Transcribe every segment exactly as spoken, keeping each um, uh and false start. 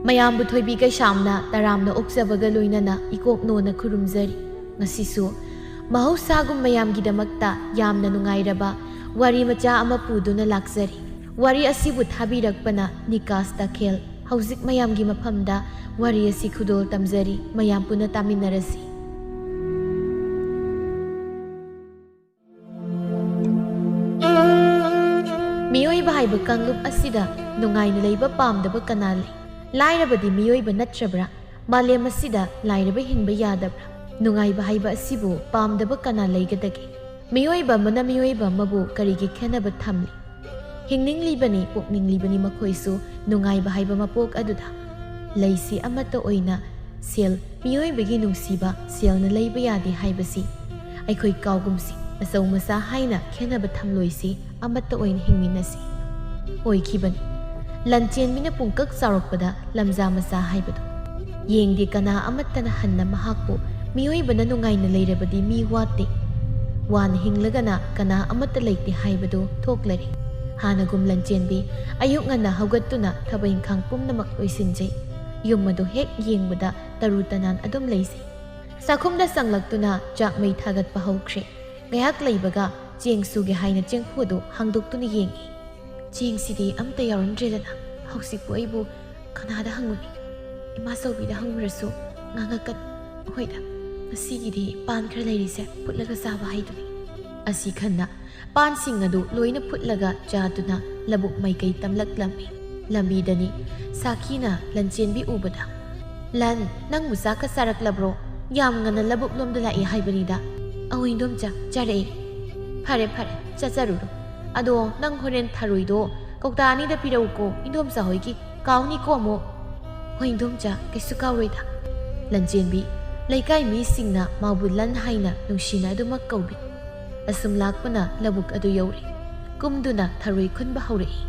ꯃꯌꯥꯝꯕꯨ ꯊꯣꯏꯕꯤ ꯀꯩꯁꯥꯝꯅ ꯇꯔꯥꯝꯅ ꯑꯣꯛꯆꯕꯒ ꯂꯣꯏꯅꯅ ꯏꯀꯣꯛꯅꯣꯅ ꯈꯨꯔꯨꯝꯖꯔꯤ꯫ ꯉꯁꯤꯁꯨ ꯃꯍꯧꯁꯥꯒꯨꯝ ꯃꯌꯥꯝꯒꯤꯗꯃꯛꯇ ꯌꯥꯝꯅ ꯅꯨꯡꯉꯥꯏꯔꯕ ꯋꯥꯔꯤ ꯃꯆꯥ ꯑꯃ ꯄꯨꯗꯨꯅ ꯂꯥꯛꯆꯔꯤ꯫ ꯋꯥꯔꯤ ꯑꯁꯤꯕꯨ ꯊꯥꯕꯤꯔꯛꯄꯅ ꯅꯤꯀꯥꯁ ꯇꯈꯦꯜ꯫ ꯍꯧꯖꯤꯛ ꯃꯌꯥꯝꯒꯤ ꯃꯐꯝꯗ ꯋꯥꯔꯤ ꯑꯁꯤ ꯈꯨꯗꯣꯜ ꯇꯝꯖꯔꯤ, ꯃꯌꯥꯝ ꯄꯨꯟꯅ ꯇꯥꯃꯤꯟꯅꯔꯁꯤ꯫ ꯃꯤꯑꯣꯏꯕ ꯍꯥꯏꯕ ꯀꯥꯡꯂꯨꯞ ꯑꯁꯤꯗ ꯅꯨꯡꯉꯥꯏꯅ ꯂꯩꯕ ꯄꯥꯝꯗꯕ ꯀꯅꯥ ꯂꯩ? ꯂꯥꯏꯔꯕꯗꯤ ꯃꯤꯑꯣꯏꯕ ꯅꯠꯇ꯭ꯔꯕ꯭ꯔꯥ? ꯃꯥꯂꯦꯝ ꯑꯁꯤꯗ ꯂꯥꯏꯔꯕ ꯍꯤꯡꯕ ꯌꯥꯗꯕ꯭ꯔꯥ? ꯅꯨꯡꯉꯥꯏꯕ ꯍꯥꯏꯕ ꯑꯁꯤꯕꯨ ꯄꯥꯝꯗꯕ ꯀꯅꯥ ꯂꯩꯒꯗꯒꯦ? ꯃꯤꯑꯣꯏꯕ ꯑꯃꯅ ꯃꯤꯑꯣꯏꯕ ꯑꯃꯕꯨ ꯀꯔꯤꯒꯤ ꯈꯦꯟꯅꯕ ꯊꯝꯂꯤ? ꯍꯤꯡꯅꯤꯡꯂꯤꯕꯅꯤ, ꯄꯣꯛꯅꯤꯡꯂꯤꯕꯅꯤ ꯃꯈꯣꯏꯁꯨ ꯅꯨꯡꯉꯥꯏꯕ ꯍꯥꯏꯕ ꯃꯄꯣꯛ ꯑꯗꯨꯗ꯫ ꯂꯩꯁꯤ ꯑꯃꯠꯇ ꯑꯣꯏꯅ ꯁꯦꯜ, ꯃꯤꯑꯣꯏꯕꯒꯤ ꯅꯨꯡꯁꯤꯕ ꯁꯦꯜꯅ ꯂꯩꯕ ꯌꯥꯗꯦ ꯍꯥꯏꯕꯁꯤ ꯑꯩꯈꯣꯏ ꯀꯥꯎꯒꯨꯝꯁꯤ꯫ ꯑꯆꯧ ꯃꯆꯥ ꯍꯥꯏꯅ ꯈꯦꯟꯅꯕ ꯊꯝꯂꯣꯏꯁꯤ, ꯑꯃꯠꯇ ꯑꯣꯏꯅ ꯍꯤꯡꯃꯤꯟꯅꯁꯤ꯫ ꯑꯣꯏꯈꯤꯕꯅꯤ꯫ ꯂꯟꯆꯦꯟꯕꯤꯅ ꯄꯨꯡꯀꯛ ꯆꯥꯎꯔꯛꯄꯗ ꯂꯝꯖꯥ ꯃꯆꯥ ꯍꯥꯏꯕꯗꯨ꯫ ꯌꯦꯡꯗꯦ ꯀꯅꯥ ꯑꯃꯠꯇꯅ ꯍꯟꯅ ꯃꯍꯥꯛꯄꯨ, ꯃꯤꯑꯣꯏꯕꯅ ꯅꯨꯡꯉꯥꯏꯅ ꯂꯩꯔꯕꯗꯤ ꯃꯤ ꯋꯥꯠꯇꯦ, ꯋꯥꯅ ꯍꯤꯡꯂꯒꯅ ꯀꯅꯥ ꯑꯃꯠꯇ ꯂꯩꯇꯦ ꯍꯥꯏꯕꯗꯨ ꯊꯣꯛꯂꯔꯦ꯫ ꯍꯥꯟꯅꯒꯨꯝ ꯂꯟꯆꯦꯟꯕꯤ ꯑꯌꯨꯛ ꯉꯟꯅ ꯍꯧꯒꯠꯇꯨꯅ ꯊꯕꯛ ꯏꯪꯈꯥꯡ ꯄꯨꯝꯅꯃꯛ ꯂꯣꯏꯁꯤꯟꯖꯩ꯫ ꯌꯨꯝ ꯑꯗꯨ ꯍꯦꯛ ꯌꯦꯡꯕꯗ ꯇꯔꯨ ꯇꯅꯥꯟ ꯑꯗꯨꯝ ꯂꯩꯖꯩ꯫ ꯆꯥꯛꯈꯨꯝꯗ ꯆꯪꯂꯛꯇꯨꯅ ꯆꯥꯛ ꯃꯩ ꯊꯥꯒꯠꯄ ꯍꯧꯈ꯭ꯔꯦ꯫ ꯉꯥꯏꯍꯥꯛ ꯂꯩꯕꯒ ꯆꯦꯡ ꯁꯨꯒꯦ ꯍꯥꯏꯅ ꯆꯦꯡꯐꯨ ꯑꯗꯨ ꯍꯥꯡꯗꯣꯛꯇꯨꯅ ꯌꯦꯡꯏ꯫ ꯆꯦꯡꯁꯤꯗꯤ ꯑꯝꯇ ꯌꯥꯎꯔꯝꯗ꯭ꯔꯦꯗꯅ꯫ ꯍꯧꯖꯤꯛꯄꯨ ꯑꯩꯕꯨ ꯀꯅꯥꯗ ꯍꯪꯉꯨꯅꯤ? ꯏꯃꯥꯆꯧꯕꯤꯗ ꯍꯪꯉꯨꯔꯁꯨ ꯉꯥꯡꯉꯛꯀꯅꯤ꯫ ꯍꯣꯏꯗ, ꯉꯁꯤꯒꯤꯗꯤ ꯄꯥꯟ ꯈꯔ ꯂꯩꯔꯤꯁꯦ ꯐꯨꯠꯂꯒ ꯆꯥꯕ ꯍꯥꯏꯗꯨꯅꯤ꯫ ꯑꯁꯤ ꯈꯟꯅ ꯄꯥꯟꯁꯤꯡ ꯑꯗꯨ ꯂꯣꯏꯅ ꯐꯨꯠꯂꯒ ꯆꯥꯗꯨꯅ ꯂꯧꯕꯨꯛ ꯃꯥꯏꯀꯩ ꯇꯝꯂꯛꯂꯝꯃꯤ꯫ ꯂꯝꯕꯤꯗꯅꯤ ꯁꯥꯈꯤꯅ ꯂꯟꯆꯦꯟꯕꯤ ꯎꯕꯗ, "ꯂꯟ, ꯅꯪꯕꯨ ꯆꯥꯛꯀ ꯆꯥꯔꯛꯂꯕ꯭ꯔꯣ? ꯌꯥꯝ ꯉꯟꯅ ꯂꯧꯕꯨꯛ ꯂꯣꯝꯗ ꯂꯥꯛꯏ ꯍꯥꯏꯕꯅꯤꯗ꯫" "ꯑꯧ ꯏꯟꯗꯣꯝꯆꯥ, ꯆꯥꯔꯛꯏ꯫" "ꯐꯔꯦ ꯐꯔꯦ, ꯆꯥꯆꯔꯨꯔꯣ꯫ ꯑꯗꯣ ꯅꯪ ꯍꯣꯔꯦꯟ ꯊꯔꯣꯏꯗꯣ ꯀꯧꯇꯥ ꯑꯅꯤꯗ ꯄꯤꯔꯛꯎꯀꯣ ꯏꯟꯗꯣꯝꯆꯥ ꯍꯣꯏꯒꯤ, ꯀꯥꯎꯅꯤꯀꯣ ꯑꯃꯨꯛ꯫" "ꯍꯣꯏ ꯏꯟꯗꯣꯝꯆꯥ, ꯀꯩꯁꯨ ꯀꯥꯎꯔꯣꯏꯗ꯫" ꯂꯟꯆꯦꯟꯕꯤ, ꯂꯩꯀꯥꯏ ꯃꯤꯁꯤꯡꯅ ꯃꯥꯕꯨ ꯂꯟ ꯍꯥꯏꯅ ꯅꯨꯡꯁꯤꯅ ꯑꯗꯨꯃꯛ ꯀꯧꯕꯤ꯫ ꯑꯁꯨꯝ ꯂꯥꯛꯄꯅ ꯂꯧꯕꯨꯛ ꯑꯗꯨ ꯌꯧꯔꯦ꯫ ꯀꯨꯝꯗꯨꯅ ꯊꯔꯣꯏ ꯈꯨꯟꯕ ꯍꯧꯔꯛꯏ꯫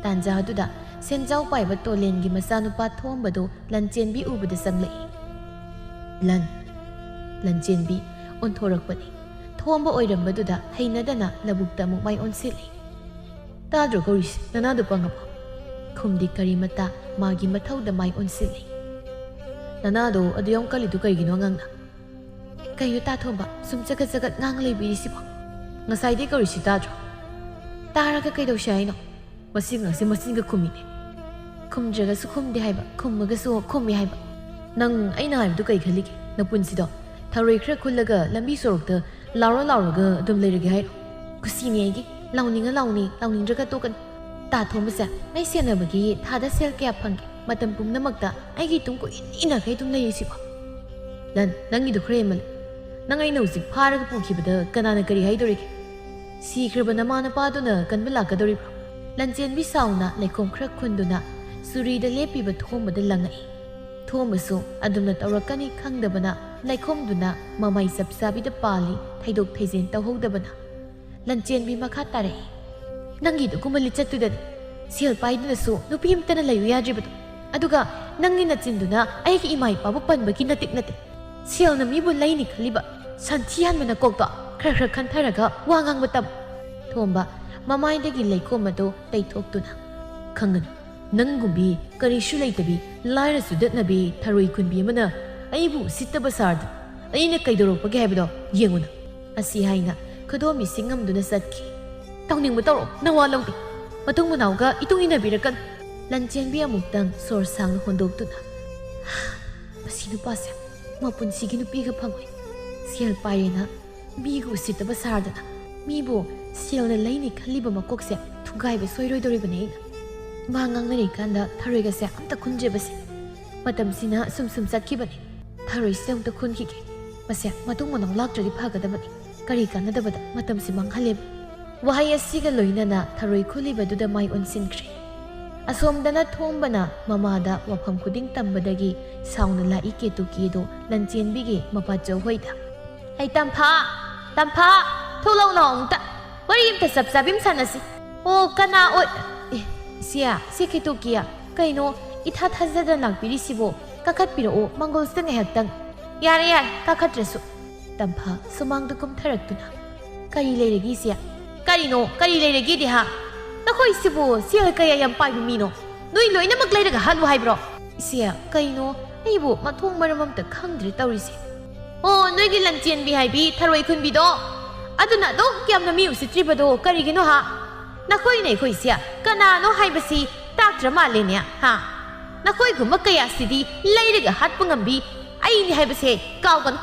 ꯇꯥꯟꯖꯥꯗꯨꯗ ꯁꯦꯟꯖꯥꯎ ꯄꯥꯏꯕ ꯇꯣꯂꯦꯟꯒꯤ ꯃꯆꯥꯅꯨꯄꯥ ꯊꯣꯝꯕꯗꯨ ꯂꯟꯆꯦꯟꯕꯤ ꯎꯕꯗ ꯆꯪꯂꯛꯏ꯫ "ꯂꯟ꯫" ꯂꯟꯆꯦꯟꯕꯤ, ꯑꯣꯟꯊꯣꯔꯛꯄꯅꯤ꯫ ꯊꯣꯝꯕ ꯑꯣꯏꯔꯝꯕꯗꯨꯗ ꯍꯩꯅꯗꯅ ꯂꯧꯕꯨꯛꯇ ꯑꯃꯨꯛ ꯃꯥꯏ ꯑꯣꯟꯁꯤꯜꯂꯤ꯫ "ꯇꯥꯗ꯭ꯔꯣ ꯀꯧꯔꯤꯁꯦ? ꯅꯅꯥꯗꯣ ꯄꯪꯉꯕꯣ?" ꯈꯨꯝꯗꯤ ꯀꯔꯤꯃꯇ꯫ ꯃꯥꯒꯤ ꯃꯊꯧꯗ ꯃꯥꯏ ꯑꯣꯟꯁꯤꯜꯂꯤ꯫ "ꯅꯅꯥꯗꯣ ꯑꯗꯨ ꯌꯥꯝ ꯀꯜꯂꯤꯗꯨ ꯀꯩꯒꯤꯅꯣ ꯑꯉꯥꯡꯅ?" "ꯀꯩꯅꯣ ꯇꯥ ꯊꯣꯝꯕ, ꯁꯨꯝ ꯆꯒꯠ ꯆꯒꯠ ꯉꯥꯡ ꯂꯩꯕꯤꯔꯤꯁꯤꯕꯣ? ꯉꯁꯥꯏꯗꯩ ꯀꯧꯔꯤꯁꯤ ꯇꯥꯗ꯭ꯔꯣ?" "ꯇꯥꯔꯒ ꯀꯩꯗꯧꯁꯦ ꯍꯥꯏꯅꯣ?" ꯃꯁꯤ ꯑꯉꯥꯡꯁꯦ ꯃꯆꯤꯟꯒ ꯈꯨꯝꯃꯤꯅꯦ꯫ ꯈꯨꯝꯗ꯭ꯔꯒꯁꯨ ꯈꯨꯝꯗꯦ ꯍꯥꯏꯕ, ꯈꯨꯝꯃꯒꯁꯨ ꯈꯨꯝꯃꯤ ꯍꯥꯏꯕ꯫ ꯅꯪ ꯑꯩꯅ ꯍꯥꯏꯕꯗꯨ ꯀꯩ ꯈꯜꯂꯤꯒꯦ? ꯅꯄꯨꯟꯁꯤꯗꯣ ꯊꯔꯣꯏ ꯈꯔ ꯈꯨꯜꯂꯒ ꯂꯝꯕꯤ ꯁꯣꯔꯣꯛꯇ ꯂꯥꯎꯔ ꯂꯥꯎꯔꯒ ꯑꯗꯨꯝ ꯂꯩꯔꯒꯦ ꯍꯥꯏꯔꯣ? ꯀꯨꯁꯤꯅꯦ ꯑꯩꯒꯤ꯫ ꯂꯥꯎꯅꯤꯡꯉ ꯂꯥꯎꯅꯤ, ꯂꯥꯎꯅꯤꯡꯗ꯭ꯔꯒ ꯇꯣꯛꯀꯅꯤ꯫ ꯇꯥ ꯊꯣꯝꯕꯁꯦ, ꯃꯩ ꯁꯦꯟꯅꯕꯒꯤ ꯊꯥꯗ ꯁꯦꯜ ꯀꯌꯥ ꯐꯪꯒꯦ? ꯃꯇꯝ ꯄꯨꯝꯅꯃꯛꯇ ꯑꯩꯒꯤ ꯇꯨꯡ ꯀꯣꯏꯏꯟ ꯏꯟꯅꯈꯩ ꯑꯗꯨꯝ ꯂꯩꯔꯤꯁꯤꯕꯣ? ꯂꯟ, ꯅꯪꯒꯤꯗꯨ ꯈꯔ ꯍꯦꯟꯃꯜꯂꯦ꯫ ꯅꯪ ꯑꯩꯅ ꯍꯧꯖꯤꯛ ꯐꯥꯔꯒ ꯄꯨꯈꯤꯕꯗ ꯀꯅꯥꯅ ꯀꯔꯤ ꯍꯥꯏꯗꯣꯔꯤꯒꯦ? ꯁꯤꯈ꯭ꯔꯕ ꯅꯃꯥ ꯅꯄꯥꯗꯨꯅ ꯀꯟꯕ ꯂꯥꯛꯀꯗꯧꯔꯤꯕ꯭ꯔꯣ? ꯂꯟꯆꯦꯟꯕꯤ ꯁꯥꯎꯅ ꯂꯩꯈꯣꯝ ꯈꯔ ꯈꯨꯟꯗꯨꯅ ꯆꯨꯔꯤꯗ ꯂꯦꯞꯄꯤꯕ ꯊꯣꯝꯕꯗ ꯂꯪꯉꯛꯏ꯫ ꯊꯣꯝꯕꯁꯨ ꯑꯗꯨꯝꯅ ꯇꯧꯔꯛꯀꯅꯤ ꯈꯪꯗꯕꯅ ꯂꯩꯈꯣꯝꯗꯨꯅ ꯃꯃꯥꯏ ꯆꯞ ꯆꯥꯕꯤꯗ ꯄꯥꯜꯂꯤ, ꯊꯩꯗꯣꯛ ꯊꯩꯖꯤꯟ ꯇꯧꯍꯧꯗꯕꯅ꯫ ꯂꯟꯆꯦꯟꯕꯤ ꯃꯈꯥ ꯇꯥꯔꯛꯏ꯫ ꯅꯪꯒꯤꯗꯨꯒꯨꯝꯕ ꯂꯤꯆꯠꯇꯨꯗꯅꯤ ꯁꯦꯜ ꯄꯥꯏꯗꯨꯅꯁꯨ ꯅꯨꯄꯤ ꯑꯃꯇꯅ ꯂꯩꯌꯨ ꯌꯥꯗ꯭ꯔꯤꯕꯗꯣ꯫ ꯑꯗꯨꯒ ꯅꯪꯒꯤ ꯅꯆꯤꯟꯗꯨꯅ ꯑꯩꯒꯤ ꯏꯃꯥ ꯏꯄꯥꯕꯨ ꯄꯟꯕꯒꯤ ꯅꯇꯤꯛ ꯅꯠꯇꯦ꯫ ꯁꯦꯜꯅ ꯃꯤꯕꯨ ꯂꯩꯅꯤ ꯈꯜꯂꯤꯕ ꯁꯟꯊꯤ ꯍꯟꯕ ꯅꯀꯣꯛꯇꯣ ꯈꯔ ꯈꯔ ꯈꯟꯊꯔꯒ ꯋꯥ ꯉꯥꯡꯕ ꯇꯝꯃꯨ꯫ ꯊꯣꯝꯕ ꯃꯃꯥꯏꯗꯒꯤ ꯂꯩꯈꯣꯝ ꯑꯗꯨ ꯇꯩꯊꯣꯛꯇꯨꯅ꯫ ꯈꯪꯒꯅꯨ, ꯅꯪꯒꯨꯝꯕꯤ ꯀꯔꯤꯁꯨ ꯂꯩꯇꯕꯤ, ꯂꯥꯏꯔ ꯆꯨꯗꯠꯅꯕꯤ ꯊꯔꯣꯏ ꯈꯨꯟꯕꯤ ꯑꯃꯅ ꯑꯩꯕꯨ ꯎꯁꯤꯠꯇꯕ ꯁꯥꯔꯗꯨ ꯑꯩꯅ ꯀꯩꯗꯧꯔꯛꯄꯒꯦ ꯍꯥꯏꯕꯗꯣ ꯌꯦꯡꯉꯨꯅ꯫ ꯑꯁꯤ ꯍꯥꯏꯅ ꯈꯨꯗꯣꯝꯕꯤ ꯁꯤꯡꯉꯝꯗꯨꯅ ꯆꯠꯈꯤ꯫ ꯇꯧꯅꯤꯡꯕ ꯇꯧꯔꯣ, ꯅꯋꯥ ꯂꯧꯗꯦ꯫ ꯃꯇꯨꯡ ꯃꯅꯥꯎꯒ ꯏꯇꯨꯡ ꯏꯟꯅꯕꯤꯔꯛꯀꯅꯨ꯫ ꯂꯟꯆꯦꯟꯕꯤ ꯑꯃꯨꯛꯇꯪ ꯁꯣꯔ ꯁꯥꯡꯅ ꯍꯣꯟꯗꯣꯛꯇꯨꯅ, "ꯃꯁꯤ ꯅꯨꯄꯥꯁꯦ ꯃꯄꯨꯟꯁꯤꯒꯤ ꯅꯨꯄꯤꯒ ꯐꯪꯉꯣꯏ꯫ ꯁꯦꯜ ꯄꯥꯏꯔꯦꯅ ꯃꯤꯒ ꯎꯁꯤꯠꯇꯕ ꯁꯥꯔꯗꯅ, ꯃꯤꯕꯨ ꯁꯦꯜꯅ ꯂꯩꯅꯤ ꯈꯜꯂꯤꯕ ꯃꯀꯣꯛꯁꯦ ꯊꯨꯒꯥꯏꯕ ꯁꯣꯏꯔꯣꯏꯗꯧꯔꯤꯕꯅꯦ ꯑꯩꯅ꯫ ꯃꯥ ꯉꯥꯡꯅꯔꯤꯀꯥꯟꯗ ꯊꯔꯣꯏꯒꯁꯦ ꯑꯝꯇ ꯈꯨꯟꯖꯕꯁꯦ꯫ ꯃꯇꯝꯁꯤꯅ ꯁꯨꯝ ꯁꯨꯝ ꯆꯠꯈꯤꯕꯅꯦ꯫ ꯊꯔꯣꯏꯁꯤꯗ ꯑꯃꯨꯛꯇ ꯈꯨꯟꯈꯤꯒꯦ꯫ ꯃꯁꯦ ꯃꯇꯨꯡ ꯃꯅꯥꯎ ꯂꯥꯛꯇ꯭ꯔꯗꯤ ꯐꯒꯗꯕꯅꯤ꯫ ꯀꯔꯤ ꯀꯥꯟꯅꯗꯕꯗ ꯃꯇꯝꯁꯤ ꯃꯥꯡꯍꯜꯂꯦꯕ?" ꯋꯥꯍꯩ ꯑꯁꯤꯒ ꯂꯣꯏꯅꯅ ꯊꯔꯣꯏ ꯈꯨꯜꯂꯤꯕꯗꯨꯗ ꯃꯥꯏ ꯑꯣꯟꯁꯤꯟꯈ꯭ꯔꯦ꯫ ꯑꯁꯣꯝꯗꯅ ꯊꯣꯝꯕꯅ ꯃꯃꯥꯗ ꯋꯥꯐꯝ ꯈꯨꯗꯤꯡ ꯇꯝꯕꯗꯒꯤ ꯁꯥꯎꯅ ꯂꯥꯛꯏ ꯀꯦꯇꯨꯀꯤꯗꯣ ꯂꯟꯆꯦꯟꯕꯤꯒꯤ ꯃꯄꯥꯆꯧ ꯍꯣꯏꯗ꯫ "ꯍꯩ ꯇꯝꯐꯥ, ꯇꯝꯐꯥ, ꯊꯣꯛꯂꯛꯎ ꯂꯥꯛꯑꯣ ꯑꯝꯇ꯫ ꯋꯥꯔꯤ ꯑꯝꯇ ꯆꯞ ꯆꯥꯕꯤ ꯑꯃ ꯁꯥꯟꯅꯁꯤ꯫ ꯑꯣ, ꯀꯅꯥ ꯑꯣꯏ-, ꯑꯦ, ꯏꯆꯦ, ꯏꯆꯦ ꯀꯦꯇꯨꯀꯤꯌꯥ, ꯀꯩꯅꯣ ꯏꯊꯥ ꯊꯥꯖꯗꯅ ꯂꯥꯛꯄꯤꯔꯤꯁꯤꯕꯣ? ꯀꯥꯈꯠꯄꯤꯔꯛꯑꯣ, ꯃꯪꯒꯣꯜꯁꯤꯗ ꯉꯥꯏꯍꯥꯛꯇꯪ꯫" "ꯌꯥꯔꯦ, ꯌꯥꯔꯦ, ꯀꯥꯈꯠꯇ꯭ꯔꯁꯨ꯫ ꯇꯝꯐꯥ ꯁꯨꯃꯥꯡꯗ ꯀꯨꯝꯊꯔꯛꯇꯨꯅ, "ꯀꯔꯤ ꯂꯩꯔꯒꯦ, ꯏꯆꯦ?" "ꯀꯔꯤꯅꯣ? ꯀꯔꯤ ꯂꯩꯔꯒꯦꯗꯤ, ꯍꯥ? ꯅꯈꯣꯏꯁꯤꯕꯨ ꯁꯦꯜ ꯀꯌꯥ ꯌꯥꯝ ꯄꯥꯏꯕ ꯃꯤꯅꯣ? ꯅꯣꯏ ꯂꯣꯏꯅꯃꯛ ꯂꯩꯔꯒ ꯍꯥꯠꯂꯨ ꯍꯥꯏꯕ꯭ꯔꯣ?" "ꯏꯆꯦ, ꯀꯩꯅꯣ? ꯑꯩꯕꯨ ꯃꯊꯣꯡ ꯃꯔꯝ ꯑꯝꯇ ꯈꯪꯗ꯭ꯔꯦ ꯇꯧꯔꯤꯁꯦ꯫ ꯑꯣ, ꯅꯣꯏꯒꯤ ꯂꯟꯆꯦꯟꯕꯤ ꯍꯥꯏꯕꯤ ꯊꯔꯣꯏ ꯈꯨꯟꯕꯤꯗꯣ? ꯑꯗꯨꯅ ꯑꯗꯨꯛ ꯌꯥꯝꯅ ꯃꯤ ꯎꯁꯤꯠꯇ꯭ꯔꯤꯕꯗꯣ ꯀꯔꯤꯒꯤꯅꯣ, ꯍꯥ? ꯅꯈꯣꯏꯅ ꯑꯩꯈꯣꯏꯁꯦ ꯀꯅꯥꯅꯣ ꯍꯥꯏꯕꯁꯤ ꯇꯥꯛꯇ꯭ꯔ ꯃꯥꯜꯂꯦꯅꯦ, ꯍꯥ? ꯅꯈꯣꯏꯒꯨꯝꯕ ꯀꯌꯥꯁꯤꯗꯤ ꯂꯩꯔꯒ ꯍꯥꯠꯄ ꯉꯝꯕꯤ ꯑꯩꯅꯤ ꯍꯥꯏꯕꯁꯦ ꯀꯥꯎꯒꯅꯨ꯫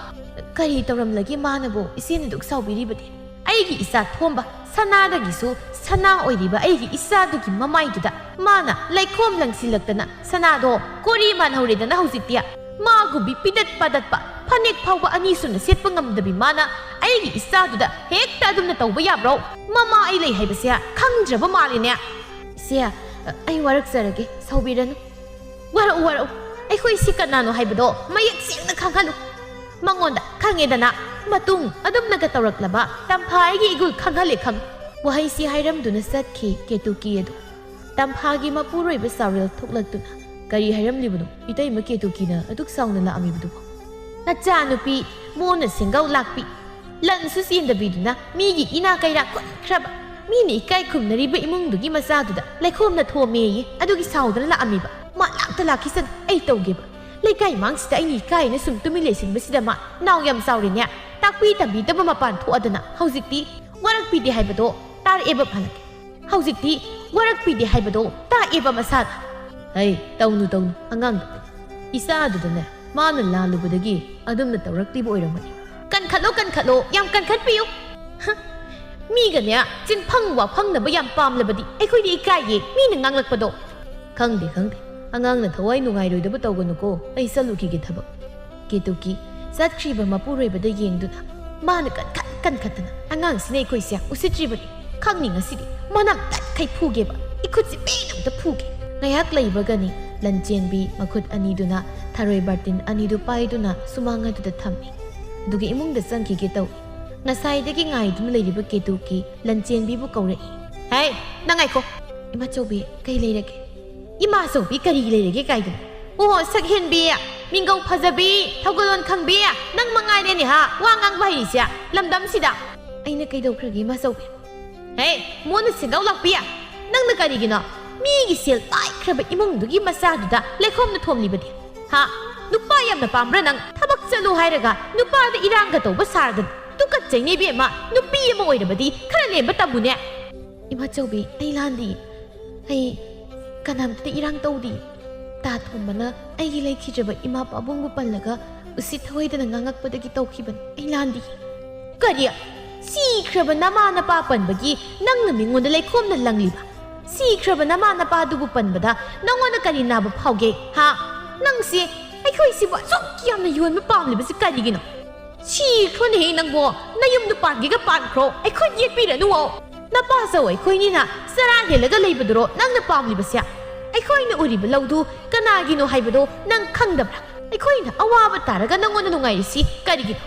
ꯀꯔꯤ ꯇꯧꯔꯝꯂꯒꯦ ꯃꯥꯅꯕꯨ ꯏꯆꯦꯅ ꯑꯗꯨꯛ ꯁꯥꯎꯕꯤꯔꯤꯕꯗꯤ? ꯑꯩꯒꯤ ꯏꯆꯥ ꯊꯣꯝꯕ, ꯁꯅꯥꯗꯒꯤꯁꯨ ꯁꯅꯥ ꯑꯣꯏꯔꯤꯕ ꯑꯩꯒꯤ ꯏꯆꯥꯗꯨꯒꯤ ꯃꯃꯥꯏꯗꯨꯗ ꯃꯥꯅ ꯂꯩꯈꯣꯝ ꯂꯪꯁꯤꯜꯂꯛꯇꯅ ꯁꯅꯥꯗꯣ ꯀꯣꯔꯤ ꯃꯥꯟꯍꯧꯔꯦꯗꯅ ꯍꯧꯖꯤꯛꯇꯤ꯫ ꯃꯥꯒꯨꯝꯕꯤ ꯄꯤꯗꯠ ꯄꯥꯗꯠꯄ, ꯐꯅꯦꯛ ꯐꯥꯎꯕ ꯑꯅꯤ ꯁꯨꯅ ꯁꯦꯠꯄ ꯉꯝꯗꯕꯤ ꯃꯥꯅ ꯑꯩꯒꯤ ꯏꯆꯥꯗꯨꯗ ꯍꯦꯛꯇ ꯑꯗꯨꯝꯅ ꯇꯧꯕ ꯌꯥꯕ꯭ꯔꯣ? ꯃꯃꯥ ꯑꯩ ꯂꯩ ꯍꯥꯏꯕꯁꯦ ꯈꯪꯗ꯭ꯔꯕ ꯃꯥꯜꯂꯤꯅꯦ꯫ ꯏꯆꯦ, ꯑꯩ ꯋꯥꯔꯛꯆꯔꯒꯦ, ꯁꯥꯎꯕꯤꯔꯅꯨ꯫ ꯋꯥꯔꯛꯎ, ꯋꯥꯔꯛꯎ꯫ ꯑꯩꯈꯣꯏ ꯁꯤ ꯀꯅꯥꯅꯣ ꯍꯥꯏꯕꯗꯣ ꯃꯌꯦꯛ ꯁꯦꯡꯅ ꯈꯪꯍꯜꯂꯨ꯫ ꯃꯉꯣꯟꯗ ꯈꯪꯉꯦꯗꯅ, ꯃꯇꯨꯡ ꯑꯗꯨꯝꯅꯒ ꯇꯧꯔꯛꯂꯕ ꯇꯝꯐꯥ ꯑꯩꯒꯤ ꯏꯒꯨꯜ ꯈꯪꯍꯜꯂꯦ ꯈꯪꯉꯨ꯫ ꯋꯥꯍꯩꯁꯤ ꯍꯥꯏꯔꯝꯗꯨꯅ ꯆꯠꯈꯤ ꯀꯦꯇꯨꯀꯤ ꯑꯗꯨ꯫ ꯇꯝꯐꯥꯒꯤ ꯃꯄꯨꯔꯣꯏꯕ ꯆꯥꯎꯔꯦꯜ ꯊꯣꯛꯂꯛꯇꯨꯅ, "ꯀꯔꯤ ꯍꯥꯏꯔꯝꯂꯤꯕꯅꯣ ꯏꯇꯩꯃ ꯀꯦꯇꯨꯀꯤꯅ ꯑꯗꯨꯛ ꯁꯥꯎꯅ ꯂꯥꯛꯑꯝꯃꯤꯕꯗꯨꯕꯣ?" "ꯅꯆꯥꯅꯨꯄꯤ ꯃꯣꯟꯅ ꯁꯦꯡꯒꯧ ꯂꯥꯛꯄꯤ, ꯂꯟꯁꯨ ꯆꯦꯟꯗꯕꯤꯗꯨꯅ ꯃꯤꯒꯤ ꯏꯅꯥ ꯀꯩꯔꯥꯛ ꯈꯨꯟꯈ꯭ꯔꯕ, ꯃꯤꯅ ꯏꯀꯥꯏ ꯈꯨꯝꯅꯔꯤꯕ ꯏꯃꯨꯡꯗꯨꯒꯤ ꯃꯆꯥꯗꯨꯗ ꯂꯩꯈꯣꯝꯅ ꯊꯣꯝꯃꯦꯌꯦ, ꯑꯗꯨꯒꯤ ꯁꯥꯎꯗꯅ ꯂꯥꯛꯑꯝꯃꯤꯕ꯫ ꯃꯥ ꯂꯥꯛꯇ ꯂꯥꯛꯈꯤꯁꯅꯨ, ꯑꯩ ꯇꯧꯒꯦꯕ꯫ ꯂꯩꯀꯥꯏ ꯃꯥꯡꯁꯤꯗ ꯑꯩꯅ ꯏꯀꯥꯏꯅ ꯁꯨꯝ ꯇꯨꯃꯤꯟ ꯂꯩꯁꯤꯟꯕꯁꯤꯗ ꯃꯥ ꯅꯥꯎ ꯌꯥꯝ ꯆꯥꯎꯔꯦꯅꯦ꯫ ꯇꯥꯛꯄꯤ ꯇꯝꯕꯤꯗꯕ ꯃꯄꯥꯟ ꯊꯣꯛꯑꯗꯅ ꯍꯧꯖꯤꯛꯇꯤ ꯋꯥꯔꯛꯄꯤꯗꯦ ꯍꯥꯏꯕꯗꯣ ꯇꯥꯔꯛꯑꯦꯕ ꯃꯥꯅ꯫ ꯍꯧꯖꯤꯛꯇꯤ ꯋꯥꯔꯛꯄꯤꯗꯦ ꯍꯥꯏꯕꯗꯣ ꯇꯥꯛꯑꯦꯕ ꯃꯁꯥꯅ꯫" "ꯍꯩ, ꯇꯧꯅꯨ, ꯇꯧꯅꯨ, ꯑꯉꯥꯡꯗ꯫ ꯏꯆꯥꯗꯨꯗꯅꯦ, ꯃꯥꯅ ꯂꯥꯜꯂꯨꯕꯗꯒꯤ ꯑꯗꯨꯝꯅ ꯇꯧꯔꯛꯂꯤꯕ ꯑꯣꯏꯔꯝꯒꯅꯤ꯫" "ꯀꯟꯈꯠꯂꯣ, ꯀꯟꯈꯠꯂꯣ, ꯌꯥꯝ ꯀꯟꯈꯠꯄꯤꯌꯨ꯫" ꯍ, ꯃꯤꯒꯅꯦ ꯆꯤꯟꯐꯪ ꯋꯥꯐꯪꯅꯕ ꯌꯥꯝ ꯄꯥꯝꯂꯕꯗꯤ ꯑꯩꯈꯣꯏꯗꯤ ꯏꯀꯥꯏꯌꯦ ꯃꯤꯅ ꯉꯥꯡꯂꯛꯄꯗꯣ꯫ "ꯈꯪꯗꯦ, ꯈꯪꯗꯦ, ꯑꯉꯥꯡꯅ ꯊꯋꯥꯏ ꯅꯨꯡꯉꯥꯏꯔꯣꯏꯗꯕ ꯇꯧꯒꯅꯨꯀꯣ, ꯑꯩ ꯆꯠꯂꯨꯈꯤꯒꯦ ꯊꯕꯛ꯫" ꯀꯦꯇꯨꯀꯤ ꯆꯠꯈ꯭ꯔꯤꯕ ꯃꯄꯨꯔꯣꯏꯕꯗ ꯌꯦꯡꯗꯨꯅ ꯃꯥꯅ ꯀꯟꯈꯠ ꯀꯟꯈꯠꯇꯅ, "ꯑꯉꯥꯡꯁꯤꯅ ꯑꯩꯈꯣꯏꯁꯦ ꯌꯥꯝ ꯎꯁꯤꯠꯇ꯭ꯔꯤꯕꯅꯤ꯫ ꯈꯪꯅꯤ ꯉꯁꯤꯗꯤ ꯃꯅꯝ ꯇꯠꯈꯩ ꯐꯨꯒꯦꯕ, ꯏꯈꯨꯠꯁꯤ ꯄꯦꯟ ꯑꯝꯇ ꯐꯨꯒꯦ꯫" ꯉꯥꯏꯍꯥꯛ ꯂꯩꯕꯒꯅꯤ ꯂꯟꯆꯦꯟꯕꯤ ꯃꯈꯨꯠ ꯑꯅꯤꯗꯨꯅ ꯊꯔꯣꯏ ꯕꯥꯔꯇꯤꯟ ꯑꯅꯤꯗꯨ ꯄꯥꯏꯗꯨꯅ ꯁꯨꯃꯥꯡ ꯑꯗꯨꯗ ꯊꯝꯃꯤ꯫ ꯑꯗꯨꯒ ꯏꯃꯨꯡꯗ ꯆꯪꯈꯤꯒꯦ ꯇꯧꯏ꯫ ꯉꯁꯥꯏꯗꯒꯤ ꯉꯥꯏꯗꯨꯅ ꯂꯩꯔꯤꯕ ꯀꯦꯇꯨꯀꯤ ꯂꯟꯆꯦꯟꯕꯤꯕꯨ ꯀꯧꯔꯛꯏ꯫ "ꯍꯦ, ꯅꯪ ꯉꯥꯏꯈꯣ꯫" "ꯏꯃꯥꯆꯧꯕꯤ, ꯀꯩ ꯂꯩꯔꯒꯦ?" "ꯏꯃꯥꯆꯧꯕꯤ ꯀꯔꯤ ꯂꯩꯔꯒꯦ ꯀꯥꯏꯗꯅꯣ? ꯑꯣ, ꯁꯛ ꯍꯦꯟꯕꯤ, ꯃꯤꯡꯒꯧ ꯐꯖꯕꯤ, ꯊꯧꯒꯜꯂꯣꯟ ꯈꯪꯕꯤ, ꯅꯪ ꯃꯉꯥꯏꯔꯦꯅꯦ ꯍꯥ, ꯋꯥ ꯉꯥꯡꯕ ꯍꯩꯔꯤꯁꯦ ꯂꯝꯗꯝꯁꯤꯗ꯫ ꯑꯩꯅ ꯀꯩꯗꯧꯈ꯭ꯔꯒꯦ, ꯏꯃꯥꯆꯧꯕꯤ? ꯍꯦ, ꯃꯣꯟꯅ ꯁꯦꯟꯗꯧ ꯂꯥꯛꯄꯤ, ꯅꯪꯅ ꯀꯔꯤꯒꯤꯅꯣ ꯃꯤꯒꯤ ꯁꯦꯜ ꯄꯥꯏꯈ꯭ꯔꯕ ꯏꯃꯨꯡꯗꯨꯒꯤ ꯃꯆꯥꯗꯨꯗ ꯂꯩꯈꯣꯝꯅ ꯊꯣꯝꯂꯤꯕꯗꯤ? ꯍꯥ? ꯅꯨꯄꯥ ꯌꯥꯝꯅ ꯄꯥꯝꯕ꯭ꯔꯥ ꯅꯪ? ꯊꯕꯛ ꯆꯠꯂꯨ ꯍꯥꯏꯔꯒ ꯅꯨꯄꯥꯗ ꯏꯔꯥꯡꯒ ꯇꯧꯕ ꯁꯥꯔꯗꯅ꯫ ꯇꯨꯀꯠꯆꯩꯅꯦ ꯏꯕꯦꯝꯃ, ꯅꯨꯄꯤ ꯑꯃ ꯑꯣꯏꯔꯕꯗꯤ ꯈꯔ ꯂꯦꯝꯕ ꯇꯝꯃꯨꯅꯦ꯫ ꯏꯃꯥꯆꯧꯕꯤ, ꯑꯩ ꯂꯥꯟꯗꯤ꯫ ꯑꯩ ꯀꯅꯥꯝꯇꯗ ꯏꯔꯥꯡ ꯇꯧꯗꯤ꯫ ꯇꯥ ꯊꯣꯝꯕꯅ ꯑꯩꯒꯤ ꯂꯩꯈꯤꯗ꯭ꯔꯕ ꯏꯃꯥ ꯄꯥꯕꯨꯡꯕꯨ ꯄꯜꯂꯒ ꯎꯁꯤꯠ ꯊꯑꯣꯏꯗꯅ ꯉꯥꯡꯉꯛꯄꯗꯒꯤ ꯇꯧꯈꯤꯕꯅꯤ꯫ ꯑꯩ ꯂꯥꯟꯗꯤ꯫ ꯀꯔꯤ? ꯁꯤꯈ꯭ꯔꯕ ꯅꯃꯥ ꯅꯄꯥ ꯄꯟꯕꯒꯤ ꯅꯪꯅ ꯃꯤꯉꯣꯟꯗ ꯂꯩꯈꯣꯝꯅ ꯂꯪꯂꯤꯕ? ꯁꯤꯈ꯭ꯔꯕ ꯅꯃꯥ ꯅꯄꯥꯗꯨꯕꯨ ꯄꯟꯕꯗ ꯅꯪꯉꯣꯟꯗ ꯀꯔꯤ ꯅꯥꯕ ꯐꯥꯎꯒꯦ? ꯍꯥ? ꯅꯪꯁꯦ ꯑꯩꯈꯣꯏꯁꯤꯕꯨ ꯑꯁꯨꯛ ꯌꯥꯝꯅ ꯌꯣꯟꯕ ꯄꯥꯝꯂꯤꯕꯁꯤ ꯀꯔꯤꯒꯤꯅꯣ? ꯁꯤꯈ꯭ꯔꯣꯅꯦꯍꯦ ꯅꯪꯕꯣ, ꯅꯌꯨꯝꯗ ꯄꯥꯟꯒꯦꯒ ꯄꯥꯟꯈ꯭ꯔꯣ, ꯑꯩꯈꯣꯏ ꯌꯦꯠꯄꯤꯔꯅꯨꯋꯣ꯫ ꯅꯄꯥꯆꯧ ꯑꯩꯈꯣꯏꯅꯤꯅ ꯆꯔꯥ ꯍꯦꯜꯂꯒ ꯂꯩꯕꯗꯨꯔꯣ ꯅꯪꯅ ꯄꯥꯝꯂꯤꯕꯁꯦ? ꯑꯩꯈꯣꯏꯅ ꯎꯔꯤꯕ ꯂꯧꯗꯨ ꯀꯅꯥꯒꯤꯅꯣ ꯍꯥꯏꯕꯗꯣ ꯅꯪ ꯈꯪꯗꯕ꯭ꯔꯥ? ꯑꯩꯈꯣꯏꯅ ꯑꯋꯥꯕ ꯇꯥꯔꯒ ꯅꯪꯉꯣꯟꯗ ꯅꯨꯡꯉꯥꯏꯔꯤꯁꯤ ꯀꯔꯤꯒꯤꯅꯣ?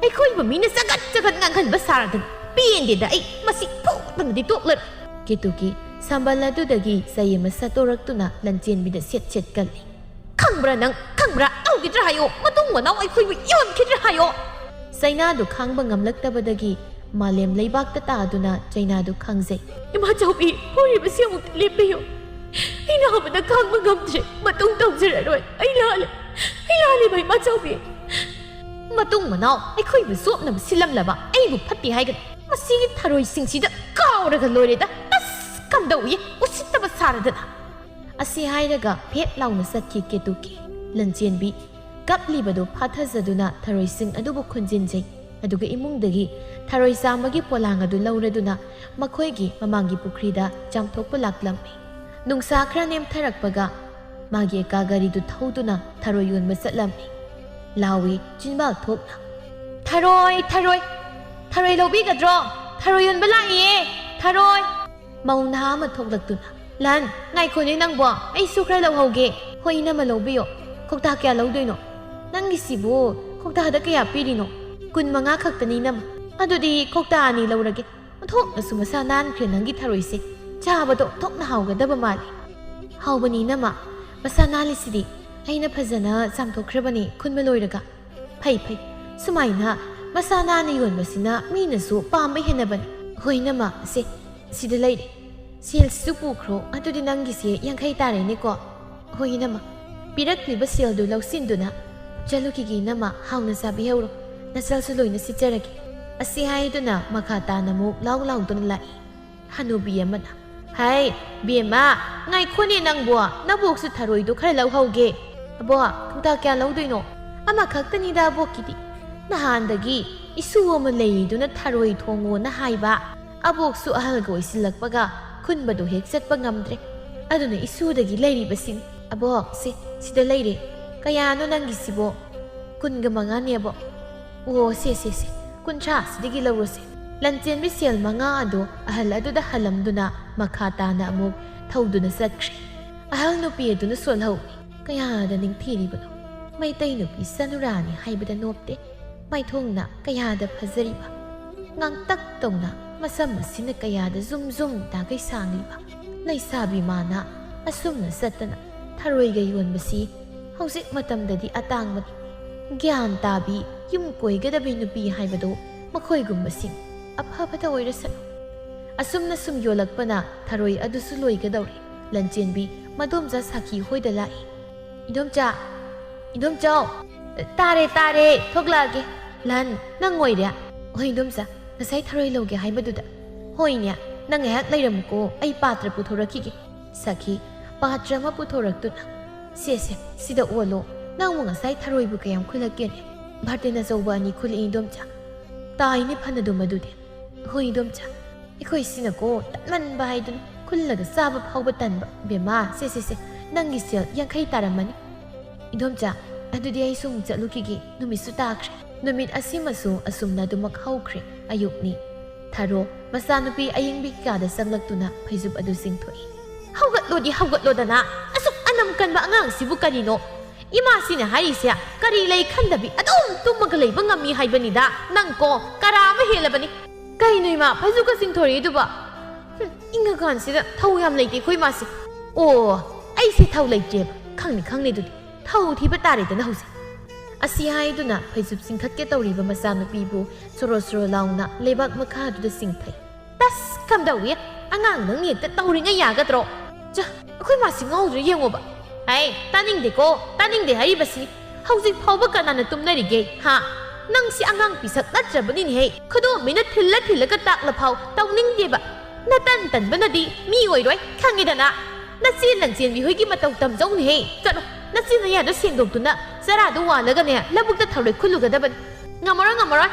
ꯑꯩꯈꯣꯏꯕꯨ ꯃꯤꯅ ꯆꯒꯠ ꯆꯒꯠ ꯉꯥꯡꯍꯟꯕ ꯁꯥꯔꯗꯅ꯫ ꯄꯦꯟꯗꯦꯗ ꯑꯩ, ꯃꯁꯤ ꯐꯨꯗꯅꯗꯤ ꯇꯣꯛꯂꯔꯣꯏ꯫ ꯀꯦꯇꯨꯀꯤ ꯁꯝꯕꯜ ꯑꯗꯨꯗꯒꯤ ꯆꯩ ꯑꯃ ꯁꯠꯇꯣꯔꯛꯇꯨꯅ ꯂꯟꯆꯦꯟꯕꯤꯗ ꯁꯦꯠ ꯁꯦꯠ ꯀꯜꯂꯤ꯫ ꯈꯪꯕ꯭ꯔꯥ ꯅꯪ? ꯈꯪꯕ꯭ꯔꯥ? ꯇꯧꯈꯤꯗ꯭ꯔꯥ ꯍꯥꯏꯌꯣ? ꯃꯇꯨꯡ ꯃꯅꯥꯎ ꯑꯩꯈꯣꯏꯕꯨ ꯌꯣꯟꯈꯤꯗ꯭ꯔꯥ ꯍꯥꯏꯌꯣ? ꯆꯩꯅꯥꯗꯨ ꯈꯥꯡꯕ ꯉꯝꯂꯛꯇꯕꯗꯒꯤ ꯃꯥꯂꯦꯝ ꯂꯩꯕꯥꯛꯇ ꯇꯥꯗꯨꯅ ꯆꯩꯅꯥꯗꯨ ꯈꯥꯡꯖꯩ꯫ ꯏꯃꯥꯆꯧꯕꯤ, ꯐꯨꯔꯤꯕꯁꯤ ꯑꯃꯨꯛꯇ ꯂꯦꯞꯄꯤꯌꯨ꯫ ꯑꯩ ꯅꯥꯕꯗ ꯈꯥꯡꯕ ꯉꯝꯗ꯭ꯔꯦ꯫ ꯃꯇꯨꯡ ꯇꯧꯖꯔꯔꯣꯏ꯫ ꯑꯩ ꯂꯥꯜꯂꯦ꯫ ꯑꯩ ꯂꯥꯜꯂꯦꯕ, ꯏꯃꯥꯆꯧꯕꯤ꯫ ꯃꯇꯨꯡ ꯃꯅꯥꯎ ꯑꯩꯈꯣꯏꯕꯨ ꯆꯣꯞꯅꯕ ꯁꯤꯜꯂꯝꯂꯕ ꯑꯩꯕꯨ ꯐꯠꯇꯦ ꯍꯥꯏꯒꯅꯨ꯫ ꯃꯁꯤꯒꯤ ꯊꯔꯣꯏꯁꯤꯡꯁꯤꯗ ꯀꯥꯎꯔꯒ ꯂꯣꯏꯔꯦꯗ꯫ ꯑꯁ! ꯀꯝꯗꯧꯏ? ꯎꯁꯤꯠꯇꯕ ꯁꯥꯔꯗꯅ꯫ ꯑꯁꯤ ꯍꯥꯏꯔꯒ ꯐꯦꯠ ꯂꯥꯎꯅ ꯆꯠꯈꯤ ꯀꯦꯇꯨꯀꯤ꯫ ꯂꯟꯆꯦꯟꯕꯤ ꯀꯞꯂꯤꯕꯗꯨ ꯐꯥꯊꯖꯗꯨꯅ ꯊꯔꯣꯏꯁꯤꯡ ꯑꯗꯨꯕꯨ ꯈꯨꯟꯖꯤꯟꯖꯩ꯫ ꯑꯗꯨꯒ ꯏꯃꯨꯡꯗꯒꯤ ꯊꯔꯣꯏ ꯆꯥꯝꯕꯒꯤ ꯄꯣꯂꯥꯡ ꯑꯗꯨ ꯂꯧꯔꯗꯨꯅ ꯃꯈꯣꯏꯒꯤ ꯃꯃꯥꯡꯒꯤ ꯄꯨꯈ꯭ꯔꯤꯗ ꯆꯥꯝꯊꯣꯛꯄ ꯂꯥꯛꯂꯝꯃꯤ꯫ ꯅꯨꯡꯁꯥ ꯈꯔ ꯅꯦꯝꯊꯔꯛꯄꯒ ꯃꯥꯒꯤ ꯑꯦꯀꯥ ꯒꯥꯔꯤꯗꯨ ꯊꯧꯗꯨꯅ ꯊꯔꯣꯏ ꯌꯣꯟꯕ ꯆꯠꯂꯝꯃꯤ꯫ ꯂꯥꯎꯏ ꯆꯤꯟꯕꯥꯜ ꯊꯣꯛꯅ, "ꯊꯔꯣꯏ, ꯊꯔꯣꯏ! ꯊꯔꯣꯏ ꯂꯧꯕꯤꯒꯗ꯭ꯔꯣ? ꯊꯔꯣꯏ ꯌꯣꯟꯕ ꯂꯥꯛꯏꯌꯦ! ꯊꯔꯣꯏ!" ꯃꯧ ꯅꯍꯥ ꯑꯃ ꯊꯣꯛꯂꯛꯇꯨꯅ, "ꯂꯟ, ꯉꯥꯏꯈꯣꯅꯦ ꯅꯪꯕꯣ, ꯑꯩꯁꯨ ꯈꯔ ꯂꯧꯍꯧꯒꯦ꯫" "ꯍꯣꯏ ꯏꯅꯝꯃ, ꯂꯧꯕꯤꯌꯣ꯫ ꯀꯧꯇꯥ ꯀꯌꯥ ꯂꯧꯗꯣꯏꯅꯣ?" "ꯅꯪꯒꯤꯁꯤꯕꯨ ꯀꯧꯇꯥꯗ ꯀꯌꯥ ꯄꯤꯔꯤꯅꯣ?" "ꯀꯨꯟ ꯃꯉꯥ ꯈꯛꯇꯅꯤ ꯏꯅꯝꯃ꯫" "ꯑꯗꯨꯗꯤ ꯀꯧꯇꯥ ꯑꯅꯤ ꯂꯧꯔꯒꯦ꯫ ꯑꯣꯟꯊꯣꯛꯅꯁꯨ ꯃꯁꯥ ꯅꯥꯟꯈ꯭ꯔꯦ ꯅꯪꯒꯤ ꯊꯔꯣꯏꯁꯦ꯫ ꯆꯥꯕꯗ ꯑꯣꯟꯊꯣꯛꯅ ꯍꯥꯎꯒꯗꯕ ꯃꯥꯜꯂꯤ꯫" "ꯍꯥꯎꯕꯅꯤ ꯏꯅꯝꯃ, ꯃꯁꯥ ꯅꯥꯜꯂꯤꯁꯤꯗꯤ꯫ ꯑꯩꯅ ꯐꯖꯅ ꯆꯥꯝꯊꯣꯛꯈ꯭ꯔꯕꯅꯤ ꯈꯨꯟꯕ ꯂꯣꯏꯔꯒ꯫ ꯐꯩ, ꯐꯩ꯫ ꯁꯨꯃꯥꯏꯅ ꯃꯁꯥ ꯅꯥꯟꯅ ꯌꯣꯟꯕꯁꯤꯅ ꯃꯤꯅꯁꯨ ꯄꯥꯝꯕ ꯍꯦꯟꯅꯕꯅꯤ꯫ ꯍꯣꯏ, ꯏꯅꯝꯃ, ꯁꯦ, ꯁꯤꯗ ꯂꯩꯔꯦ꯫ ꯁꯦꯜꯁꯤꯁꯨ ꯄꯨꯈ꯭ꯔꯣ, ꯑꯗꯨꯗꯤ ꯅꯪꯒꯤꯁꯦ ꯌꯥꯡꯈꯩ ꯇꯥꯔꯦꯅꯦꯀꯣ꯫ ꯍꯣꯏ, ꯏꯅꯝꯃ꯫ ꯄꯤꯔꯛꯂꯤꯕ ꯁꯦꯜꯗꯨ ꯂꯧꯁꯤꯟꯗꯨꯅ ꯆꯠꯂꯨꯈꯤꯒꯦ, ꯏꯅꯝꯃ, ꯍꯥꯎꯅ ꯆꯥꯕꯤꯍꯧꯔꯣ꯫ ꯅꯆꯜꯁꯨ ꯂꯣꯏꯅ ꯁꯤꯠꯆꯔꯒꯦ꯫ ꯑꯁꯤ ꯍꯥꯏꯗꯨꯅ ꯃꯈꯥ ꯇꯥꯅ ꯑꯃꯨꯛ ꯂꯥꯎ ꯂꯥꯎꯗꯨꯅ ꯂꯥꯛꯏ꯫ ꯍꯅꯨꯕꯤ ꯑꯃꯅ, "ꯍꯩ, ꯕꯦꯝꯃ, ꯉꯥꯏꯈꯣꯅꯦ ꯅꯪꯕꯣ, ꯅꯕꯣꯛꯁꯨ ꯊꯔꯣꯏꯗꯣ ꯈꯔ ꯂꯧꯍꯧꯒꯦ꯫" "ꯑꯕꯣꯛ, ꯀꯧꯇꯥ ꯀꯌꯥ ꯂꯧꯗꯣꯏꯅꯣ?" "ꯑꯃꯈꯛꯇꯅꯤꯗ ꯑꯕꯣꯛꯀꯤꯗꯤ꯫ ꯅꯍꯥꯟꯗꯒꯤ ꯏꯁꯨ ꯑꯃ ꯂꯩꯔꯤꯗꯨꯅ ꯊꯔꯣꯏ ꯊꯣꯡꯉꯣꯅ ꯍꯥꯏꯕ꯫ ꯑꯕꯣꯛꯁꯨ ꯑꯍꯜꯒ ꯑꯣꯏꯁꯤꯜꯂꯛꯄꯒ ꯈꯨꯟꯕꯗꯣ ꯍꯦꯛ ꯆꯠꯄ ꯉꯝꯗ꯭ꯔꯦ꯫ ꯑꯗꯨꯅ ꯏꯁꯨꯗꯒꯤ ꯂꯩꯔꯤꯕꯁꯤꯅꯤ꯫ ꯑꯕꯣꯛ, ꯁꯦ, ꯁꯤꯗ ꯂꯩꯔꯦ꯫ ꯀꯌꯥꯅꯣ ꯅꯪꯒꯤꯁꯤꯕꯣ?" "ꯀꯨꯟꯒ ꯃꯉꯥꯅꯦ ꯑꯕꯣꯛ꯫" "ꯑꯣ, ꯁꯦ, ꯁꯦ, ꯁꯦ, ꯀꯨꯟꯊ꯭ꯔꯥ ꯁꯤꯗꯒꯤ ꯂꯧꯔꯣꯁꯦ꯫" ꯂꯟꯆꯦꯟꯕꯤ ꯁꯦꯜ ꯃꯉꯥ ꯑꯗꯨ ꯑꯍꯜ ꯑꯗꯨꯗ ꯍꯜꯂꯝꯗꯨꯅ ꯃꯈꯥ ꯇꯥꯅ ꯑꯃꯨꯛ ꯊꯧꯗꯨꯅ ꯆꯠꯈ꯭ꯔꯦ꯫ ꯑꯍꯜ ꯅꯨꯄꯤ ꯑꯗꯨꯅ ꯁꯣꯜꯍꯧꯏ꯫ ꯀꯌꯥꯗ ꯅꯤꯡꯊꯤꯔꯤꯕꯅꯣ! ꯃꯩꯇꯩ ꯅꯨꯄꯤ ꯆꯅꯨꯔꯥꯅꯤ ꯍꯥꯏꯕꯗ ꯅꯣꯞꯇꯦ꯫ ꯃꯥꯏꯊꯣꯡꯅ ꯀꯌꯥꯗ ꯐꯖꯔꯤꯕ! ꯉꯥꯡꯇꯛ ꯇꯧꯅ ꯃꯁꯝ ꯑꯁꯤꯅ ꯀꯌꯥꯗ ꯖꯨꯝ ꯖꯨꯝ ꯇꯥꯒꯩ ꯁꯥꯡꯂꯤꯕ! ꯂꯩꯁꯥꯕꯤ ꯃꯥꯅ ꯑꯁꯨꯝꯅ ꯆꯠꯇꯅ ꯊꯔꯣꯏꯒ ꯌꯣꯟꯕꯁꯤ ꯍꯧꯖꯤꯛ ꯃꯇꯝꯗꯗꯤ ꯑꯇꯥꯡꯕꯅꯤ꯫ ꯒ꯭ꯌꯥꯟ ꯇꯥꯕꯤ, ꯌꯨꯝ ꯀꯣꯏꯒꯗꯕꯤ ꯅꯨꯄꯤ ꯍꯥꯏꯕꯗꯨ ꯃꯈꯣꯏꯒꯨꯝꯕꯁꯤꯡ ꯑꯐꯕꯗ ꯑꯣꯏꯔꯁꯅꯨ꯫ ꯑꯁꯨꯝꯅ ꯁꯨꯝ ꯌꯣꯜꯂꯛꯄꯅ ꯊꯔꯣꯏ ꯑꯗꯨꯁꯨ ꯂꯣꯏꯒꯗꯧꯔꯦ꯫ ꯂꯟꯆꯦꯟꯕꯤ ꯃꯗꯣꯝꯆꯥ ꯁꯥꯈꯤ ꯍꯣꯏꯗ ꯂꯥꯛꯏ꯫ "ꯏꯗꯣꯝꯆꯥ, ꯏꯗꯣꯝꯆꯥ!" "ꯇꯥꯔꯦ, ꯇꯥꯔꯦ, ꯊꯣꯛꯂꯛꯑꯒꯦ꯫" "ꯂꯟ, ꯅꯪ ꯑꯣꯏꯔꯦ?" "ꯍꯣꯏ, ꯏꯗꯣꯝꯆꯥ, ꯉꯁꯥꯏ ꯊꯔꯣꯏ ꯂꯧꯒꯦ ꯍꯥꯏꯕꯗꯨꯗ꯫" "ꯍꯣꯏꯅꯦ, ꯅꯪ ꯉꯥꯏꯍꯥꯛ ꯂꯩꯔꯝꯃꯨꯀꯣ, ꯑꯩ ꯄꯥꯇ꯭ꯔ ꯄꯨꯊꯣꯔꯛꯈꯤꯒꯦ꯫" ꯁꯥꯈꯤ ꯄꯥꯇ꯭ꯔ ꯑꯃ ꯄꯨꯊꯣꯔꯛꯇꯨꯅ, "ꯁꯦ, ꯁꯦ, ꯁꯤꯗ ꯑꯣꯜꯂꯣ꯫ ꯅꯪꯕꯨ ꯉꯁꯥꯏ ꯊꯔꯣꯏꯕꯨ ꯀꯌꯥꯝ ꯈꯨꯜꯂꯛꯀꯦꯅꯦ?" "ꯕꯥꯔꯇꯦꯟ ꯑꯆꯧꯕ ꯑꯅꯤ ꯈꯨꯜꯂꯛꯏ, ꯏꯗꯣꯝꯆꯥ꯫" "ꯇꯥꯏꯅꯦ ꯐꯅꯗꯨꯝ ꯑꯗꯨꯗꯤ꯫" "ꯍꯣꯏ, ꯏꯗꯣꯝꯆꯥ, ꯑꯩꯈꯣꯏ ꯁꯤꯅꯀꯣ ꯇꯟꯃꯟꯕ ꯍꯥꯏꯗꯨꯅ ꯈꯨꯜꯂꯒ ꯆꯥꯕ ꯐꯥꯎꯕ ꯇꯟꯕ꯫ ꯕꯦꯝꯃ, ꯁꯦ, ꯁꯦ, ꯁꯦ, ꯅꯪꯒꯤ ꯁꯦꯜ ꯌꯥꯡꯈꯩ ꯇꯥꯔꯝꯃꯅꯤ꯫" "ꯏꯗꯣꯝꯆꯥ, ꯑꯗꯨꯗꯤ ꯑꯩꯁꯨ ꯑꯃꯨꯛ ꯆꯠꯂꯨꯈꯤꯒꯦ, ꯅꯨꯃꯤꯠꯁꯨ ꯇꯥꯈ꯭ꯔꯦ꯫" ꯅꯨꯃꯤꯠ ꯑꯁꯤꯃꯁꯨ ꯑꯁꯨꯝꯅ ꯑꯗꯨꯃꯛ ꯍꯧꯈ꯭ꯔꯦ꯫ ꯑꯌꯨꯛꯅꯤ꯫ ꯊꯔꯣ ꯃꯆꯥꯅꯨꯄꯤ ꯑꯌꯤꯡꯕꯤ ꯀꯥꯗ ꯆꯪꯂꯛꯇꯨꯅ ꯐꯩꯖꯨꯞ ꯑꯗꯨ ꯆꯤꯡꯊꯣꯛꯏ꯫ "ꯍꯧꯒꯠꯂꯣꯗꯤ ꯍꯧꯒꯠꯂꯣꯗꯅ, ꯑꯁꯨꯛ ꯑꯅꯝ ꯀꯟꯕ ꯑꯉꯥꯡꯁꯤꯕꯨ ꯀꯔꯤꯅꯣ? ꯏꯃꯥꯁꯤꯅ ꯍꯥꯏꯔꯤꯁꯦ ꯀꯔꯤ ꯂꯩ ꯈꯟꯗꯕꯤ ꯑꯗꯨꯝ ꯇꯨꯝꯃꯒ ꯂꯩꯕ ꯉꯝꯃꯤ ꯍꯥꯏꯕꯅꯤꯗ꯫ ꯅꯪ ꯀꯣ ꯀꯔꯥ ꯑꯃ ꯍꯦꯜꯂꯕꯅꯤ꯫" "ꯀꯩꯅꯣ ꯏꯃꯥ, ꯐꯩꯖꯨꯞꯀ ꯆꯤꯡꯊꯣꯔꯛꯏꯗꯨꯕꯣ?" "ꯍꯨꯝ, ꯏꯪꯉꯀꯥꯟꯁꯤꯗ ꯊꯧ ꯌꯥꯝ ꯂꯩꯇꯦ ꯑꯩꯈꯣꯏ ꯏꯃꯥꯁꯦ꯫" "ꯑꯣ, ꯑꯩꯁꯦ ꯊꯧ ꯂꯩꯇ꯭ꯔꯦꯕ꯫ ꯈꯪꯅꯤ, ꯈꯪꯅꯤ ꯑꯗꯨꯗꯤ꯫ ꯊꯧ ꯊꯤꯕ ꯇꯥꯔꯦꯗꯅ ꯍꯧꯖꯤꯛ꯫ ꯑꯁꯤ ꯍꯥꯏꯗꯨꯅ ꯐꯩꯖꯨꯞ ꯆꯤꯡꯈꯠꯀꯦ ꯇꯧꯔꯤꯕ ꯃꯆꯥꯅꯨꯄꯤꯕꯨ ꯁꯣꯔꯣ ꯁꯣꯔꯣ ꯂꯥꯎꯅ ꯂꯩꯕꯥꯛ ꯃꯈꯥꯗꯨꯗ ꯆꯤꯡꯊꯩ꯫ "ꯇꯁ! ꯀꯝꯗꯧꯏ? ꯑꯉꯥꯡ ꯅꯪꯅ ꯍꯦꯛꯇ ꯇꯧꯔꯤꯉꯩ ꯌꯥꯒꯗ꯭ꯔꯣ? ꯆ, ꯑꯩꯈꯣꯏ ꯃꯥꯁꯤ ꯉꯥꯎꯗ꯭ꯔꯥ ꯌꯦꯡꯉꯣꯕ꯫ ꯍꯩ, ꯇꯥꯅꯤꯡꯗꯦꯀꯣ, ꯇꯥꯅꯤꯡꯗꯦ ꯍꯥꯏꯔꯤꯕꯁꯤ꯫ ꯍꯧꯖꯤꯛ ꯐꯥꯎꯕ ꯀꯅꯥꯅ ꯇꯨꯝꯅꯔꯤꯒꯦ, ꯍꯥ? ꯅꯪꯁꯤ ꯑꯉꯥꯡ ꯄꯤꯁꯛ ꯅꯠꯇ꯭ꯔꯕꯅꯤꯅꯦꯍꯦ꯫ ꯈꯨꯗꯣꯝꯕꯤꯅ ꯊꯤꯜꯂ ꯊꯤꯜꯂꯒ ꯇꯥꯛꯂ ꯐꯥꯎ ꯇꯧꯅꯤꯡꯗꯦꯕ꯫ ꯅꯇꯟ ꯇꯟꯕꯅꯗꯤ ꯃꯤ ꯑꯣꯏꯔꯣꯏ, ꯈꯪꯉꯦꯗꯅ꯫ ꯅꯆꯦ ꯂꯟꯆꯦꯟꯕꯤ ꯍꯣꯏꯒꯤ ꯃꯇꯧ ꯇꯝꯖꯧꯅꯦꯍꯦ꯫ ꯆꯠꯂꯣ, ꯅꯆꯦ ꯅꯌꯥꯗꯣ ꯁꯦꯡꯗꯣꯛꯇꯨꯅ ꯆꯔꯥꯗꯣ ꯋꯥꯜꯂꯒꯅꯦ, ꯂꯧꯕꯨꯛꯇ ꯊꯔꯣꯏ ꯈꯨꯜꯂꯨꯒꯗꯕꯅꯤ꯫ ꯉꯝꯃꯔꯣꯏ, ꯉꯝꯃꯔꯣꯏ꯫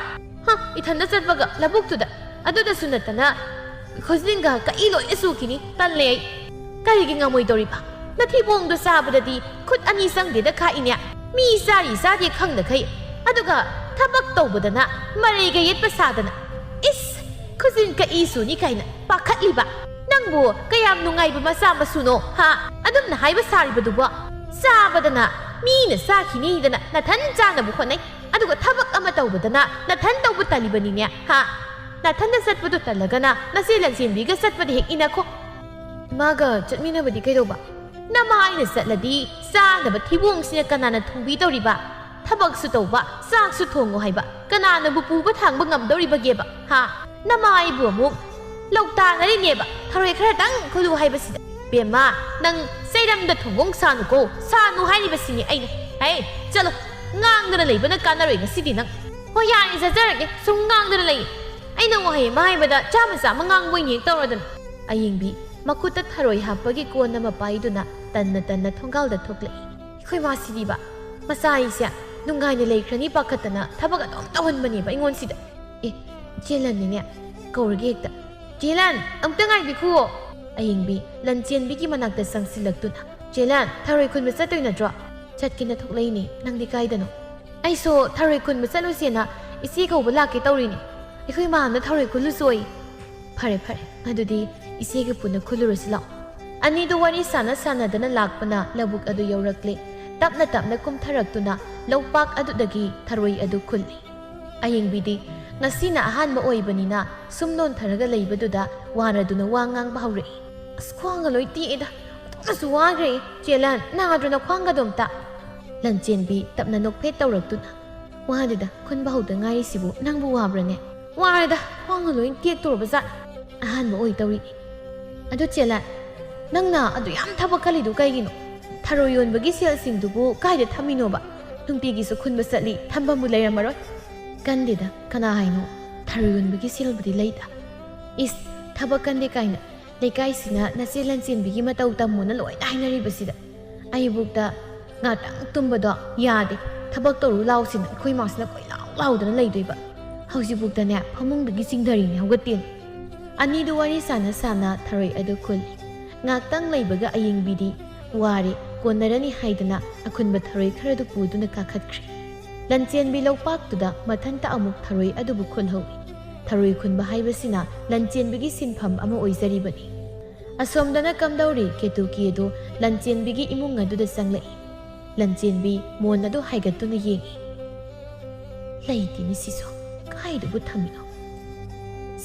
ꯍ, ꯏꯊꯟꯗ ꯆꯠꯄꯒ ꯂꯧꯕꯨꯛꯇꯨꯗ꯫ ꯑꯗꯨꯗꯁꯨ ꯅꯠꯇꯅ ꯈꯨꯖꯤꯟꯒ ꯀꯛꯏ ꯂꯣꯏꯅ ꯆꯨꯈꯤꯅꯤ꯫ ꯇꯜꯂꯦ ꯑꯩ꯫ ꯀꯔꯤꯒꯤ ꯉꯝꯃꯣꯏꯗꯧꯔꯤꯕ? ꯅꯊꯤꯕꯣꯡꯗꯣ ꯆꯥꯕꯗꯗꯤ ꯈꯨꯠ ꯑꯅꯤ ꯆꯪꯗꯦꯗ ꯈꯥꯛꯏꯅꯦ꯫ ꯃꯤ ꯆꯥꯔꯤ ꯆꯥꯗꯦ ꯈꯪꯗꯈꯩ꯫ ꯑꯗꯨꯒ ꯊꯕꯛ ꯇꯧꯕꯗꯅ ꯃꯔꯩꯒ ꯌꯦꯠꯄ ꯁꯥꯗꯅ꯫ ꯏꯁ! ꯈꯨꯖꯤꯟ ꯀꯛꯏ ꯆꯨꯅꯤ ꯀꯥꯏꯅ ꯄꯥꯈꯠꯂꯤꯕ? ꯅꯪꯕꯨ ꯀꯌꯥꯝ ꯅꯨꯡꯉꯥꯏꯕ ꯃꯆꯥ ꯃꯁꯨꯅꯣ, ꯍꯥ? ꯑꯗꯨꯝꯅ ꯍꯥꯏꯕ ꯁꯥꯔꯤꯕꯗꯨꯕꯣ? ꯆꯥꯕꯗꯅ ꯃꯤꯅ ꯆꯥꯈꯤꯅꯤꯗꯅ ꯅꯊꯟ ꯆꯥꯅꯕ ꯍꯣꯠꯅꯩ꯫ ꯑꯗꯨꯒ ꯊꯕꯛ ꯑꯃ ꯇꯧꯕꯗꯅ ꯅꯊꯟ ꯇꯧꯕ ꯇꯜꯂꯤꯕꯅꯤꯅꯦ, ꯍꯥ? ꯅꯊꯟꯗ ꯆꯠꯄꯗꯨ ꯇꯜꯂꯒꯅ ꯅꯆꯦ ꯂꯟꯆꯦꯟꯕꯤꯒ ꯆꯠꯄꯗ ꯍꯦꯛ ꯏꯟꯅꯈꯣ꯫ ꯏꯃꯥꯒ ꯆꯠꯃꯤꯟꯅꯕꯗꯤ ꯀꯩꯗꯧꯕ? ꯅꯃꯥꯏꯅ ꯆꯠꯂꯗꯤ ꯆꯥꯅꯕ ꯊꯤꯕꯣꯡꯁꯤꯅ ꯀꯅꯥꯅ ꯊꯣꯡꯕꯤꯗꯧꯔꯤꯕ? ꯊꯕꯛꯁꯨ ꯇꯧꯕ, ꯆꯥꯛꯁꯨ ꯊꯣꯡꯉꯨ ꯍꯥꯏꯕ ꯀꯅꯥꯅꯕꯨ ꯄꯨꯕ ꯊꯥꯡꯕ ꯉꯝꯗꯧꯔꯤꯕꯒꯦꯕ? ꯍꯥ? ꯅꯃꯥꯏꯕꯨ ꯑꯃꯨꯛ ꯂꯧꯇꯥꯅꯔꯤꯅꯦꯕ, ꯊꯔꯣꯏ ꯈꯔꯇꯪ ꯈꯨꯜꯂꯨ ꯍꯥꯏꯕꯁꯤꯗ꯫ ꯕꯦꯝꯃ, ꯅꯪ ꯆꯩꯔꯝꯗ ꯊꯣꯡꯒꯣꯡ ꯁꯥꯅꯨꯀꯣ, ꯁꯥꯅꯨ ꯍꯥꯏꯔꯤꯕꯁꯤꯅꯤ ꯑꯩꯅ꯫ ꯍꯦ, ꯆꯠꯂꯣ, ꯉꯥꯡꯗꯅ ꯂꯩꯕꯅ ꯀꯥꯟꯅꯔꯣꯏ ꯉꯁꯤꯗꯤ ꯅꯪ꯫ ꯍꯣꯏ, ꯌꯥꯔꯦ, ꯆꯠꯆꯔꯒꯦ, ꯁꯨꯝ ꯉꯥꯡꯗꯅ ꯂꯩ꯫ ꯑꯩꯅ ꯋꯥꯍꯩ ꯑꯃ ꯍꯥꯏꯕꯗ ꯆꯥꯝꯃ ꯆꯥꯝꯃ ꯉꯥꯡꯕ ꯑꯣꯏꯅ ꯍꯦꯛ ꯇꯧꯔꯗꯅ꯫ ꯑꯌꯤꯡꯕꯤ ꯃꯈꯨꯠꯇ ꯊꯔꯣꯏ ꯍꯥꯞꯄꯒꯤ ꯀꯣꯟ ꯑꯃ ꯄꯥꯏꯗꯨꯅ ꯇꯟꯅ ꯇꯟꯅ ꯊꯣꯡꯒꯥꯜꯗ ꯊꯣꯛꯂꯛꯏ꯫ ꯑꯩꯈꯣꯏ ꯃꯥꯁꯤꯗꯤꯕ, ꯃꯆꯥ ꯑꯩꯁꯦ ꯅꯨꯡꯉꯥꯏꯅ ꯂꯩꯈ꯭ꯔꯅꯤ ꯄꯥꯈꯠꯇꯅ ꯊꯕꯛ ꯑꯗꯨꯝ ꯇꯧꯍꯟꯕꯅꯦꯕ ꯑꯩꯉꯣꯟꯁꯤꯗ꯫ ꯑꯦ, ꯆꯦ ꯂꯟꯅꯤꯅꯦ, ꯀꯧꯔꯒꯦ ꯍꯦꯛꯇ꯫ "ꯆꯦ ꯂꯟ, ꯑꯃꯨꯛꯇ ꯉꯥꯏꯕꯤꯈꯨꯑꯣ!" ꯑꯌꯤꯡꯕꯤ ꯂꯟꯆꯦꯟꯕꯤꯒꯤ ꯃꯅꯥꯛꯇ ꯆꯪꯁꯤꯜꯂꯛꯇꯨꯅ, "ꯆꯦ ꯂꯟ, ꯊꯔꯣꯏ ꯈꯨꯟꯕ ꯆꯠꯇꯣꯏ ꯅꯠꯇ꯭ꯔꯣ?" "ꯆꯠꯀꯦꯅ ꯊꯣꯛꯂꯛꯏꯅꯦ, ꯅꯪꯗꯤ ꯀꯥꯏꯗꯅꯣ?" "ꯑꯩꯁꯨ ꯊꯔꯣꯏ ꯈꯨꯟꯕ ꯆꯠꯂꯨꯁꯦꯅ ꯏꯆꯦ ꯀꯧꯕ ꯂꯥꯛꯀꯦ ꯇꯧꯔꯤꯅꯦ꯫ ꯑꯩꯈꯣꯏ ꯃꯥꯅ ꯊꯔꯣꯏ ꯈꯨꯜꯂꯨꯁꯣꯌꯦ꯫" "ꯐꯔꯦ, ꯐꯔꯦ, ꯑꯗꯨꯗꯤ ꯏꯆꯦꯒ ꯄꯨꯟꯅ ꯈꯨꯜꯂꯨꯔꯁꯤ ꯂꯥꯛꯑꯣ꯫" ꯑꯅꯤꯗꯨ ꯋꯥꯔꯤ ꯁꯥꯟꯅ ꯁꯥꯟꯅꯗꯅ ꯂꯥꯛꯄꯅ ꯂꯧꯕꯨꯛ ꯑꯗꯨ ꯌꯧꯔꯛꯂꯦ꯫ ꯇꯞꯅ ꯇꯞꯅ ꯀꯨꯝꯊꯔꯛꯇꯨꯅ ꯂꯧꯄꯥꯛ ꯑꯗꯨꯗꯒꯤ ꯊꯔꯣꯏ ꯑꯗꯨ ꯈꯨꯜꯂꯤ꯫ ꯑꯌꯤꯡꯕꯤꯗꯤ ꯉꯁꯤꯅ ꯑꯍꯥꯟꯕ ꯑꯣꯏꯕꯅꯤꯅ ꯁꯨꯝ ꯅꯣꯟꯊꯔꯒ ꯂꯩꯕꯗꯨꯗ ꯋꯥꯔꯗꯨꯅ ꯋꯥ ꯉꯥꯡꯕ ꯍꯧꯔꯛꯏ꯫ "ꯑꯁ, ꯈ꯭ꯋꯥꯡꯒ ꯂꯣꯏ ꯇꯦꯛꯑꯦꯗ, ꯑꯣꯟꯊꯣꯛꯅꯁꯨ ꯋꯥꯈ꯭ꯔꯦ꯫ ꯆꯦ ꯂꯟ, ꯅꯥꯗ꯭ꯔꯣ ꯅꯈ꯭ꯋꯥꯡꯒꯗꯣ ꯑꯝꯇ?" ꯂꯟꯆꯦꯟꯕꯤ ꯇꯞꯅ ꯅꯣꯛꯐꯦꯠ ꯇꯧꯔꯛꯇꯨꯅ, "ꯋꯥꯗꯦꯗ, ꯈꯨꯟꯕ ꯍꯧꯗ ꯉꯥꯏꯔꯤꯁꯤꯕꯨ ꯅꯪꯕꯨ ꯋꯥꯕ꯭ꯔꯅꯦ?" "ꯋꯥꯔꯦꯗ, ꯈ꯭ꯋꯥꯡꯒ ꯂꯣꯏ ꯇꯦꯛꯇꯣꯔꯕ ꯖꯥꯠ꯫ ꯑꯍꯥꯟꯕ ꯑꯣꯏ ꯇꯧꯔꯤꯅꯤ꯫ ꯑꯗꯨ ꯆꯦꯂꯟ, ꯅꯪꯅ ꯑꯗꯨ ꯌꯥꯝ ꯊꯕꯛ ꯀꯜꯂꯤꯗꯨ ꯀꯩꯒꯤꯅꯣ? ꯊꯔꯣꯏ ꯌꯣꯟꯕꯒꯤ ꯁꯦꯜꯁꯤꯡꯗꯨꯕꯨ ꯀꯥꯏꯗ ꯊꯝꯃꯤꯅꯣꯕ? ꯅꯨꯡꯇꯤꯒꯤꯁꯨ ꯈꯨꯟꯕ ꯆꯠꯂꯤ, ꯊꯝꯐꯝꯕꯨ ꯂꯩꯔꯝꯃꯔꯣꯏ꯫" "ꯀꯟꯗꯦꯗ, ꯀꯅꯥ ꯍꯥꯏꯅꯣ? ꯊꯔꯣꯏ ꯌꯣꯟꯕꯒꯤ ꯁꯦꯜꯕꯨꯗꯤ ꯂꯩꯗ꯫" "ꯏꯁ, ꯊꯕꯛ ꯀꯟꯗꯦ ꯀꯥꯏꯅ꯫ ꯂꯩꯀꯥꯏꯁꯤꯅ ꯅꯆꯦ ꯂꯟꯆꯦꯟꯕꯤꯒꯤ ꯃꯇꯧ ꯇꯝꯃꯣꯅ ꯂꯣꯏꯅ ꯍꯥꯏꯅꯔꯤꯕꯁꯤꯗ꯫ ꯑꯌꯨꯛꯇ ꯉꯥꯛꯇꯪ ꯇꯨꯝꯕꯗꯣ ꯌꯥꯗꯦ꯫ ꯊꯕꯛ ꯇꯧꯔꯨ ꯂꯥꯎꯁꯤꯅ ꯑꯩꯈꯣꯏ ꯃꯥꯁꯤꯅ ꯀꯣꯏꯂꯥꯎ ꯂꯥꯎꯗꯅ ꯂꯩꯗꯣꯏꯕ꯫ ꯍꯧꯖꯤꯛꯐꯥꯎꯗꯅꯦ ꯐꯃꯨꯡꯗꯒꯤ ꯆꯤꯡꯊꯔꯤꯅꯦ ꯍꯧꯒꯠꯇꯦꯅ꯫" ꯑꯅꯤꯗꯨ ꯋꯥꯔꯤ ꯁꯥꯟꯅ ꯁꯥꯟꯅ ꯊꯔꯣꯏ ꯑꯗꯨ ꯈꯨꯜꯂꯤ꯫ ꯉꯥꯛꯇꯪ ꯂꯩꯕꯒ ꯑꯌꯤꯡꯕꯤꯗꯤ ꯋꯥꯔꯦ, ꯀꯣꯟꯅꯔꯅꯤ ꯍꯥꯏꯗꯅ ꯑꯈꯨꯟꯕ ꯊꯔꯣꯏ ꯈꯔꯗꯨ ꯄꯨꯗꯨꯅ ꯀꯥꯈꯠꯈ꯭ꯔꯦ꯫ ꯂꯟꯆꯦꯟꯕꯤ ꯂꯧꯄꯥꯛꯇꯨꯗ ꯃꯊꯟꯇ ꯑꯃꯨꯛ ꯊꯔꯣꯏ ꯑꯗꯨꯕꯨ ꯈꯨꯜꯍꯧꯏ꯫ ꯊꯔꯣꯏ ꯈꯨꯟꯕ ꯍꯥꯏꯕꯁꯤꯅ ꯂꯟꯆꯦꯟꯕꯤꯒꯤ ꯁꯤꯟꯐꯝ ꯑꯃ ꯑꯣꯏꯖꯔꯤꯕꯅꯤ꯫ ꯑꯁꯣꯝꯗꯅ ꯀꯝꯗꯧꯔꯤ? ꯀꯦꯇꯨꯀꯤ ꯑꯗꯨ ꯂꯟꯆꯦꯟꯕꯤꯒꯤ ꯏꯃꯨꯡ ꯑꯗꯨꯗ ꯆꯪꯂꯛꯏ꯫ ꯂꯟꯆꯦꯟꯕꯤ ꯃꯣꯟ ꯑꯗꯨ ꯍꯥꯏꯒꯠꯇꯨꯅ ꯌꯦꯡꯏ꯫ "ꯂꯩꯇꯦꯅꯦ ꯁꯤꯁꯨ, ꯀꯥꯏꯗꯕꯨ ꯊꯝꯃꯤꯅꯣ?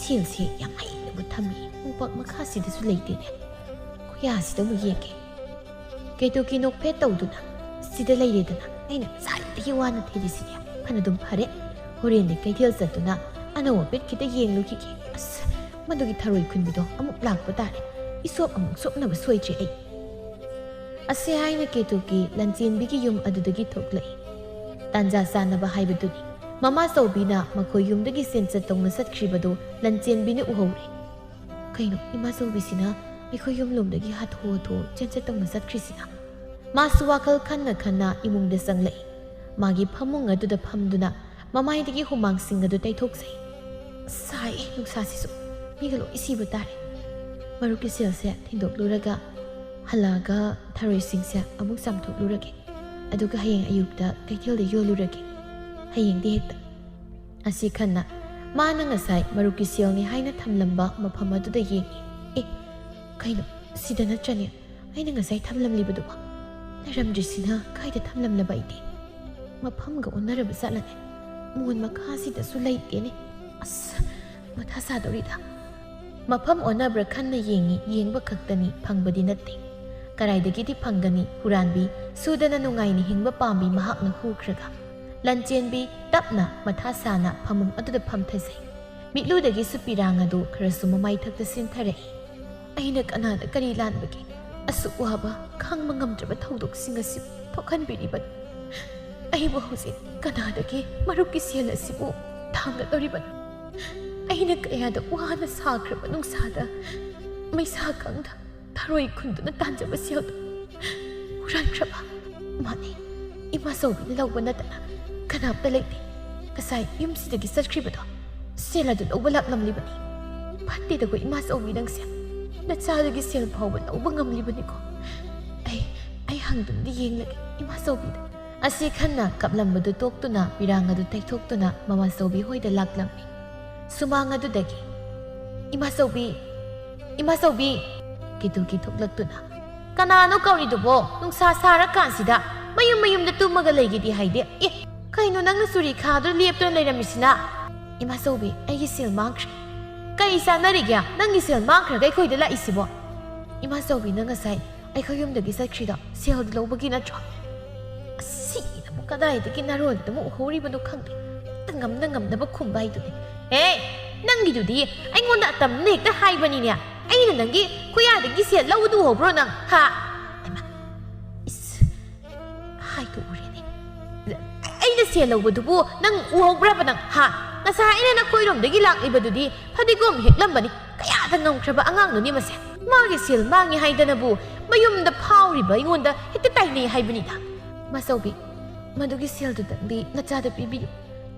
ꯁꯦꯜꯁꯦ ꯌꯥꯝ ꯍꯩꯅꯕꯨ ꯊꯝꯃꯤ, ꯃꯣꯝꯄꯥꯛ ꯃꯈꯥꯁꯤꯗꯁꯨ ꯂꯩꯇꯦꯅꯦ꯫ ꯈꯨꯌꯥꯁꯤꯗ ꯑꯃꯨꯛ ꯌꯦꯡꯒꯦ꯫" ꯀꯦꯇꯨꯀꯤ ꯅꯣꯛꯐꯦꯠ ꯇꯧꯗꯨꯅ, "ꯁꯤꯗ ꯂꯩꯔꯦꯗꯅ, ꯑꯩꯅ ꯉꯁꯥꯏꯗꯒꯤ ꯋꯥꯅ ꯊꯤꯔꯤꯁꯤꯗꯤ꯫ ꯐꯅꯗꯨꯝ ꯐꯔꯦ, ꯍꯣꯔꯦꯟꯗꯤ ꯀꯩꯊꯦꯜ ꯆꯠꯇꯨꯅ ꯑꯅꯧ ꯑꯄꯦꯠ ꯈꯤꯇ ꯌꯦꯡꯂꯨꯈꯤꯒꯦ꯫ ꯑꯁ, ꯃꯗꯨꯒꯤ ꯊꯔꯣꯏ ꯈꯨꯟꯕꯤꯗꯣ ꯑꯃꯨꯛ ꯂꯥꯛꯄ ꯇꯥꯔꯦ꯫ ꯏꯁꯣꯞ ꯑꯃꯨꯛ ꯁꯣꯞꯅꯕ ꯁꯣꯏꯗ꯭ꯔꯦ ꯑꯩ꯫" ꯑꯁꯤ ꯍꯥꯏꯅ ꯀꯦꯇꯨꯀꯤ ꯂꯟꯆꯦꯟꯕꯤꯒꯤ ꯌꯨꯝ ꯑꯗꯨꯗꯒꯤ ꯊꯣꯛꯂꯛꯏ꯫ ꯇꯥꯟꯖꯥ ꯆꯥꯅꯕ ꯍꯥꯏꯕꯗꯨꯅꯤ꯫ ꯃꯃꯥꯆꯧꯕꯤꯅ ꯃꯈꯣꯏ ꯌꯨꯝꯗꯒꯤ ꯆꯦꯟꯆꯠ ꯇꯧꯅ ꯆꯠꯈ꯭ꯔꯤꯕꯗꯨ ꯂꯟꯆꯦꯟꯕꯤꯅ ꯎꯍꯧꯔꯦ꯫ "ꯀꯩꯅꯣ, ꯏꯃꯥꯆꯧꯕꯤꯁꯤꯅ ꯑꯩꯈꯣꯏ ꯌꯨꯝꯂꯣꯝꯗꯒꯤ ꯍꯥꯊꯨ ꯍꯥꯊꯨ ꯆꯦꯟꯆꯠ ꯇꯧꯅ ꯆꯠꯈ꯭ꯔꯤꯁꯤꯅ?" ꯃꯥꯁꯨ ꯋꯥꯈꯜ ꯈꯟꯅ ꯈꯟꯅ ꯏꯃꯨꯡꯗ ꯆꯪꯂꯛꯏ꯫ ꯃꯥꯒꯤ ꯐꯃꯨꯡ ꯑꯗꯨꯗ ꯐꯝꯗꯨꯅ ꯃꯃꯥꯏꯗꯒꯤ ꯍꯨꯃꯥꯡꯁꯤꯡ ꯑꯗꯨ ꯇꯩꯊꯣꯛꯆꯩ꯫ "ꯁꯥꯏ, ꯅꯨꯡꯁꯥꯁꯤꯁꯨ꯫ ꯃꯤꯒ ꯂꯣꯏ ꯁꯤꯕ ꯇꯥꯔꯦ꯫ ꯃꯔꯨꯞꯀꯤ ꯁꯦꯜꯁꯦ ꯊꯤꯟꯗꯣꯛꯂꯨꯔꯒ ꯍꯜꯂꯛꯑꯒ ꯊꯔꯣꯏꯁꯤꯡꯁꯦ ꯑꯃꯨꯛ ꯆꯥꯝꯊꯣꯛꯂꯨꯔꯒꯦ꯫ ꯑꯗꯨꯒ ꯍꯌꯦꯡ ꯑꯌꯨꯛꯇ ꯀꯩꯊꯦꯜꯗ ꯌꯣꯜꯂꯨꯔꯒꯦ꯫ ꯍꯌꯦꯡꯗꯤ ꯍꯦꯛꯇ꯫" ꯑꯁꯤ ꯈꯟꯅ ꯃꯥꯅ ꯉꯁꯥꯏ ꯃꯔꯨꯞꯀꯤ ꯁꯦꯜꯅꯤ ꯍꯥꯏꯅ ꯊꯝꯂꯝꯕ ꯃꯐꯝ ꯑꯗꯨꯗ ꯌꯦꯡꯏ꯫ "ꯑꯦ, ꯀꯩꯅꯣ, ꯁꯤꯗ ꯅꯠꯇ꯭ꯔꯅꯦ ꯑꯩꯅ ꯉꯁꯥꯏ ꯊꯝꯂꯝꯂꯤꯕꯗꯨꯕꯣ? ꯂꯩꯔꯝꯗ꯭ꯔꯤꯁꯤꯅ ꯀꯥꯏꯗ ꯊꯝꯂꯝꯂꯕ ꯑꯩꯗꯤ? ꯃꯐꯝꯒ ꯑꯣꯟꯅꯔꯕ ꯖꯥꯠꯂꯅꯦ? ꯃꯣꯟ ꯃꯈꯥꯁꯤꯗꯁꯨ ꯂꯩꯇꯦꯅꯦ꯫ ꯑꯁ, ꯃꯊꯥ ꯁꯥꯗꯧꯔꯤꯗ꯫" ꯃꯐꯝ ꯑꯣꯟꯅꯕ꯭ꯔꯥ ꯈꯟꯅ ꯌꯦꯡꯏ, ꯌꯦꯡꯕ ꯈꯛꯇꯅꯤ, ꯐꯪꯕꯗꯤ ꯅꯠꯇꯦ꯫ "ꯀꯗꯥꯏꯗꯒꯤꯗꯤ ꯐꯪꯒꯅꯤ, ꯍꯨꯔꯥꯟꯕꯤ? ꯁꯨꯗꯅ ꯅꯨꯡꯉꯥꯏꯅ ꯍꯤꯡꯕ ꯄꯥꯝꯕꯤ ꯃꯍꯥꯛꯅ ꯍꯨꯈ꯭ꯔꯒ?" ꯂꯟꯆꯦꯟꯕꯤ ꯇꯞꯅ ꯃꯊꯥ ꯁꯥꯅ ꯐꯃꯨꯡ ꯑꯗꯨꯗ ꯐꯝꯊꯖꯩ꯫ ꯃꯤꯠꯂꯨꯗꯒꯤ ꯁꯨꯄꯤꯔꯥꯡ ꯑꯗꯨ ꯈꯔꯁꯨ ꯃꯃꯥꯏꯊꯛꯇ ꯆꯤꯟꯊꯔꯛꯏ꯫ "ꯑꯩꯅ ꯀꯅꯥꯗ ꯀꯔꯤ ꯂꯥꯟꯕꯒꯦ? ꯑꯁꯨꯛ ꯋꯥꯕ, ꯈꯥꯡꯕ ꯉꯝꯗ꯭ꯔꯕ ꯊꯧꯗꯣꯛꯁꯤꯡ ꯑꯁꯤ ꯊꯣꯛꯍꯟꯕꯤꯔꯤꯕ ꯑꯩꯕꯨ ꯍꯧꯖꯤꯛ ꯀꯅꯥꯗꯒꯤ ꯃꯔꯨꯞꯀꯤ ꯁꯦꯜ ꯑꯁꯤꯕꯨ ꯊꯥꯡꯒꯗꯧꯔꯤꯕꯅꯣ? ꯑꯩꯅ ꯀꯌꯥꯗ ꯋꯥꯅ ꯁꯥꯈ꯭ꯔꯕ ꯅꯨꯡꯁꯥꯗ, ꯃꯩꯁꯥ ꯀꯪꯗ ꯊꯔꯣꯏ ꯈꯨꯟꯗꯨꯅ ꯇꯥꯟꯖꯕ ꯁꯦꯜꯗꯨ ꯍꯨꯔꯥꯟꯈ꯭ꯔꯕ?" "ꯃꯥꯅꯤ, ꯏꯃꯥꯆꯧꯕꯤꯅ ꯂꯧꯕ ꯅꯠꯇꯅ ꯀꯅꯥꯝꯇ ꯂꯩꯇꯦ꯫ ꯉꯁꯥꯏ ꯌꯨꯝꯁꯤꯗꯒꯤ ꯆꯠꯈ꯭ꯔꯤꯕꯗꯣ ꯁꯦꯜ ꯑꯗꯨ ꯂꯧꯕ ꯂꯥꯛꯂꯝꯂꯤꯕꯅꯤ꯫ ꯐꯠꯇꯦꯗꯀꯣ ꯏꯃꯥꯆꯧꯕꯤ ꯅꯪꯁꯦ꯫ ꯅꯆꯥꯗꯒꯤ ꯁꯦꯜ ꯐꯥꯎꯕ ꯂꯧꯕ ꯉꯝꯂꯤꯕꯅꯤꯀꯣ꯫ ꯑꯩ, ꯑꯩ ꯍꯪꯗꯨꯅꯗꯤ ꯌꯦꯡꯂꯒꯦ ꯏꯃꯥꯆꯧꯕꯤꯗ꯫" ꯑꯁꯤ ꯈꯟꯅ ꯀꯞꯂꯝꯕꯗꯨ ꯇꯣꯛꯇꯨꯅ ꯄꯤꯔꯥꯡ ꯑꯗꯨ ꯇꯩꯊꯣꯛꯇꯨꯅ ꯃꯃꯥꯆꯧꯕꯤ ꯍꯣꯏꯗ ꯂꯥꯛꯂꯝꯃꯤ꯫ ꯁꯨꯃꯥꯡ ꯑꯗꯨꯗꯒꯤ, "ꯏꯃꯥꯆꯧꯕꯤ! ꯏꯃꯥꯆꯧꯕꯤ!" ꯀꯦꯇꯨꯀꯤ ꯊꯣꯛꯂꯛꯇꯨꯅ, "ꯀꯅꯥꯅꯣ ꯀꯧꯔꯤꯗꯨꯕꯣ? ꯅꯨꯡꯁꯥ ꯁꯥꯔꯀꯥꯟꯁꯤꯗ ꯃꯌꯨꯝ ꯃꯌꯨꯝꯗ ꯇꯨꯝꯃꯒ ꯂꯩꯒꯦꯗꯤ ꯍꯥꯏꯗꯦ꯫ ꯑꯦ, ꯀꯩꯅꯣ ꯅꯪꯅ ꯆꯨꯔꯤ ꯈꯥꯗꯨꯅ ꯂꯦꯞꯇꯨꯅ ꯂꯩꯔꯝꯃꯤꯁꯤꯅ?" "ꯏꯃꯥꯆꯧꯕꯤ, ꯑꯩꯒꯤ ꯁꯦꯜ ꯃꯥꯡꯈ꯭ꯔꯦ꯫" "ꯀꯩ ꯆꯥꯟꯅꯔꯤꯒꯦ ꯅꯪꯒꯤ ꯁꯦꯜ ꯃꯥꯡꯈ꯭ꯔꯒ ꯑꯩꯈꯣꯏꯗ ꯂꯥꯛꯏꯁꯤꯕꯣ?" "ꯏꯃꯥꯆꯧꯕꯤ, ꯅꯪ ꯉꯁꯥꯏ ꯑꯩꯈꯣꯏ ꯌꯨꯝꯗꯒꯤ ꯆꯠꯈ꯭ꯔꯤꯗꯣ ꯁꯦꯜꯗꯨ ꯂꯧꯕꯒꯤ ꯅꯠꯇ꯭ꯔꯣ?" "ꯑꯁꯤꯅꯕꯨ ꯀꯗꯥꯏꯗꯒꯤ ꯅꯔꯣꯜꯗ ꯑꯃꯨꯛ ꯎꯍꯧꯔꯤꯕꯅꯣ ꯈꯪꯗꯦ꯫ ꯍꯦꯛꯇ ꯉꯝꯅ ꯉꯝꯅꯕ ꯈꯨꯝꯕ ꯍꯥꯏꯗꯨꯅꯤ꯫ ꯍꯦ, ꯅꯪꯒꯤꯗꯨꯗꯤ ꯑꯩꯉꯣꯟꯗ ꯑꯇꯝꯅ ꯍꯦꯛꯇ ꯍꯥꯏꯕꯅꯤꯅꯦ꯫ ꯑꯩꯅ ꯅꯪꯒꯤ ꯈꯨꯌꯥꯗꯒꯤ ꯁꯦꯜ ꯂꯧꯕꯗꯨ ꯎꯍꯧꯕ꯭ꯔꯣ ꯅꯪ? ꯍꯥ?" ꯍꯩꯃꯥ, ꯏꯁ, ꯍꯥꯏꯗꯣꯛꯎꯔꯦꯅꯦ꯫ "ꯑꯩꯅ ꯁꯦꯜ ꯂꯧꯕꯗꯨꯕꯨ ꯅꯪ ꯎꯍꯧꯕ꯭ꯔꯕ ꯅꯪ? ꯍꯥ? ꯉꯁꯥꯏ ꯑꯩꯅ ꯅꯈꯣꯏꯔꯣꯝꯗꯒꯤ ꯂꯥꯛꯂꯤꯕꯗꯨꯗꯤ ꯐꯗꯤꯒꯣꯝ ꯍꯦꯛꯂꯝꯕꯅꯤ꯫ ꯀꯌꯥꯗ ꯉꯝꯈ꯭ꯔꯕ ꯑꯉꯥꯡꯅꯣꯅꯦ ꯃꯁꯦ꯫ ꯃꯥꯒꯤ ꯁꯦꯜ ꯃꯥꯡꯉꯤ ꯍꯥꯏꯗꯅꯕꯨ ꯃꯌꯨꯝꯗ ꯐꯥꯎꯔꯤꯕ ꯑꯩꯉꯣꯟꯗ ꯍꯦꯛꯇ ꯇꯥꯏꯅꯩ ꯍꯥꯏꯕꯅꯤꯗ꯫" "ꯃꯥꯆꯧꯕꯤ, ꯃꯗꯨꯒꯤ ꯁꯦꯜꯗꯨꯗꯪꯗꯤ ꯅꯆꯥꯗ ꯄꯤꯕꯤꯌꯨ꯫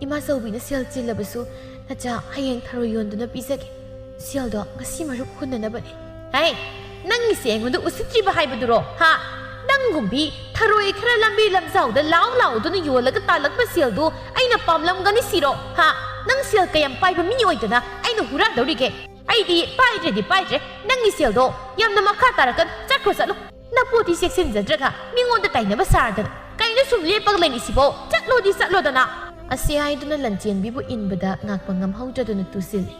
ꯏꯃꯥꯆꯧꯕꯤꯅ ꯁꯦꯜ ꯆꯤꯜꯂꯕꯁꯨ ꯅꯆꯥ ꯍꯌꯦꯡ ꯊꯔꯣꯏ ꯌꯣꯟꯗꯨꯅ ꯄꯤꯖꯒꯦ꯫ ꯁꯦꯜꯗꯣ ꯉꯁꯤ ꯃꯔꯨꯞ ꯍꯨꯟꯅꯅꯕꯅꯦ꯫" "ꯍꯦ, ꯅꯪꯒꯤꯁꯦ ꯑꯩꯉꯣꯟꯗ ꯎꯁꯤꯠꯇ꯭ꯔꯤꯕ ꯍꯥꯏꯕꯗꯨꯔꯣ? ꯍꯥ? ꯅꯪꯒꯨꯝꯕꯤ ꯊꯔꯣꯏ ꯈꯔ ꯂꯝꯕꯤ ꯂꯝꯖꯥꯎꯗ ꯂꯥꯎ ꯂꯥꯎꯗꯨꯅ ꯌꯣꯜꯂꯒ ꯇꯥꯜꯂꯛꯄ ꯁꯦꯜꯗꯨ ꯑꯩꯅ ꯄꯥꯝꯂꯝꯒꯅꯤ ꯁꯤꯔꯣ? ꯍꯥ? ꯅꯪ ꯁꯦꯜ ꯀꯌꯥꯝ ꯄꯥꯏꯕ ꯃꯤ ꯑꯣꯏꯗꯅ ꯑꯩꯅ ꯍꯨꯔꯥꯟꯗꯧꯔꯤꯒꯦ? ꯑꯩꯗꯤ ꯄꯥꯏꯗ꯭ꯔꯗꯤ ꯄꯥꯏꯗ꯭ꯔꯦ꯫ ꯅꯪꯒꯤ ꯁꯦꯜꯗꯣ ꯌꯥꯝꯅ ꯃꯈꯥ ꯇꯥꯔꯛꯀꯅꯨ꯫ ꯆꯠꯈ꯭ꯔꯣ, ꯆꯠꯂꯣ꯫ ꯅꯄꯣꯠꯇꯤ ꯆꯦꯛꯁꯤꯟꯖꯗ꯭ꯔꯒ ꯃꯤꯉꯣꯟꯗ ꯇꯥꯏꯅꯕ ꯁꯥꯔꯗꯅ ꯀꯩꯅꯣ ꯁꯨꯝ ꯂꯦꯞꯄꯒ ꯂꯩꯔꯤꯁꯤꯕꯣ? ꯆꯠꯂꯣꯗꯤ ꯆꯠꯂꯣꯗꯅ꯫" ꯑꯁꯤ ꯍꯥꯏꯗꯨꯅ ꯂꯟꯆꯦꯟꯕꯤꯕꯨ ꯏꯟꯕꯗ ꯉꯥꯛꯄ ꯉꯝꯍꯧꯗ꯭ꯔꯗꯨꯅ ꯇꯨꯁꯤꯜꯂꯤ꯫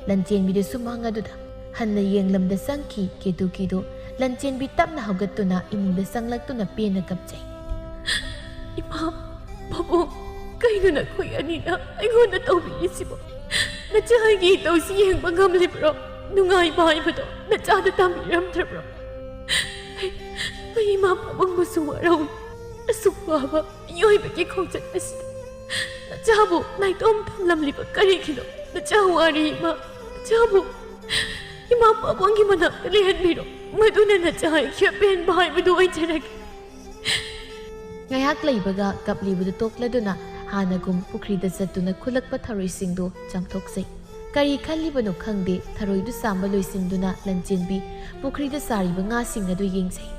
ꯂꯟꯆꯦꯟꯕꯤꯗꯨ ꯁꯨꯃꯥꯡ ꯑꯗꯨꯗ ꯍꯟꯅ ꯌꯦꯡꯂꯝꯗ ꯆꯪꯈꯤ꯫ ꯀꯦꯇꯨꯀꯤꯗꯨ ꯂꯟꯆꯦꯟꯕꯤ ꯇꯞꯅ ꯍꯧꯒꯠꯇꯨꯅ ꯏꯃꯨꯡꯗ ꯆꯪꯂꯛꯇꯨꯅ ꯄꯦꯟꯅ ꯀꯞꯆꯩ꯫ "ꯏꯃꯥ, ꯄꯥꯕꯨꯡ, ꯀꯩꯅꯣ ꯅꯈꯣꯏ ꯑꯅꯤꯅ ꯑꯩꯉꯣꯟꯗ ꯇꯧꯕꯤꯔꯤꯁꯤꯕꯣ? ꯅꯆꯥꯒꯤ ꯏꯇꯧꯁꯤ ꯌꯦꯡꯕ ꯉꯝꯂꯤꯕ꯭ꯔꯣ? ꯅꯨꯡꯉꯥꯏꯕ ꯍꯥꯏꯕꯗꯣ ꯅꯆꯥꯗ ꯇꯝꯕꯤꯔꯝꯗ꯭ꯔꯕ꯭ꯔꯣ? ꯑꯩ, ꯑꯩ ꯏꯃꯥ ꯄꯥꯕꯨꯡꯕꯨꯁꯨ ꯋꯥꯔꯧꯏ꯫ ꯑꯁꯨꯛ ꯋꯥꯕ ꯃꯤꯑꯣꯏꯕꯒꯤ ꯈꯣꯡꯆꯠ ꯑꯁꯤꯗ ꯅꯆꯥꯕꯨ ꯅꯥꯏꯇꯣꯝ ꯊꯝꯂꯝꯂꯤꯕ ꯀꯔꯤꯒꯤꯅꯣ? ꯅꯆꯥ ꯋꯥꯔꯤ ꯏꯃꯥ, ꯅꯆꯥꯕꯨ ꯏꯃꯥ ꯄꯥꯕꯨꯡꯒꯤ ꯃꯅꯥꯛꯇ ꯂꯩꯍꯟꯕꯤꯔꯣ꯫ ꯃꯗꯨꯅ ꯅꯆꯥ ꯑꯩꯒꯤ ꯑꯄꯦꯟꯕ ꯍꯥꯏꯕꯗꯨ ꯑꯣꯏꯖꯔꯒꯦ꯫" ꯉꯥꯏꯍꯥꯛ ꯂꯩꯕꯒ ꯀꯞꯂꯤꯕꯗꯨ ꯇꯣꯛꯂꯗꯨꯅ ꯍꯥꯟꯅꯒꯨꯝ ꯄꯨꯈ꯭ꯔꯤꯗ ꯆꯠꯇꯨꯅ ꯈꯨꯜꯂꯛꯄ ꯊꯔꯣꯏꯁꯤꯡꯗꯨ ꯆꯥꯝꯊꯣꯛꯆꯩ꯫ ꯀꯔꯤ ꯈꯜꯂꯤꯕꯅꯣ ꯈꯪꯗꯦ, ꯊꯔꯣꯏꯗꯨ ꯆꯥꯝꯕ ꯂꯣꯏꯁꯤꯟꯗꯨꯅ ꯂꯟꯆꯦꯟꯕꯤ ꯄꯨꯈ꯭ꯔꯤꯗ ꯆꯥꯔꯤꯕ ꯉꯥꯁꯤꯡ ꯑꯗꯨ ꯌꯦꯡꯖꯩ꯫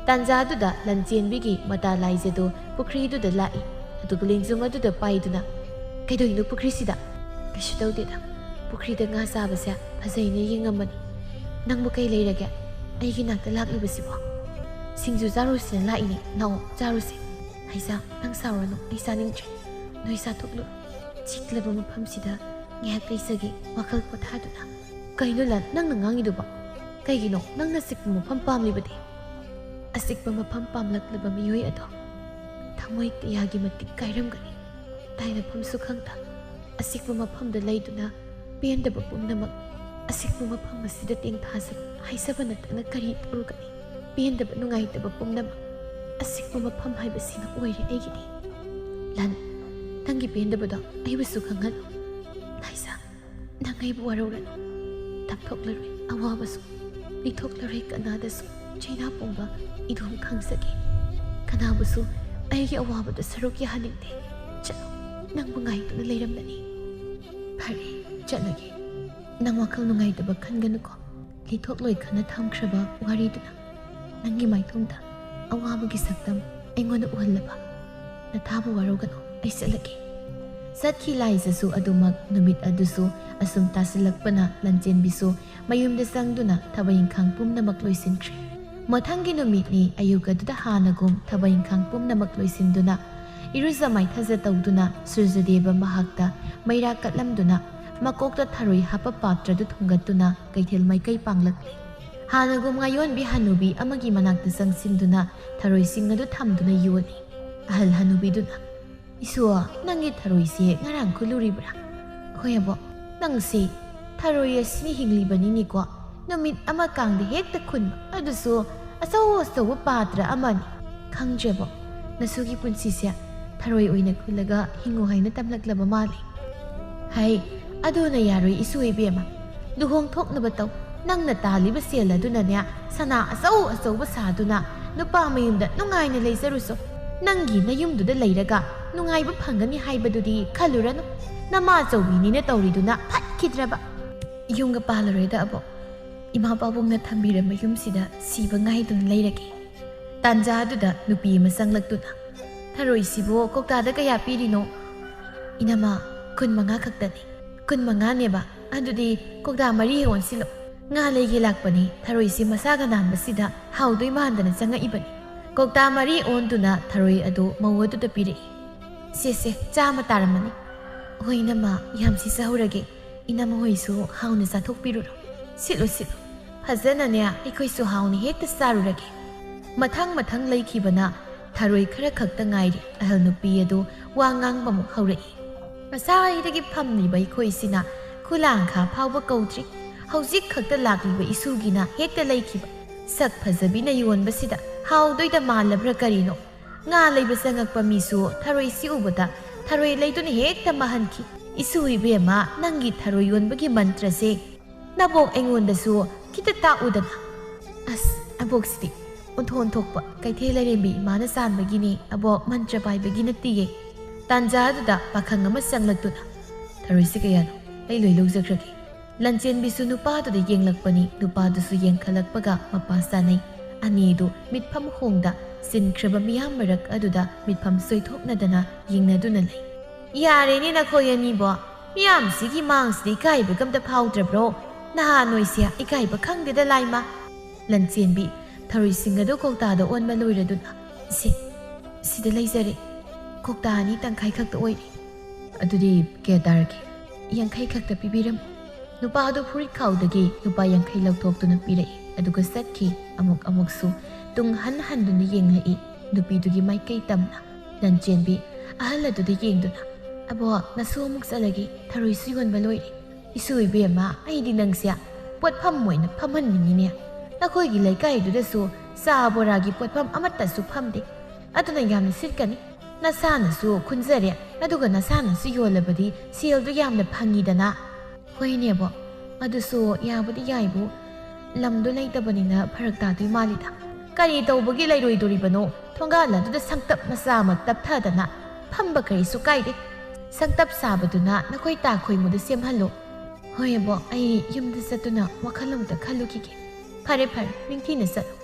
ꯇꯥꯟꯖꯥꯗꯨꯗ ꯂꯟꯆꯦꯟꯕꯤꯒꯤ ꯃꯇꯥ ꯂꯥꯏꯖꯗꯨ ꯄꯨꯈ꯭ꯔꯤꯗꯨꯗ ꯂꯥꯛꯏ꯫ ꯑꯗꯨꯒ ꯂꯦꯡꯖꯨꯝ ꯑꯗꯨꯗ ꯄꯥꯏꯗꯨꯅ, "ꯀꯩꯗꯧꯔꯤꯅꯣ ꯄꯨꯈ꯭ꯔꯤꯁꯤꯗ?" "ꯀꯩꯁꯨ ꯇꯧꯗꯦꯗ, ꯄꯨꯈ꯭ꯔꯤꯗ ꯉꯥ ꯆꯥꯕꯁꯦ ꯐꯖꯩꯅ ꯌꯦꯡꯉꯝꯕꯅꯤ꯫ ꯅꯪꯕꯨ ꯀꯩ ꯂꯩꯔꯒꯦ? ꯑꯩꯒꯤ ꯅꯥꯛꯇ ꯂꯥꯛꯂꯤꯕꯁꯤꯕꯣ?" "ꯁꯤꯡꯖꯨ ꯆꯥꯔꯨꯁꯤꯅ ꯂꯥꯛꯏꯅꯦ, ꯂꯥꯛꯑꯣ ꯆꯥꯔꯨꯁꯦ꯫" "ꯂꯥꯏꯖꯥ, ꯅꯪ ꯁꯥꯎꯔꯅꯨ, ꯑꯩ ꯆꯥꯅꯤꯡꯗ꯭ꯔꯦ꯫ ꯅꯣꯏ ꯆꯥꯊꯣꯛꯂꯨꯔꯣ꯫ ꯆꯤꯛꯂꯕ ꯃꯐꯝꯁꯤꯗ ꯉꯥꯏꯍꯥꯛ ꯂꯩꯖꯒꯦ, ꯋꯥꯈꯜ ꯄꯣꯊꯥꯗꯨꯅ꯫" "ꯀꯩꯅꯣ ꯂꯟ, ꯅꯪꯅ ꯉꯥꯡꯉꯤꯗꯨꯕꯣ? ꯀꯩꯒꯤꯅꯣ ꯅꯪꯅ ꯆꯤꯛꯄ ꯃꯐꯝ ꯄꯥꯝꯂꯤꯕꯗꯤ?" "ꯑꯆꯤꯛꯄ ꯃꯐꯝ ꯄꯥꯝꯂꯛꯂꯕ ꯃꯤꯑꯣꯏ ꯑꯗꯣ ꯊꯃꯣꯏ ꯀꯌꯥꯒꯤ ꯃꯇꯤꯛ ꯀꯥꯏꯔꯝꯒꯅꯤ꯫ ꯇꯥꯏꯅꯐꯝꯁꯨ ꯈꯪꯗ ꯑꯆꯤꯛꯄ ꯃꯐꯝꯗ ꯂꯩꯗꯨꯅ ꯄꯦꯟꯗꯕ ꯄꯨꯝꯅꯃꯛ ꯑꯆꯤꯛꯄ ꯃꯐꯝ ꯑꯁꯤꯗ ꯇꯦꯡꯊꯥꯁꯅꯨ ꯍꯥꯏꯖꯕ ꯅꯠꯇꯅ ꯀꯔꯤ ꯇꯧꯔꯨꯒꯅꯤ? ꯄꯦꯟꯗꯕ ꯅꯨꯡꯉꯥꯏꯇꯕ ꯄꯨꯝꯅꯃꯛ ꯑꯆꯤꯛꯄ ꯃꯐꯝ ꯍꯥꯏꯕꯁꯤꯅ ꯑꯣꯏꯔꯦ ꯑꯩꯒꯤꯗꯤ꯫ ꯂꯟ, ꯅꯪꯒꯤ ꯄꯦꯟꯗꯕꯗꯣ ꯑꯩꯕꯨꯁꯨ ꯈꯪꯍꯜꯂꯨ꯫ ꯂꯥꯏꯖꯥ, ꯅꯪ ꯑꯩꯕꯨ ꯋꯥꯔꯧꯔꯅꯨ꯫ ꯇꯝꯊꯣꯛꯂꯔꯣꯏ ꯑꯋꯥꯕꯁꯨ, ꯂꯤꯊꯣꯛꯂꯔꯣꯏ ꯀꯅꯥꯗꯁꯨ ꯆꯩꯅꯥ ꯄꯨꯝꯕ ꯏꯗꯣꯝ ꯈꯪꯖꯒꯦ꯫ ꯀꯅꯥꯕꯨꯁꯨ ꯑꯩꯒꯤ ꯑꯋꯥꯕꯗ ꯁꯔꯨꯛ ꯌꯥꯍꯟꯅꯤꯡꯗꯦ꯫ ꯆꯠꯂꯣ, ꯅꯪꯕꯨ ꯉꯥꯏꯗꯨꯅ ꯂꯩꯔꯝꯂꯅꯤ꯫" "ꯐꯔꯦ, ꯆꯠꯂꯒꯦ꯫ ꯅꯪ ꯋꯥꯈꯜ ꯅꯨꯡꯉꯥꯏꯇꯕ ꯈꯟꯒꯅꯨꯀꯣ꯫ ꯂꯤꯊꯣꯛꯂꯣꯏ ꯈꯟꯅ ꯊꯝꯈ꯭ꯔꯕ ꯋꯥꯔꯤꯗꯨꯅ ꯅꯪꯒꯤ ꯃꯥꯏꯊꯣꯡꯗ ꯑꯋꯥꯕꯒꯤ ꯁꯛꯇꯝ ꯑꯩꯉꯣꯟꯗ ꯎꯍꯜꯂꯕ? ꯅꯊꯥꯕꯨ ꯋꯥꯔꯧꯒꯅꯨ, ꯑꯩ ꯆꯠꯂꯒꯦ꯫" ꯆꯠꯈꯤ ꯂꯥꯏꯖꯁꯨ ꯑꯗꯨꯃꯛ ꯅꯨꯃꯤꯠ ꯑꯗꯨꯁꯨ ꯑꯁꯨꯝ ꯇꯥꯁꯤꯜꯂꯛꯄꯅ ꯂꯟꯆꯦꯟꯕꯤꯁꯨ ꯃꯌꯨꯝꯗ ꯆꯪꯗꯨꯅ ꯊꯕꯛ ꯏꯪꯈꯥꯡ ꯄꯨꯝꯅꯃꯛ ꯂꯣꯏꯁꯤꯟꯈ꯭ꯔꯦ꯫ ꯃꯊꯪꯒꯤ ꯅꯨꯃꯤꯠꯅꯤ꯫ ꯑꯌꯨꯛ ꯑꯗꯨꯗ ꯍꯥꯟꯅꯒꯨꯝ ꯊꯕꯛ ꯏꯪꯈꯥꯡ ꯄꯨꯝꯅꯃꯛ ꯂꯣꯏꯁꯤꯟꯗꯨꯅ ꯏꯔꯨꯖ ꯃꯥꯏꯊꯖ ꯇꯧꯗꯨꯅ ꯁꯨꯔꯖꯗꯦꯕ ꯃꯍꯥꯛꯇ ꯃꯩꯔꯥ ꯀꯠꯂꯝꯗꯨꯅ ꯃꯀꯣꯛꯇ ꯊꯔꯣꯏ ꯍꯥꯞꯄ ꯄꯥꯇ꯭ꯔꯗꯨ ꯊꯣꯡꯒꯠꯇꯨꯅ ꯀꯩꯊꯦꯜ ꯃꯥꯏꯀꯩ ꯄꯥꯡꯂꯛꯂꯤ꯫ ꯍꯥꯟꯅꯒꯨꯝ ꯉꯥꯌꯣꯟꯕꯤ ꯍꯅꯨꯕꯤ ꯑꯃꯒꯤ ꯃꯅꯥꯛꯇ ꯆꯪꯁꯤꯟꯗꯨꯅ ꯊꯔꯣꯏꯁꯤꯡ ꯑꯗꯨ ꯊꯝꯗꯨꯅ ꯌꯣꯜꯂꯤ꯫ ꯑꯍꯜ ꯍꯅꯨꯕꯤꯗꯨꯅ, "ꯏꯁꯨ, ꯅꯪꯒꯤ ꯊꯔꯣꯏꯁꯦ ꯉꯔꯥꯡ ꯈꯨꯜꯂꯨꯔꯤꯕ꯭ꯔꯥ?" "ꯍꯣꯏ ꯑꯕꯣꯛ, ꯅꯪꯁꯦ ꯊꯔꯣꯏ ꯑꯁꯤꯅ ꯍꯤꯡꯂꯤꯕꯅꯤꯅꯦꯀꯣ꯫ ꯅꯨꯃꯤꯠ ꯑꯃ ꯀꯥꯡꯗ ꯍꯦꯛꯇ ꯈꯨꯟꯕ, ꯑꯗꯨꯁꯨ ꯑꯆꯧ ꯑꯆꯧꯕ ꯄꯥꯇ꯭ꯔ ꯑꯃꯅꯤ꯫ ꯈꯪꯗ꯭ꯔꯦꯕꯣ, ꯅꯁꯨꯒꯤ ꯄꯨꯟꯁꯤꯁꯦ ꯊꯔꯣꯏ ꯑꯣꯏꯅ ꯈꯨꯜꯂꯒ ꯍꯤꯡꯉꯨ ꯍꯥꯏꯅ ꯇꯝꯂꯛꯂꯕ ꯃꯥꯜꯂꯤ꯫" "ꯍꯩ, ꯑꯗꯨꯅ ꯌꯥꯔꯣꯏ ꯏꯁꯨ ꯏꯕꯦꯝꯃ꯫ ꯂꯨꯍꯣꯡ ꯊꯣꯛꯅꯕ ꯇꯧ꯫ ꯅꯪꯅ ꯇꯥꯜꯂꯤꯕ ꯁꯦꯜ ꯑꯗꯨꯅꯅꯦ, ꯁꯅꯥ ꯑꯆꯧ ꯑꯆꯧꯕ ꯁꯥꯗꯨꯅ ꯅꯨꯄꯥ ꯃꯌꯨꯝꯗ ꯅꯨꯡꯉꯥꯏꯅ ꯂꯩꯖꯔꯨꯁꯨ꯫ ꯅꯪꯒꯤ ꯅꯌꯨꯝꯗꯨꯗ ꯂꯩꯔꯒ ꯅꯨꯡꯉꯥꯏꯕ ꯐꯪꯒꯅꯤ ꯍꯥꯏꯕꯗꯨꯗꯤ ꯈꯜꯂꯨꯔꯅꯨ꯫ ꯅꯃꯥꯆꯧꯕꯤꯅꯤꯅ ꯇꯧꯔꯤꯗꯨꯅ ꯐꯠꯈꯤꯗ꯭ꯔꯕ꯫" "ꯌꯨꯝꯒ ꯄꯥꯜꯂꯔꯣꯏꯗ ꯑꯕꯣꯛ꯫ ꯏꯃꯥ ꯄꯥꯕꯨꯡꯅ ꯊꯝꯕꯤꯔꯝꯕ ꯌꯨꯝꯁꯤꯗ ꯁꯤꯕ ꯉꯥꯏꯗꯨꯅ ꯂꯩꯔꯒꯦ꯫" ꯇꯥꯟꯖꯥꯗꯨꯗ ꯅꯨꯄꯤ ꯑꯃ ꯆꯪꯂꯛꯇꯨꯅ, "ꯊꯔꯣꯏꯁꯤꯕꯨ ꯀꯧꯇꯥꯗ ꯀꯌꯥ ꯄꯤꯔꯤꯅꯣ?" "ꯏꯅꯝꯃ, ꯀꯨꯟ ꯃꯉꯥ ꯈꯛꯇꯅꯤ꯫" "ꯀꯨꯟ ꯃꯉꯥꯅꯦꯕ? ꯑꯗꯨꯗꯤ ꯀꯧꯇꯥ ꯃꯔꯤ ꯍꯦꯛ ꯑꯣꯟꯁꯤꯜꯂꯣ꯫" "ꯉꯥ ꯂꯩꯒꯦ ꯂꯥꯛꯄꯅꯤ, ꯊꯔꯣꯏꯁꯤ ꯃꯁꯥꯒ ꯅꯥꯟꯕꯁꯤꯗ ꯍꯥꯎꯗꯣꯏ ꯃꯥꯟꯗꯅ ꯆꯪꯉꯛꯏꯕꯅꯤ꯫" ꯀꯧꯇꯥ ꯃꯔꯤ ꯑꯣꯟꯗꯨꯅ ꯊꯔꯣꯏ ꯑꯗꯨ ꯃꯧ ꯑꯗꯨꯗ ꯄꯤꯔꯛꯏ꯫ "ꯁꯦ ꯁꯦ, ꯆꯥꯝꯃ ꯇꯥꯔꯝꯃꯅꯤ꯫" "ꯍꯣꯏ ꯏꯅꯝꯃ, ꯌꯥꯝ ꯁꯤꯠꯆꯍꯧꯔꯒꯦ꯫ ꯏꯅꯝꯃ ꯍꯣꯏꯁꯨ ꯍꯥꯎꯅ ꯆꯥꯊꯣꯛꯄꯤꯔꯨꯔꯣ꯫ ꯁꯤꯠꯂꯨ ꯁꯤꯠꯂꯨ, ꯐꯖꯅꯅꯦ ꯑꯩꯈꯣꯏꯁꯨ ꯍꯥꯎꯅ ꯍꯦꯛꯇ ꯆꯥꯔꯨꯔꯒꯦ꯫" ꯃꯊꯪ ꯃꯊꯪ ꯂꯩꯈꯤꯕꯅ ꯊꯔꯣꯏ ꯈꯔ ꯈꯛꯇ ꯉꯥꯏꯔꯤ꯫ ꯑꯍꯜ ꯅꯨꯄꯤ ꯑꯗꯨ ꯋꯥ ꯉꯥꯡꯕꯃꯨꯛ ꯍꯧꯔꯛꯏ꯫ "ꯉꯁꯥꯏꯗꯒꯤ ꯐꯝꯂꯤꯕ ꯑꯩꯈꯣꯏꯁꯤꯅ ꯈꯨꯂꯥꯡꯈꯥ ꯐꯥꯎꯕ ꯀꯧꯗ꯭ꯔꯤ꯫ ꯍꯧꯖꯤꯛ ꯈꯛꯇ ꯂꯥꯛꯂꯤꯕ ꯏꯁꯨꯒꯤꯅ ꯍꯦꯛꯇ ꯂꯩꯈꯤꯕ꯫ ꯁꯛ ꯐꯖꯕꯤꯅ ꯌꯣꯟꯕꯁꯤꯗ ꯍꯥꯎꯗꯣꯏꯗ ꯃꯥꯜꯂꯕ꯭ꯔꯥ ꯀꯔꯤꯅꯣ? ꯉꯥ ꯂꯩꯕ ꯆꯪꯉꯛꯄ ꯃꯤꯁꯨ ꯊꯔꯣꯏꯁꯤ ꯎꯕꯗ ꯊꯔꯣꯏ ꯂꯩꯗꯨꯅ ꯍꯦꯛꯇ ꯃꯥꯡꯍꯟꯈꯤ꯫ ꯏꯁꯨ ꯏꯕꯦꯝꯃ, ꯅꯪꯒꯤ ꯊꯔꯣꯏ ꯌꯣꯟꯕꯒꯤ ꯃꯟꯇ꯭ꯔꯁꯦ ꯅꯕꯣꯛ ꯑꯩꯉꯣꯟꯗꯁꯨ ꯈꯤꯇ ꯇꯥꯛꯎꯗꯅ꯫" "ꯑꯁ, ꯑꯕꯣꯛꯁꯤꯗꯤ ꯑꯣꯟꯊꯣꯛ ꯑꯣꯟꯊꯣꯛꯄ ꯀꯩꯊꯦꯜ ꯂꯥꯏꯔꯦꯝꯕꯤ ꯏꯃꯥꯅ ꯆꯥꯟꯕꯒꯤꯅꯦ ꯑꯕꯣꯛ, ꯃꯟꯇ꯭ꯔ ꯄꯥꯏꯕꯒꯤ ꯅꯠꯇꯤꯌꯦ꯫" ꯇꯥꯟꯖꯥꯗꯨꯗ ꯄꯥꯈꯪ ꯑꯃ ꯆꯪꯂꯛꯇꯨꯅ, "ꯊꯔꯣꯏꯁꯤ ꯀꯌꯥꯅꯣ? ꯑꯩ ꯂꯣꯏ ꯂꯧꯖꯈ꯭ꯔꯒꯦ꯫" ꯂꯟꯆꯦꯟꯕꯤꯁꯨ ꯅꯨꯄꯥꯗꯨꯗ ꯌꯦꯡꯂꯛꯄꯅꯤ꯫ ꯅꯨꯄꯥꯗꯨꯁꯨ ꯌꯦꯡꯈꯠꯂꯛꯄꯒ ꯃꯄꯥ ꯆꯥꯅꯩ꯫ ꯑꯅꯤꯗꯨ ꯃꯤꯠꯐꯝ ꯍꯣꯡꯗ ꯆꯤꯟꯈ꯭ꯔꯕ ꯃꯤꯌꯥꯝ ꯃꯔꯛ ꯑꯗꯨꯗ ꯃꯤꯠꯐꯝ ꯁꯣꯏꯊꯣꯛꯅꯗꯅ ꯌꯦꯡꯅꯗꯨꯅ ꯂꯩ꯫ "ꯌꯥꯔꯦꯅꯦ ꯅꯈꯣꯏ ꯑꯅꯤꯕꯣ, ꯃꯤꯌꯥꯝꯁꯤꯒꯤ ꯃꯥꯡꯁꯤꯗ ꯏꯀꯥꯏꯕꯒ ꯑꯝꯇ ꯐꯥꯎꯗ꯭ꯔꯕ꯭ꯔꯣ? ꯅꯍꯥ ꯅꯣꯏꯁꯦ ꯏꯀꯥꯏꯕ ꯈꯪꯗꯦꯗ ꯂꯥꯏꯃ꯫" ꯂꯟꯆꯦꯟꯕꯤ ꯊꯔꯣꯏꯁꯤꯡ ꯑꯗꯨ ꯀꯧꯇꯥꯗ ꯑꯣꯟꯕ ꯂꯣꯏꯔꯗꯨꯅ, "ꯁꯦ, ꯁꯤꯗ ꯂꯩꯖꯔꯦ꯫ ꯀꯧꯇꯥ ꯑꯅꯤ ꯇꯪꯈꯥꯏ ꯈꯛꯇ ꯑꯣꯏꯔꯦ꯫" "ꯑꯗꯨꯗꯤ ꯀꯌꯥ ꯇꯥꯔꯒꯦ?" "ꯌꯥꯡꯈꯩ ꯈꯛꯇ ꯄꯤꯕꯤꯔꯝꯃꯨ꯫" ꯅꯨꯄꯥ ꯑꯗꯨ ꯐꯨꯔꯤꯠ ꯈꯥꯎꯗꯒꯤ ꯂꯨꯄꯥ ꯌꯥꯡꯈꯩ ꯂꯧꯊꯣꯛꯇꯨꯅ ꯄꯤꯔꯛꯏ꯫ ꯑꯗꯨꯒ ꯆꯠꯈꯤ꯫ ꯑꯃꯨꯛ ꯑꯃꯨꯛꯁꯨ ꯇꯨꯡ ꯍꯟ ꯍꯟꯗꯨꯅ ꯌꯦꯡꯂꯛꯏ ꯅꯨꯄꯤꯗꯨꯒꯤ ꯃꯥꯏꯀꯩ ꯇꯝꯅ꯫ ꯂꯟꯆꯦꯟꯕꯤ ꯑꯍꯜ ꯑꯗꯨꯗ ꯌꯦꯡꯗꯨꯅ, "ꯑꯕꯣ, ꯅꯁꯨ ꯑꯃꯨꯛ ꯆꯠꯂꯒꯦ, ꯊꯔꯣꯏꯁꯨ ꯌꯣꯟꯕ ꯂꯣꯏꯔꯦ꯫ ꯏꯁꯨ ꯏꯕꯦꯝꯃ, ꯑꯩꯗꯤ ꯅꯪꯁꯦ ꯄꯣꯠꯐꯝ ꯑꯣꯏꯅ ꯐꯝꯍꯟꯅꯤꯡꯉꯤꯅꯦ꯫ ꯅꯈꯣꯏꯒꯤ ꯂꯩꯀꯥꯏꯗꯨꯗꯁꯨ ꯆꯥ ꯕꯣꯔꯥꯒꯤ ꯄꯣꯠꯐꯝ ꯑꯃꯠꯇꯁꯨ ꯐꯝꯗꯦ꯫ ꯑꯗꯨꯅ ꯌꯥꯝꯅ ꯁꯤꯠꯀꯅꯤ꯫ ꯅꯁꯥꯅꯁꯨ ꯈꯨꯟꯖꯔꯦ, ꯑꯗꯨꯒ ꯅꯁꯥꯅꯁꯨ ꯌꯣꯜꯂꯕꯗꯤ ꯁꯦꯜꯗꯨ ꯌꯥꯝꯅ ꯐꯪꯉꯤꯗꯅ꯫" "ꯍꯣꯏꯅꯦꯕꯣ, ꯑꯗꯨꯁꯨ ꯌꯥꯕꯨꯗꯤ ꯌꯥꯏꯕꯨ, ꯂꯝꯗꯣ ꯂꯩꯇꯕꯅꯤꯅ ꯐꯔꯛ ꯇꯥꯗꯣꯏ ꯃꯥꯜꯂꯤꯗ꯫" "ꯀꯔꯤ ꯇꯧꯕꯒꯤ ꯂꯩꯔꯣꯏꯗꯣꯔꯤꯕꯅꯣ? ꯊꯣꯡꯒꯥꯜ ꯑꯗꯨꯗ ꯁꯪꯇꯞ ꯃꯆꯥ ꯑꯃ ꯇꯞꯊꯗꯅ ꯐꯝꯕ ꯀꯔꯤꯁꯨ ꯀꯥꯏꯗꯦ꯫ ꯁꯪꯇꯞ ꯁꯥꯕꯗꯨꯅ ꯅꯈꯣꯏ ꯇꯥ ꯈꯣꯏꯃꯨꯗ ꯁꯦꯝꯍꯜꯂꯣ꯫" "ꯍꯣꯏ ꯑꯕꯣ, ꯑꯩ ꯌꯨꯝꯗ ꯆꯠꯇꯨꯅ ꯋꯥꯈꯜ ꯑꯃꯇ ꯈꯜꯂꯨꯈꯤꯒꯦ꯫" "ꯐꯔꯦ ꯐꯔꯦ, ꯅꯤꯡꯊꯤꯅ ꯆꯠꯂꯨ꯫"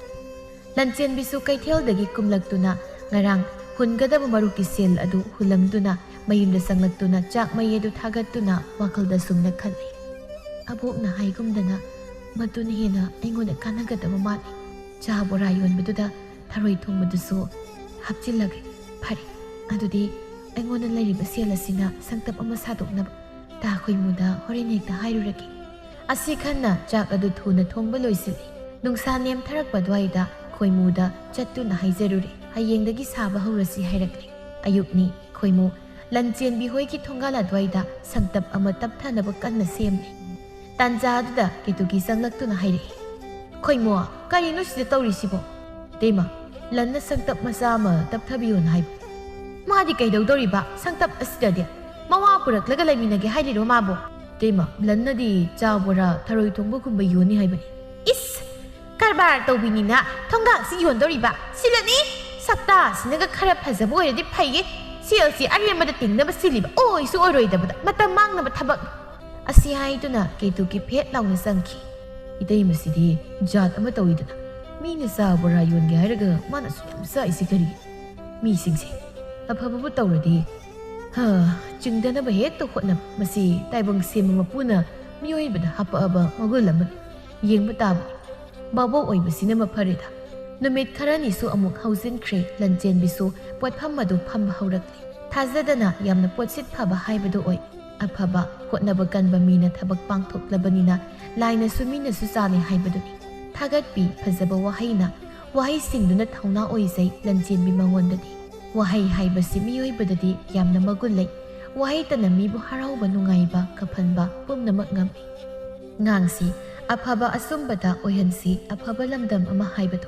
ꯂꯟꯆꯦꯟꯕꯤꯁꯨ ꯀꯩꯊꯦꯜꯗꯒꯤ ꯀꯨꯝꯂꯛꯇꯨꯅ ꯉꯔꯥꯡ ꯍꯨꯟꯒꯗꯕ ꯃꯔꯨꯞꯀꯤ ꯁꯦꯜ ꯑꯗꯨ ꯍꯨꯜꯂꯝꯗꯨꯅ ꯃꯌꯨꯝꯗ ꯆꯪꯂꯛꯇꯨꯅ ꯆꯥꯛ ꯃꯩ ꯑꯗꯨ ꯊꯥꯒꯠꯇꯨꯅ ꯋꯥꯈꯜꯗ ꯁꯨꯝꯅ ꯈꯜꯂꯤ꯫ "ꯑꯕꯣꯛꯅ ꯍꯥꯏꯒꯨꯝꯗꯅ ꯃꯗꯨꯅ ꯍꯦꯟꯅ ꯑꯩꯉꯣꯟꯗ ꯀꯥꯟꯅꯒꯗꯕ ꯃꯥꯜꯂꯤ꯫ ꯆꯥ ꯕꯣꯔꯥ ꯌꯣꯟꯕꯗꯨꯗ ꯊꯔꯣꯏ ꯊꯣꯡꯕꯗꯨꯁꯨ ꯍꯥꯞꯆꯤꯜꯂꯒꯦ꯫ ꯐꯔꯦ, ꯑꯗꯨꯗꯤ ꯑꯩꯉꯣꯟꯗ ꯂꯩꯔꯤꯕ ꯁꯦꯜ ꯑꯁꯤꯅ ꯁꯪꯇꯞ ꯑꯃ ꯁꯥꯗꯣꯛꯅꯕ ꯇꯥ ꯈꯣꯏꯃꯨꯗ ꯍꯣꯔꯦꯟ ꯍꯦꯛꯇ ꯍꯥꯏꯔꯨꯔꯒꯦ꯫" ꯑꯁꯤ ꯈꯟꯅ ꯆꯥꯛ ꯑꯗꯨ ꯊꯨꯅ ꯊꯣꯡꯕ ꯂꯣꯏꯁꯤꯜꯂꯤ꯫ ꯅꯨꯡꯁꯥ ꯅꯦꯝꯊꯔꯛꯄ ꯑꯗꯨꯋꯥꯏꯗ ꯈꯣꯏꯃꯨꯗ ꯆꯠꯇꯨꯅ ꯍꯥꯏꯖꯔꯨꯔꯦ, "ꯍꯌꯦꯡꯗꯒꯤ ꯁꯥꯕ ꯍꯧꯔꯁꯤ" ꯍꯥꯏꯔꯛꯂꯦ꯫ ꯑꯌꯨꯛꯅꯤ꯫ ꯈꯣꯏꯃꯨ ꯂꯟꯆꯦꯟꯕꯤ ꯍꯣꯏꯒꯤ ꯊꯣꯡꯒꯥꯜ ꯑꯗꯨꯋꯥꯏꯗ ꯁꯪꯇꯞ ꯑꯃ ꯇꯞꯊꯅꯕ ꯀꯟꯅ ꯁꯦꯝꯂꯤ꯫ ꯇꯥꯟꯖꯥ ꯑꯗꯨꯗ ꯀꯦꯇꯨꯀꯤ ꯆꯪꯂꯛꯇꯨꯅ ꯍꯥꯏꯔꯛꯏ, "ꯈꯣꯏꯃꯨ, ꯀꯔꯤꯅꯣ ꯁꯤꯗ ꯇꯧꯔꯤꯁꯤꯕꯣ?" "ꯏꯇꯩꯃ, ꯂꯟꯅ ꯁꯪꯇꯞ ꯃꯆꯥ ꯑꯃ ꯇꯞꯊꯕꯤꯌꯣꯅ ꯍꯥꯏꯕ꯫" "ꯃꯥꯗꯤ ꯀꯩꯗꯧꯗꯧꯔꯤꯕ ꯁꯪꯇꯞ ꯑꯁꯤꯗꯗꯤ? ꯃꯋꯥ ꯄꯨꯔꯛꯂꯒ ꯂꯩꯃꯤꯟꯅꯒꯦ ꯍꯥꯏꯔꯤꯔꯣ ꯃꯥꯕꯨ?" "ꯏꯇꯩꯃ, ꯂꯟꯅꯗꯤ ꯆꯥ ꯕꯣꯔꯥ ꯊꯔꯣꯏ ꯊꯣꯡꯕꯒꯨꯝꯕ ꯌꯣꯟꯅꯤ ꯍꯥꯏꯕꯅꯤ꯫" "ꯏꯁ! ꯀꯔꯕꯥꯔ ꯇꯧꯕꯤꯅꯤꯅ ꯊꯣꯡꯒꯥꯜꯁꯤ ꯌꯣꯟꯗꯧꯔꯤꯕ? ꯁꯤꯂꯅꯤ! ꯁꯛꯇꯥꯁꯤꯅꯒ ꯈꯔ ꯐꯖꯕ ꯑꯣꯏꯔꯗꯤ ꯐꯩꯌꯦ꯫ ꯁꯦꯜꯁꯤ ꯑꯔꯦꯝꯕꯗ ꯇꯤꯡꯅꯕ ꯁꯤꯜꯂꯤꯕ ꯑꯣꯏꯁꯨ ꯑꯣꯏꯔꯣꯏꯗꯕꯗ ꯃꯇꯝ ꯃꯥꯡꯅꯕ ꯊꯕꯛ꯫" ꯑꯁꯤ ꯍꯥꯏꯗꯨꯅ ꯀꯦꯇꯨꯀꯤ ꯐꯦꯠ ꯂꯥꯎꯅ ꯆꯪꯈꯤ꯫ "ꯏꯇꯩꯃꯁꯤꯗꯤ ꯖꯥꯠ ꯑꯃ ꯇꯧꯏꯗꯅ꯫ ꯃꯤꯅ ꯆꯥ ꯕꯣꯔꯥ ꯌꯣꯟꯒꯦ ꯍꯥꯏꯔꯒ ꯃꯥꯅꯁꯨ ꯌꯥꯝ ꯆꯥꯛꯏꯁꯤ ꯀꯔꯤ? ꯃꯤꯁꯤꯡꯁꯦ ꯑꯐꯕꯕꯨ ꯇꯧꯔꯗꯤ, ꯍꯥ, ꯆꯤꯡꯗꯅꯕ ꯍꯦꯛꯇ ꯍꯣꯠꯅꯕ꯫ ꯃꯁꯤ ꯇꯥꯏꯕꯪ ꯁꯦꯝꯕ ꯃꯄꯨꯅ ꯃꯤꯑꯣꯏꯕꯗ ꯍꯥꯞꯄꯛꯑꯕ ꯃꯒꯨꯟ ꯑꯃꯅꯤ꯫ ꯌꯦꯡꯕ ꯇꯥꯕꯅꯤ꯫ ꯚꯥꯕꯣꯛ ꯑꯣꯏꯕꯁꯤꯅ ꯃꯐꯔꯦꯗ꯫" ꯅꯨꯃꯤꯠ ꯈꯔꯅꯤꯁꯨ ꯑꯃꯨꯛ ꯍꯧꯖꯤꯟꯈ꯭ꯔꯦ꯫ ꯂꯟꯆꯦꯟꯕꯤꯁꯨ ꯄꯣꯠꯐꯝ ꯑꯗꯨ ꯐꯝꯕ ꯍꯧꯔꯛꯂꯦ꯫ ꯊꯥꯖꯗꯅ ꯌꯥꯝꯅ ꯄꯣꯠꯁꯤꯠ ꯐꯕ ꯍꯥꯏꯕꯗꯨ ꯑꯣꯏ꯫ ꯑꯐꯕ, ꯍꯣꯠꯅꯕ ꯀꯟꯕ ꯃꯤꯅ ꯊꯕꯛ ꯄꯥꯡꯊꯣꯛꯂꯕꯅꯤꯅ ꯂꯥꯏꯅꯁꯨ ꯃꯤꯅꯁꯨ ꯆꯥꯜꯂꯤ ꯍꯥꯏꯕꯗꯨꯅꯤ꯫ ꯊꯥꯒꯠꯄꯤ ꯐꯖꯕ ꯋꯥꯍꯩꯅ, ꯋꯥꯍꯩꯁꯤꯡꯗꯨꯅ ꯊꯧꯅꯥ ꯑꯣꯏꯖꯩ ꯂꯟꯆꯦꯟꯕꯤ ꯃꯉꯣꯟꯗꯗꯤ꯫ ꯋꯥꯍꯩ ꯍꯥꯏꯕꯁꯤ ꯃꯤꯑꯣꯏꯕꯗꯗꯤ ꯌꯥꯝꯅ ꯃꯒꯨꯟ ꯂꯩ꯫ ꯋꯥꯍꯩꯇꯅ ꯃꯤꯕꯨ ꯍꯔꯥꯎꯕ, ꯅꯨꯡꯉꯥꯏꯕ, ꯀꯐꯟꯕ ꯄꯨꯝꯅꯃꯛ ꯉꯝꯃꯤ꯫ ꯉꯥꯡꯁꯤ, ꯑꯐꯕ ꯑꯆꯨꯝꯕꯗ ꯑꯣꯏꯍꯟꯁꯤ ꯑꯐꯕ ꯂꯝꯗꯝ ꯑꯃ ꯍꯥꯏꯕꯗꯨ꯫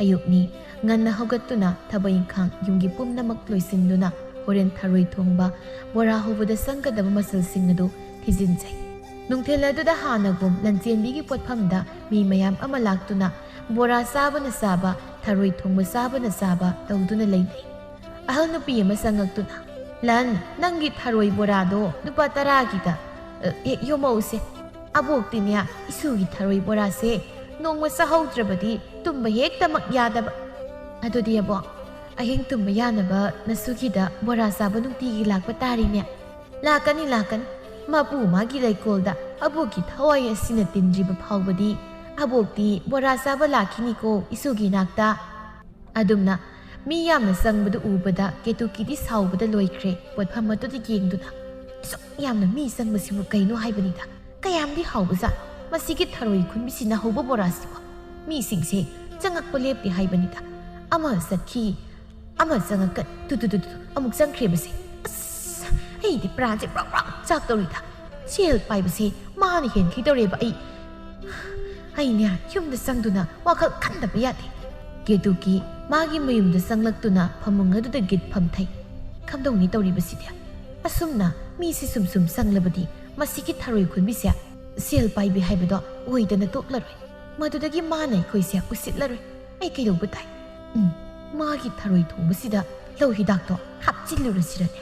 ꯑꯌꯨꯛꯅꯤ, ꯉꯟꯅ ꯍꯧꯒꯠꯇꯨꯅ ꯊꯕꯛ ꯏꯪꯈꯥꯡ ꯌꯨꯝꯒꯤ ꯄꯨꯝꯅꯃꯛ ꯂꯣꯏꯁꯤꯟꯗꯨꯅ ꯍꯣꯔꯦꯟ ꯊꯔꯣꯏ ꯊꯣꯡꯕ, ꯕꯣꯔꯥ ꯍꯧꯕꯗ ꯆꯪꯒꯗꯕ ꯃꯆꯜꯁꯤꯡ ꯑꯗꯨ ꯊꯤꯖꯤꯟꯖꯩ꯫ ꯅꯨꯡꯊꯤꯜ ꯑꯗꯨꯗ ꯍꯥꯟꯅꯒꯨꯝ ꯂꯟꯆꯦꯟꯕꯤꯒꯤ ꯄꯣꯠꯐꯝꯗ ꯃꯤ ꯃꯌꯥꯝ ꯑꯃ ꯂꯥꯛꯇꯨꯅ ꯕꯣꯔꯥ ꯆꯥꯕꯅ ꯆꯥꯕ, ꯊꯔꯣꯏ ꯊꯣꯡꯕ ꯆꯥꯕꯅ ꯆꯥꯕ ꯇꯧꯗꯨꯅ ꯂꯩꯅꯩ꯫ ꯑꯍꯜ ꯅꯨꯄꯤ ꯑꯃ ꯆꯪꯉꯛꯇꯨꯅ, "ꯂꯟ, ꯅꯪꯒꯤ ꯊꯔꯣꯏ ꯕꯣꯔꯥꯗꯣ ꯂꯨꯄꯥ ꯇꯔꯥꯒꯤꯗ, ꯑ, ꯍꯦꯛ ꯌꯣꯝꯃꯛꯎꯁꯦ꯫ ꯑꯕꯣꯛꯇꯤꯅꯦ, ꯏꯁꯨꯒꯤ ꯊꯔꯣꯏ ꯕꯣꯔꯥꯁꯦ ꯅꯣꯡꯃ ꯆꯥꯍꯧꯗ꯭ꯔꯕꯗꯤ ꯇꯨꯝꯕ ꯍꯦꯛꯇꯃꯛ ꯌꯥꯗꯕ꯫ ꯑꯗꯨꯗꯤ ꯑꯕꯣꯛ, ꯑꯍꯤꯡ ꯇꯨꯝꯕ ꯌꯥꯅꯕ ꯅꯁꯨꯒꯤꯗ ꯕꯣꯔꯥ ꯆꯥꯕ ꯅꯨꯡꯇꯤꯒꯤ ꯂꯥꯛꯄ ꯇꯥꯔꯤꯅꯦ?" "ꯂꯥꯛꯀꯅꯤ, ꯂꯥꯛꯀꯅꯤ꯫ ꯃꯄꯨ ꯃꯥꯒꯤ ꯂꯩꯀꯣꯜꯗ ꯑꯕꯣꯛꯀꯤ ꯊꯋꯥꯏ ꯑꯁꯤꯅ ꯇꯤꯟꯗ꯭ꯔꯤꯕ ꯐꯥꯎꯕꯗꯤ ꯑꯕꯣꯛꯇꯤ ꯕꯣꯔꯥ ꯆꯥꯕ ꯂꯥꯛꯈꯤꯅꯤꯀꯣ ꯏꯁꯨꯒꯤ ꯅꯥꯛꯇ꯫" ꯑꯗꯨꯝꯅ ꯃꯤ ꯌꯥꯝꯅ ꯆꯪꯕꯗꯨ ꯎꯕꯗ ꯀꯦꯇꯨꯀꯤꯗꯤ ꯁꯥꯎꯕꯗ ꯂꯣꯏꯈ꯭ꯔꯦ꯫ ꯄꯣꯠꯐꯝ ꯑꯗꯨꯗ ꯌꯦꯡꯗꯨꯅ, "ꯑꯁꯨꯛ ꯌꯥꯝꯅ ꯃꯤ ꯆꯪꯕꯁꯤꯕꯨ ꯀꯩꯅꯣ ꯍꯥꯏꯕꯅꯤꯗ꯫ ꯀꯌꯥꯝꯗꯤ ꯍꯥꯎꯕꯖꯥꯠꯅꯣ ꯃꯁꯤꯒꯤ ꯊꯔꯣꯏ ꯈꯨꯟꯕꯤꯁꯤꯅ ꯍꯧꯕ ꯕꯣꯔꯥꯁꯤꯕꯨ꯫ ꯃꯤꯁꯤꯡꯁꯦ ꯆꯪꯉꯛꯄ ꯂꯦꯞꯇꯦ ꯍꯥꯏꯕꯅꯤꯗ꯫ ꯑꯃ ꯆꯠꯈꯤ, ꯑꯃ ꯆꯪꯉꯛꯀ, ꯇꯨ, ꯇꯨ, ꯇꯨ, ꯇꯨ, ꯑꯃꯨꯛ ꯆꯪꯈ꯭ꯔꯦꯕꯁꯦ꯫ ꯑꯁ, ꯑꯩꯗꯤ ꯄ꯭ꯔꯥꯟꯁꯦ ꯕ꯭ꯔꯣꯛ ꯕ꯭ꯔꯣꯛ ꯆꯥꯛꯇꯧꯔꯤꯗ꯫ ꯁꯦꯜ ꯄꯥꯏꯕꯁꯦ ꯃꯥꯅ ꯍꯦꯟꯈꯤꯗꯧꯔꯦꯕ ꯑꯩ꯫ ꯑꯩꯅꯦ ꯌꯨꯝꯗ ꯆꯪꯗꯨꯅ ꯋꯥꯈꯜ ꯈꯟꯗꯕ ꯌꯥꯗꯦ꯫" ꯀꯦꯇꯨꯀꯤ ꯃꯥꯒꯤ ꯃꯌꯨꯝꯗ ꯆꯪꯂꯛꯇꯨꯅ ꯐꯃꯨꯡ ꯑꯗꯨꯗ ꯒꯤꯠ ꯐꯝꯊꯩ꯫ "ꯀꯝꯗꯧꯅꯤ ꯇꯧꯔꯤꯕꯁꯤꯗꯤ? ꯑꯁꯨꯝꯅ ꯃꯤꯁꯤ ꯁꯨꯝ ꯁꯨꯝ ꯆꯪꯂꯕꯗꯤ ꯃꯁꯤꯒꯤ ꯊꯔꯣꯏ ꯈꯨꯟꯕꯤꯁꯦ ꯁꯦꯜ ꯄꯥꯏꯕꯤ ꯍꯥꯏꯕꯗꯣ ꯑꯣꯏꯗꯅ ꯇꯣꯛꯂꯔꯣꯏ꯫ ꯃꯗꯨꯗꯒꯤ ꯃꯥꯅ ꯑꯩꯈꯣꯏꯁꯦ ꯎꯁꯤꯠꯂꯔꯣꯏ꯫ ꯑꯩ ꯀꯩꯗꯧꯕ ꯇꯥꯏ? ꯎꯝ, ꯃꯥꯒꯤ ꯊꯔꯣꯏ ꯊꯣꯡꯕꯁꯤꯗ ꯂꯧ ꯍꯤꯗꯥꯛꯇꯣ ꯍꯥꯞꯆꯤꯜꯂꯨꯔꯁꯤꯔꯅꯦ?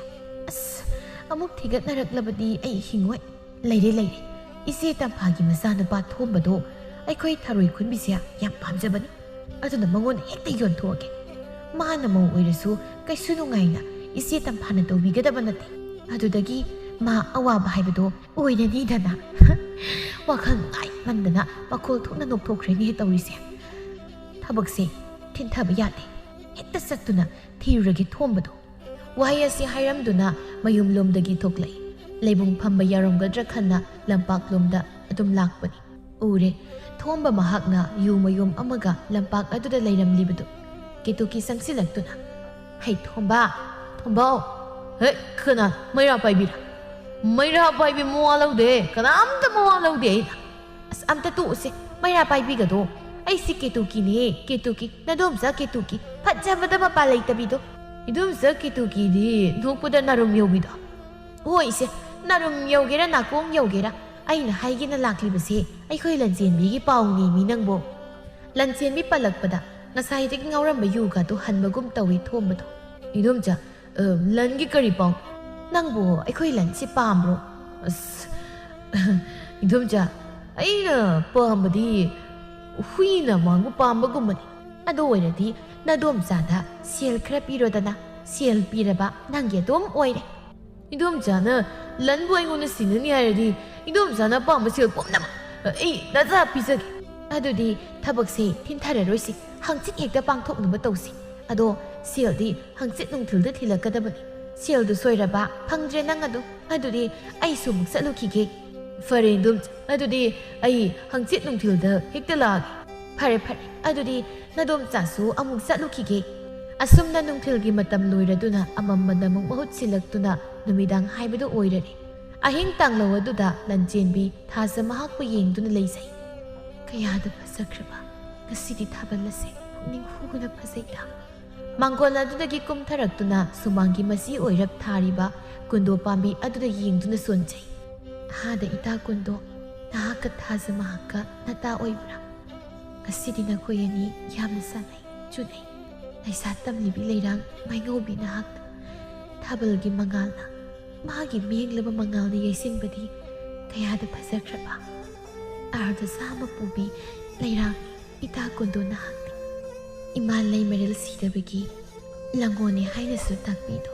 ꯑꯁ, ꯑꯃꯨꯛ ꯊꯤꯒꯠꯅꯔꯛꯂꯕꯗꯤ ꯑꯩ ꯍꯤꯡꯉꯣꯏ꯫ ꯂꯩꯔꯦ, ꯂꯩꯔꯦ꯫ ꯏꯆꯦ ꯇꯝꯐꯥꯒꯤ ꯃꯆꯥꯅꯨꯄꯥ ꯊꯣꯝꯕꯗꯣ ꯑꯩꯈꯣꯏ ꯊꯔꯣꯏ ꯈꯨꯟꯕꯤꯁꯦ ꯌꯥꯝ ꯄꯥꯝꯖꯕꯅꯤ꯫ ꯑꯗꯨꯅ ꯃꯉꯣꯟꯗ ꯍꯦꯛꯇ ꯌꯣꯟꯊꯣꯛꯑꯒꯦ꯫ ꯃꯥꯅ ꯃꯧ ꯑꯣꯏꯔꯁꯨ ꯀꯩꯁꯨ ꯅꯨꯡꯉꯥꯏꯅ ꯏꯆꯦ ꯇꯝꯐꯥꯅ ꯇꯧꯕꯤꯒꯗꯕ ꯅꯠꯇꯦ꯫ ꯑꯗꯨꯗꯒꯤ ꯃꯥ ꯑꯋꯥꯕ ꯍꯥꯏꯕꯗꯣ ꯑꯣꯏꯔꯅꯤꯗꯅ꯫" ꯋꯥꯈꯜ ꯅꯨꯡꯉꯥꯏꯃꯟꯗꯅ ꯃꯈꯣꯜ ꯊꯣꯛꯅ ꯅꯣꯛꯊꯣꯛꯈ꯭ꯔꯦꯅꯦ ꯇꯧꯔꯤꯁꯦ꯫ ꯊꯕꯛꯁꯦ ꯊꯤꯟꯊꯕ ꯌꯥꯗꯦ꯫ ꯍꯦꯛꯇ ꯆꯠꯇꯨꯅ ꯊꯤꯔꯨꯔꯒꯦ ꯊꯣꯝꯕꯗꯣ꯫ ꯋꯥꯍꯩ ꯑꯁꯤ ꯍꯥꯏꯔꯝꯗꯨꯅ ꯃꯌꯨꯝꯂꯣꯝꯗꯒꯤ ꯊꯣꯛꯂꯛꯏ꯫ ꯂꯩꯕꯨꯡ ꯐꯝꯕ ꯌꯥꯔꯝꯒꯗ꯭ꯔꯥ ꯈꯟꯅ ꯂꯝꯄꯥꯛꯂꯣꯝꯗ ꯑꯗꯨꯝ ꯂꯥꯛꯄꯅꯤ꯫ ꯎꯔꯦ꯫ ꯊꯣꯝꯕ ꯃꯍꯥꯛꯅ ꯌꯨ ꯃꯌꯣꯝ ꯑꯃꯒ ꯂꯝꯄꯥꯛ ꯑꯗꯨꯗ ꯂꯩꯔꯝꯂꯤꯕꯗꯨ꯫ ꯀꯦꯇꯨꯀꯤ ꯆꯪꯁꯤꯜꯂꯛꯇꯨꯅ, "ꯍꯩ, ꯊꯣꯝꯕ! ꯊꯣꯝꯕꯧ! ꯍꯦ, ꯀꯅꯥ ꯃꯩꯔꯥ ꯄꯥꯏꯕꯤꯔꯥ? ꯃꯩꯔꯥ ꯄꯥꯏꯕꯤ ꯃꯋꯥ ꯂꯧꯗꯦ, ꯀꯅꯥꯝꯇ ꯃꯋꯥ ꯂꯧꯗꯦ ꯑꯩꯅ꯫ ꯑꯁ, ꯑꯝꯇ ꯇꯣꯛꯎꯁꯦ, ꯃꯩꯔꯥ ꯄꯥꯏꯕꯤꯒꯗꯣ꯫ ꯑꯩꯁꯤ ꯀꯦꯇꯨꯀꯤꯅꯦ, ꯀꯦꯇꯨꯀꯤ, ꯅꯗꯣꯝꯆꯥ ꯀꯦꯇꯨꯀꯤ, ꯐꯖꯕꯗ ꯃꯄꯥ ꯂꯩꯇꯕꯤꯗꯣ꯫ ꯏꯗꯣꯝꯆꯥ ꯀꯦꯇꯨꯀꯤꯗꯤ ꯅꯣꯛꯄꯗ ꯅꯥꯔꯨꯝ ꯌꯧꯕꯤꯗꯣ꯫ ꯍꯣꯏ ꯏꯆꯦ, ꯅꯥꯔꯨꯝ ꯌꯧꯒꯦꯔꯥ ꯅꯥꯀꯣꯡ ꯌꯧꯒꯦꯔꯥ, ꯑꯩꯅ ꯍꯥꯏꯒꯦꯅ ꯂꯥꯛꯂꯤꯕꯁꯦ ꯑꯩꯈꯣꯏ ꯂꯟꯆꯦꯟꯕꯤꯒꯤ ꯄꯥꯎꯅꯦꯃꯤ ꯅꯪꯕꯣ꯫" ꯂꯟꯆꯦꯟꯕꯤ ꯄꯜꯂꯛꯄꯗ ꯉꯁꯥꯏꯗꯒꯤ ꯉꯥꯎꯔꯝꯕ ꯌꯨꯒꯗꯣ ꯍꯟꯕꯒꯨꯝ ꯇꯧꯏ ꯊꯣꯝꯕꯗꯣ꯫ "ꯏꯗꯣꯝꯆꯥ, ꯑ, ꯂꯟꯒꯤ ꯀꯔꯤ ꯄꯥꯎ? ꯅꯪꯕꯨ ꯑꯩꯈꯣꯏ ꯂꯟꯁꯤ ꯄꯥꯝꯕ꯭ꯔꯣ?" "ꯑꯁ, ꯏꯗꯣꯝꯆꯥ, ꯑꯩꯅ ꯄꯥꯝꯕꯗꯤ ꯍꯨꯏꯅ ꯃꯥꯡꯕ ꯄꯥꯝꯕꯒꯨꯝꯕꯅꯤ꯫ ꯑꯗꯨ ꯑꯣꯏꯔꯗꯤ ꯅꯗꯣꯝꯆꯥꯗ ꯁꯦꯜ ꯈꯔ ꯄꯤꯔꯣꯗꯅ, ꯁꯦꯜ ꯄꯤꯔꯕ ꯅꯪꯒꯤ ꯑꯗꯨꯝ ꯑꯣꯏꯔꯦ꯫" "ꯏꯗꯣꯝꯆꯥꯅ ꯂꯟꯕꯨ ꯑꯩꯉꯣꯟꯗ ꯁꯤꯟꯅꯅꯤ ꯍꯥꯏꯔꯗꯤ ꯏꯗꯣꯝꯆꯥꯅ ꯑꯄꯥꯝꯕ ꯁꯦꯜ ꯄꯨꯝꯅꯃꯛ ꯑꯩ ꯅꯆꯥ ꯄꯤꯖꯒꯦ꯫" "ꯑꯗꯨꯗꯤ ꯊꯕꯛꯁꯦ ꯊꯤꯟꯊꯔꯔꯣꯏꯁꯤ, ꯍꯪꯆꯤꯠ ꯍꯦꯛꯇ ꯄꯥꯡꯊꯣꯛꯅꯕ ꯇꯧꯁꯤ꯫ ꯑꯗꯣ ꯁꯦꯜꯗꯤ ꯍꯪꯆꯤꯠ ꯅꯨꯡꯊꯤꯜꯗ ꯊꯤꯜꯂꯛꯀꯗꯕꯅꯤ꯫ ꯁꯦꯜꯗꯨ ꯁꯣꯏꯔꯕ ꯐꯪꯗ꯭ꯔꯦ ꯅꯪ ꯑꯗꯨ꯫ ꯑꯗꯨꯗꯤ ꯑꯩꯁꯨ ꯑꯃꯨꯛ ꯆꯠꯂꯨꯈꯤꯒꯦ꯫" "ꯐꯔꯦ ꯏꯗꯣꯝꯆꯥ, ꯑꯗꯨꯗꯤ ꯑꯩ ꯍꯪꯆꯤꯠ ꯅꯨꯡꯊꯤꯜꯗ ꯍꯦꯛꯇ ꯂꯥꯛꯑꯒꯦ꯫" "ꯐꯔꯦ ꯐꯔꯦ, ꯑꯗꯨꯗꯤ ꯅꯗꯣꯝꯆꯥꯁꯨ ꯑꯃꯨꯛ ꯆꯠꯂꯨꯈꯤꯒꯦ꯫" ꯑꯁꯨꯝꯅ ꯅꯨꯡꯊꯤꯜꯒꯤ ꯃꯇꯝ ꯂꯣꯏꯔꯗꯨꯅ ꯑꯃꯝꯕꯅ ꯑꯃꯨꯛ ꯃꯍꯨꯠ ꯁꯤꯜꯂꯛꯇꯨꯅ ꯅꯨꯃꯤꯗꯥꯡ ꯍꯥꯏꯕꯗꯨ ꯑꯣꯏꯔꯔꯦ꯫ ꯑꯍꯤꯡ ꯇꯥꯡꯂꯧ ꯑꯗꯨꯗ ꯂꯟꯆꯦꯟꯕꯤ ꯊꯥꯖ ꯃꯍꯥꯛꯄꯨ ꯌꯦꯡꯗꯨꯅ ꯂꯩꯖꯩ꯫ "ꯀꯌꯥꯗ ꯐꯖꯈ꯭ꯔꯕ ꯉꯁꯤꯗꯤ ꯊꯥꯕꯜ ꯑꯁꯦ, ꯄꯨꯛꯅꯤꯡ ꯍꯨꯅ ꯐꯖꯩꯗ꯫" ꯃꯥꯡꯒꯣꯜ ꯑꯗꯨꯗꯒꯤ ꯀꯨꯝꯊꯔꯛꯇꯨꯅ ꯁꯨꯃꯥꯡꯒꯤ ꯃꯆꯤ ꯑꯣꯏꯔꯞ ꯊꯥꯔꯤꯕ ꯀꯨꯟꯗꯣ ꯄꯥꯝꯕꯤ ꯑꯗꯨꯗ ꯌꯦꯡꯗꯨꯅ ꯁꯣꯟꯖꯩ꯫ "ꯍꯥꯗ ꯏꯇꯥ ꯀꯨꯟꯗꯣ, ꯅꯍꯥꯛꯀ ꯊꯥꯖ ꯃꯍꯥꯛꯀ ꯅꯇꯥ ꯑꯣꯏꯕ꯭ꯔꯥ? ꯉꯁꯤꯗꯤ ꯅꯈꯣꯏ ꯑꯅꯤ ꯌꯥꯝꯅ ꯆꯥꯟꯅꯩ, ꯆꯨꯅꯩ꯫ ꯂꯩꯁꯥ ꯇꯝꯂꯤꯕꯤ ꯂꯩꯔꯥꯡ ꯃꯥꯏꯉꯧꯕꯤ ꯅꯍꯥꯛꯇ ꯊꯥꯕꯜꯒꯤ ꯃꯉꯥꯜꯅ, ꯃꯥꯒꯤ ꯃꯤꯌꯦꯡꯂꯕ ꯃꯉꯥꯜꯅ ꯌꯩꯁꯤꯟꯕꯗꯤ ꯀꯌꯥꯗ ꯐꯖꯈ꯭ꯔꯕ꯫ ꯑꯥꯔꯗ ꯁꯥ ꯑꯃ ꯄꯨꯕꯤ ꯂꯩꯔꯥꯡ ꯏꯇꯥ ꯀꯨꯟꯗꯣ ꯅꯍꯥꯛꯇꯤ꯫ ꯏꯃꯥ ꯂꯩꯃꯔꯦꯜ ꯁꯤꯗꯕꯒꯤ ꯂꯪꯒꯣꯜꯅꯦ ꯍꯥꯏꯅꯁꯨ ꯇꯥꯛꯄꯤꯗꯣ꯫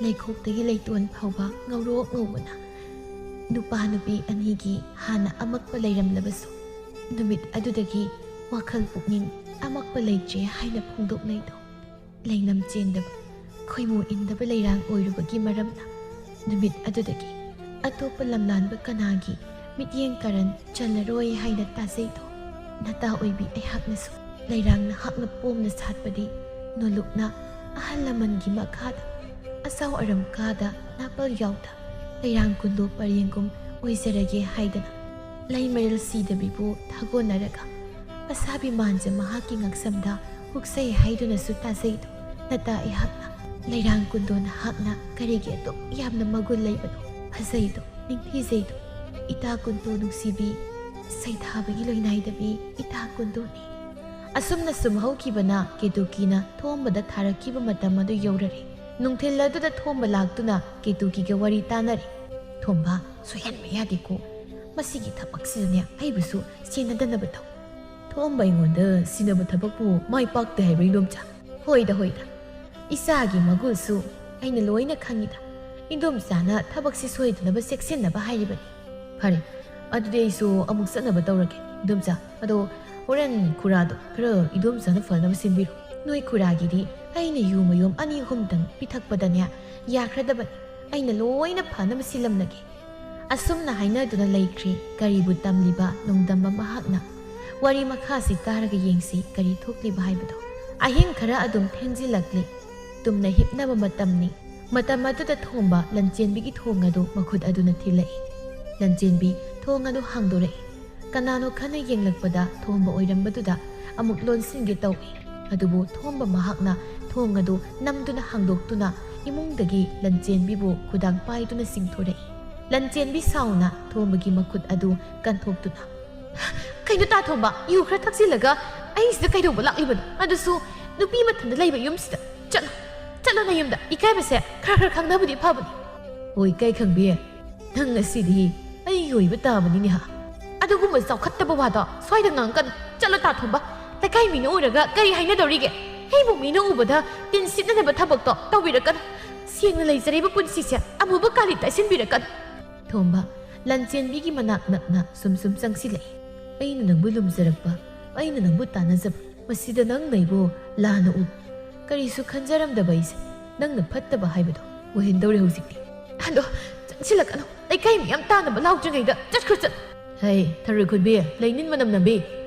ꯂꯩꯈꯣꯛꯇꯒꯤ ꯂꯩꯇꯣꯟ ꯐꯥꯎꯕ ꯉꯧꯔꯣꯛ ꯉꯧꯕꯅ ꯅꯨꯄꯥ ꯅꯨꯄꯤ ꯑꯅꯤꯒꯤ ꯍꯥꯟꯅ ꯑꯃꯛꯄ ꯂꯩꯔꯝꯂꯕꯁꯨ, ꯅꯨꯃꯤꯠ ꯑꯗꯨꯗꯒꯤ ꯋꯥꯈꯜ ꯄꯨꯛꯅꯤꯡ ꯑꯃꯛꯄ ꯂꯩꯇ꯭ꯔꯦ ꯍꯥꯏꯅ ꯐꯣꯡꯗꯣꯛꯅꯩꯗꯣ꯫ ꯂꯩꯅꯝ ꯆꯦꯟꯗꯕ, ꯈꯣꯏꯃꯨ ꯏꯟꯗꯕ ꯂꯩꯔꯥꯡ ꯑꯣꯏꯔꯨꯕꯒꯤ ꯃꯔꯝꯅ ꯅꯨꯃꯤꯠ ꯑꯗꯨꯗꯒꯤ ꯑꯇꯣꯞꯄ ꯂꯝꯂꯥꯟꯕ ꯀꯅꯥꯒꯤ ꯃꯤꯠꯌꯦꯡ ꯀꯔꯟ ꯆꯜꯂꯔꯣꯏ ꯍꯥꯏꯅ ꯇꯥꯖꯩꯗꯣ꯫ ꯅꯇꯥ ꯑꯣꯏꯕꯤ ꯑꯩꯍꯥꯛꯅꯁꯨ ꯂꯩꯔꯥꯡ ꯅꯍꯥꯛꯅ ꯄꯣꯝꯅ ꯁꯥꯠꯄꯗꯤ ꯅꯣꯂꯨꯛꯅ ꯑꯍꯜ ꯂꯃꯟꯒꯤ ꯃꯈꯥꯗ ꯑꯆꯥꯎ ꯑꯔꯝ ꯀꯥꯗ ꯅꯥꯄꯜ ꯌꯥꯎꯗ ꯂꯩꯔꯥꯡ ꯀꯨꯟꯗꯣ ꯄꯔꯦꯡꯒꯨꯝ ꯑꯣꯏꯖꯔꯒꯦ ꯍꯥꯏꯗꯅ ꯂꯩꯃꯔꯦꯜ ꯁꯤꯗꯕꯤꯕꯨ ꯊꯥꯒꯣꯟꯅꯔꯒ ꯑꯁꯥꯕꯤ ꯃꯥꯟꯖ ꯃꯍꯥꯛꯀꯤ ꯉꯛꯁꯝꯗ ꯍꯨꯛꯆꯩ ꯍꯥꯏꯗꯨꯅꯁꯨ ꯇꯥꯖꯩꯗꯣ꯫ ꯅꯇꯥ ꯑꯩꯍꯥꯛꯅ ꯂꯩꯔꯥꯡ ꯀꯨꯟꯗꯣ ꯅꯍꯥꯛꯅ ꯀꯔꯤꯒꯤ ꯑꯗꯨꯛ ꯌꯥꯝꯅ ꯃꯒꯨꯟ ꯂꯩꯕꯅꯣ? ꯐꯖꯩꯗꯣ, ꯅꯤꯡꯊꯤꯖꯩꯗꯣ꯫ ꯏꯇꯥ ꯀꯨꯟꯗꯣ ꯅꯨꯡꯁꯤꯕꯤ, ꯁꯩꯊꯥꯕꯒꯤ ꯂꯣꯏꯅꯥꯏꯗꯕꯤ ꯏꯇꯥ ꯀꯨꯟꯗꯣꯅꯤ꯫ ꯑꯁꯨꯝꯅ ꯁꯨꯝ ꯍꯧꯈꯤꯕꯅ ꯀꯦꯇꯨꯀꯤꯅ ꯊꯣꯝꯕꯗ ꯊꯥꯔꯛꯈꯤꯕ ꯃꯇꯝ ꯑꯗꯨ ꯌꯧꯔꯔꯦ꯫ ꯅꯨꯡꯊꯤꯜ ꯑꯗꯨꯗ ꯊꯣꯝꯕ ꯂꯥꯛꯇꯨꯅ ꯀꯦꯇꯨꯀꯤꯒ ꯋꯥꯔꯤ ꯇꯥꯅꯔꯦ꯫ "ꯊꯣꯝꯕ, ꯁꯣꯏꯍꯟꯕ ꯌꯥꯗꯦꯀꯣ꯫ ꯃꯁꯤꯒꯤ ꯊꯕꯛꯁꯤꯗꯅꯦ ꯑꯩꯕꯨꯁꯨ ꯁꯦꯟꯅꯗꯅꯕ ꯇꯧ꯫" "ꯊꯣꯝꯕ ꯑꯩꯉꯣꯟꯗ ꯁꯤꯟꯅꯕ ꯊꯕꯛꯄꯨ ꯃꯥꯏ ꯄꯥꯛꯇꯦ ꯍꯥꯏꯕ꯭ꯔꯥ, ꯏꯟꯗꯣꯝꯆꯥ?" "ꯍꯣꯏꯗ, ꯍꯣꯏꯗ꯫ ꯏꯆꯥꯒꯤ ꯃꯒꯨꯜꯁꯨ ꯑꯩꯅ ꯂꯣꯏꯅ ꯈꯪꯉꯤꯗ꯫ ꯏꯟꯗꯣꯝꯆꯥꯅ ꯊꯕꯛꯁꯤ ꯁꯣꯏꯗꯅꯕ ꯆꯦꯛꯁꯤꯟꯅꯕ ꯍꯥꯏꯔꯤꯕꯅꯤ꯫" "ꯐꯔꯦ, ꯑꯗꯨꯗꯤ ꯑꯩꯁꯨ ꯑꯃꯨꯛ ꯆꯠꯅꯕ ꯇꯧꯔꯒꯦ, ꯏꯟꯗꯣꯝꯆꯥ꯫ ꯑꯗꯣ ꯍꯣꯔꯦꯟ ꯈꯨꯔꯥꯗꯣ ꯈꯔ ꯏꯟꯗꯣꯝꯆꯥꯅ ꯐꯅꯕ ꯁꯤꯟꯕꯤꯔꯣ꯫ ꯅꯣꯏ ꯈꯨꯔꯥꯒꯤꯗꯤ ꯑꯩꯅ ꯌꯨ ꯃꯌꯣꯝ ꯑꯅꯤ ꯑꯍꯨꯝꯇꯪ ꯄꯤꯊꯛꯄꯗꯅꯦ ꯌꯥꯈ꯭ꯔꯗꯕꯅꯤ꯫ ꯑꯩꯅ ꯂꯣꯏꯅ ꯐꯅꯕ ꯁꯤꯜꯂꯝꯂꯒꯦ꯫" ꯑꯁꯨꯝꯅ ꯍꯥꯏꯅꯗꯨꯅ ꯂꯩꯈ꯭ꯔꯦ꯫ ꯀꯔꯤꯕꯨ ꯇꯝꯂꯤꯕ ꯅꯣꯡꯗꯝꯕ ꯃꯍꯥꯛꯅ? ꯋꯥꯔꯤ ꯃꯈꯥꯁꯤ ꯇꯥꯔꯒ ꯌꯦꯡꯁꯤ, ꯀꯔꯤ ꯊꯣꯛꯂꯤꯕ ꯍꯥꯏꯕꯗꯣ꯫ ꯑꯍꯤꯡ ꯈꯔ ꯑꯗꯨꯝ ꯊꯦꯡꯖꯤꯜꯂꯛꯂꯦ꯫ ꯇꯨꯝꯅ ꯍꯤꯞꯅꯕ ꯃꯇꯝꯅꯤ꯫ ꯃꯇꯝ ꯑꯗꯨꯗ ꯊꯣꯝꯕ ꯂꯟꯆꯦꯟꯕꯤꯒꯤ ꯊꯣꯡ ꯑꯗꯨ ꯃꯈꯨꯠ ꯑꯗꯨꯅ ꯊꯤꯜꯂꯛꯏ꯫ ꯂꯟꯆꯦꯟꯕꯤ ꯊꯣꯡ ꯑꯗꯨ ꯍꯥꯡꯗꯣꯔꯛꯏ꯫ ꯀꯅꯥꯅꯣ ꯈꯟꯅ ꯌꯦꯡꯂꯛꯄꯗ ꯊꯣꯝꯕ ꯑꯣꯏꯔꯝꯕꯗꯨꯗ ꯑꯃꯨꯛ ꯂꯣꯟꯁꯤꯟꯒꯦ ꯇꯧꯏ꯫ ꯑꯗꯨꯕꯨ ꯊꯣꯝꯕ ꯃꯍꯥꯛꯅ ꯊꯣꯡ ꯑꯗꯨ ꯅꯝꯗꯨꯅ ꯍꯥꯡꯗꯣꯛꯇꯨꯅ ꯏꯃꯨꯡꯗꯒꯤ ꯂꯟꯆꯦꯟꯕꯤꯕꯨ ꯈꯨꯗꯥꯡ ꯄꯥꯏꯗꯨꯅ ꯆꯤꯡꯊꯣꯔꯛꯏ꯫ ꯂꯟꯆꯦꯟꯕꯤ ꯁꯥꯎꯅ ꯊꯣꯝꯕꯒꯤ ꯃꯈꯨꯠ ꯑꯗꯨ ꯀꯟꯊꯣꯛꯇꯨꯅ, "ꯀꯩꯅꯣ ꯇꯥ ꯊꯣꯝꯕ, ꯌꯨ ꯈꯔ ꯊꯛꯆꯤꯜꯂꯒ ꯑꯩꯁꯤꯗ ꯀꯩꯗꯧꯕ ꯂꯥꯛꯂꯤꯕꯅꯣ? ꯑꯗꯨꯁꯨ ꯅꯨꯄꯤ ꯃꯊꯟꯗ ꯂꯩꯕ ꯌꯨꯝꯁꯤꯗ꯫ ꯆꯠꯂꯣ, ꯆꯠꯂꯣ ꯅꯌꯨꯝꯗ꯫ ꯏꯀꯥꯏꯕꯁꯦ ꯈꯔ ꯈꯔ ꯈꯪꯅꯕꯗꯤ ꯐꯕꯅꯤ꯫" "ꯍꯣꯏ, ꯏꯀꯥꯏ ꯈꯪꯕꯤ, ꯅꯪ ꯉꯁꯤꯗꯤ ꯑꯩꯒꯤ ꯑꯣꯏꯕ ꯇꯥꯕꯅꯤꯅꯦ ꯍꯥ?" "ꯑꯗꯨꯒꯨꯝꯕ ꯆꯥꯎꯈꯠꯇꯕ ꯋꯥꯗꯣ ꯁ꯭ꯋꯥꯏꯗ ꯉꯥꯡꯉꯛꯀꯅꯨ꯫ ꯆꯠꯂꯣ ꯇꯥ ꯊꯣꯝꯕ꯫ ꯂꯩꯀꯥꯏ ꯃꯤꯅ ꯎꯔꯒ ꯀꯔꯤ ꯍꯥꯏꯅꯗꯧꯔꯤꯒꯦ? ꯑꯩꯕꯨ ꯃꯤꯅ ꯎꯕꯗ ꯇꯤꯟ ꯁꯤꯠꯅꯅꯕ ꯊꯕꯛꯇꯣ ꯇꯧꯕꯤꯔꯛꯀꯅꯨ꯫ ꯁꯦꯡꯅ ꯂꯩꯖꯔꯤꯕ ꯄꯨꯟꯁꯤꯁꯦ ꯑꯃꯨꯕ ꯀꯥꯂꯤ ꯇꯩꯁꯤꯟꯕꯤꯔꯛꯀꯅꯨ꯫" ꯊꯣꯝꯕ ꯂꯟꯆꯦꯟꯕꯤꯒꯤ ꯃꯅꯥꯛ ꯅꯛꯅ ꯁꯨꯝ ꯁꯨꯝ ꯆꯪꯁꯤꯜꯂꯛꯏ꯫ "ꯑꯩꯅ ꯅꯪꯕꯨ ꯂꯨꯝꯖꯔꯛꯄ, ꯑꯩꯅ ꯅꯪꯕꯨ ꯇꯥꯟꯅꯖꯕ, ꯃꯁꯤꯗ ꯅꯪꯅ ꯑꯩꯕꯨ ꯂꯥꯟꯅ ꯎ꯫ ꯀꯔꯤꯁꯨ ꯈꯟꯖꯔꯝꯗꯕ ꯑꯩꯁꯦ ꯅꯪꯅ ꯐꯠꯇꯕ ꯍꯥꯏꯕꯗꯣ ꯑꯣꯏꯍꯟꯗꯧꯔꯦ ꯍꯧꯖꯤꯛꯇꯤ꯫" "ꯑꯗꯣ ꯆꯪꯁꯤꯜꯂꯛꯀꯅꯨ, ꯂꯩꯀꯥꯏ ꯃꯤꯌꯥꯝ ꯇꯥꯅꯕ ꯂꯥꯎꯗ꯭ꯔꯤꯉꯩꯗ ꯆꯠꯈ꯭ꯔꯣ, ꯆꯠ꯫ ꯍꯩ, ꯊꯔꯣꯏ ꯈꯨꯟꯕꯤ, ꯂꯩꯅꯤꯟ ꯃꯅꯝ ꯅꯝꯕꯤ,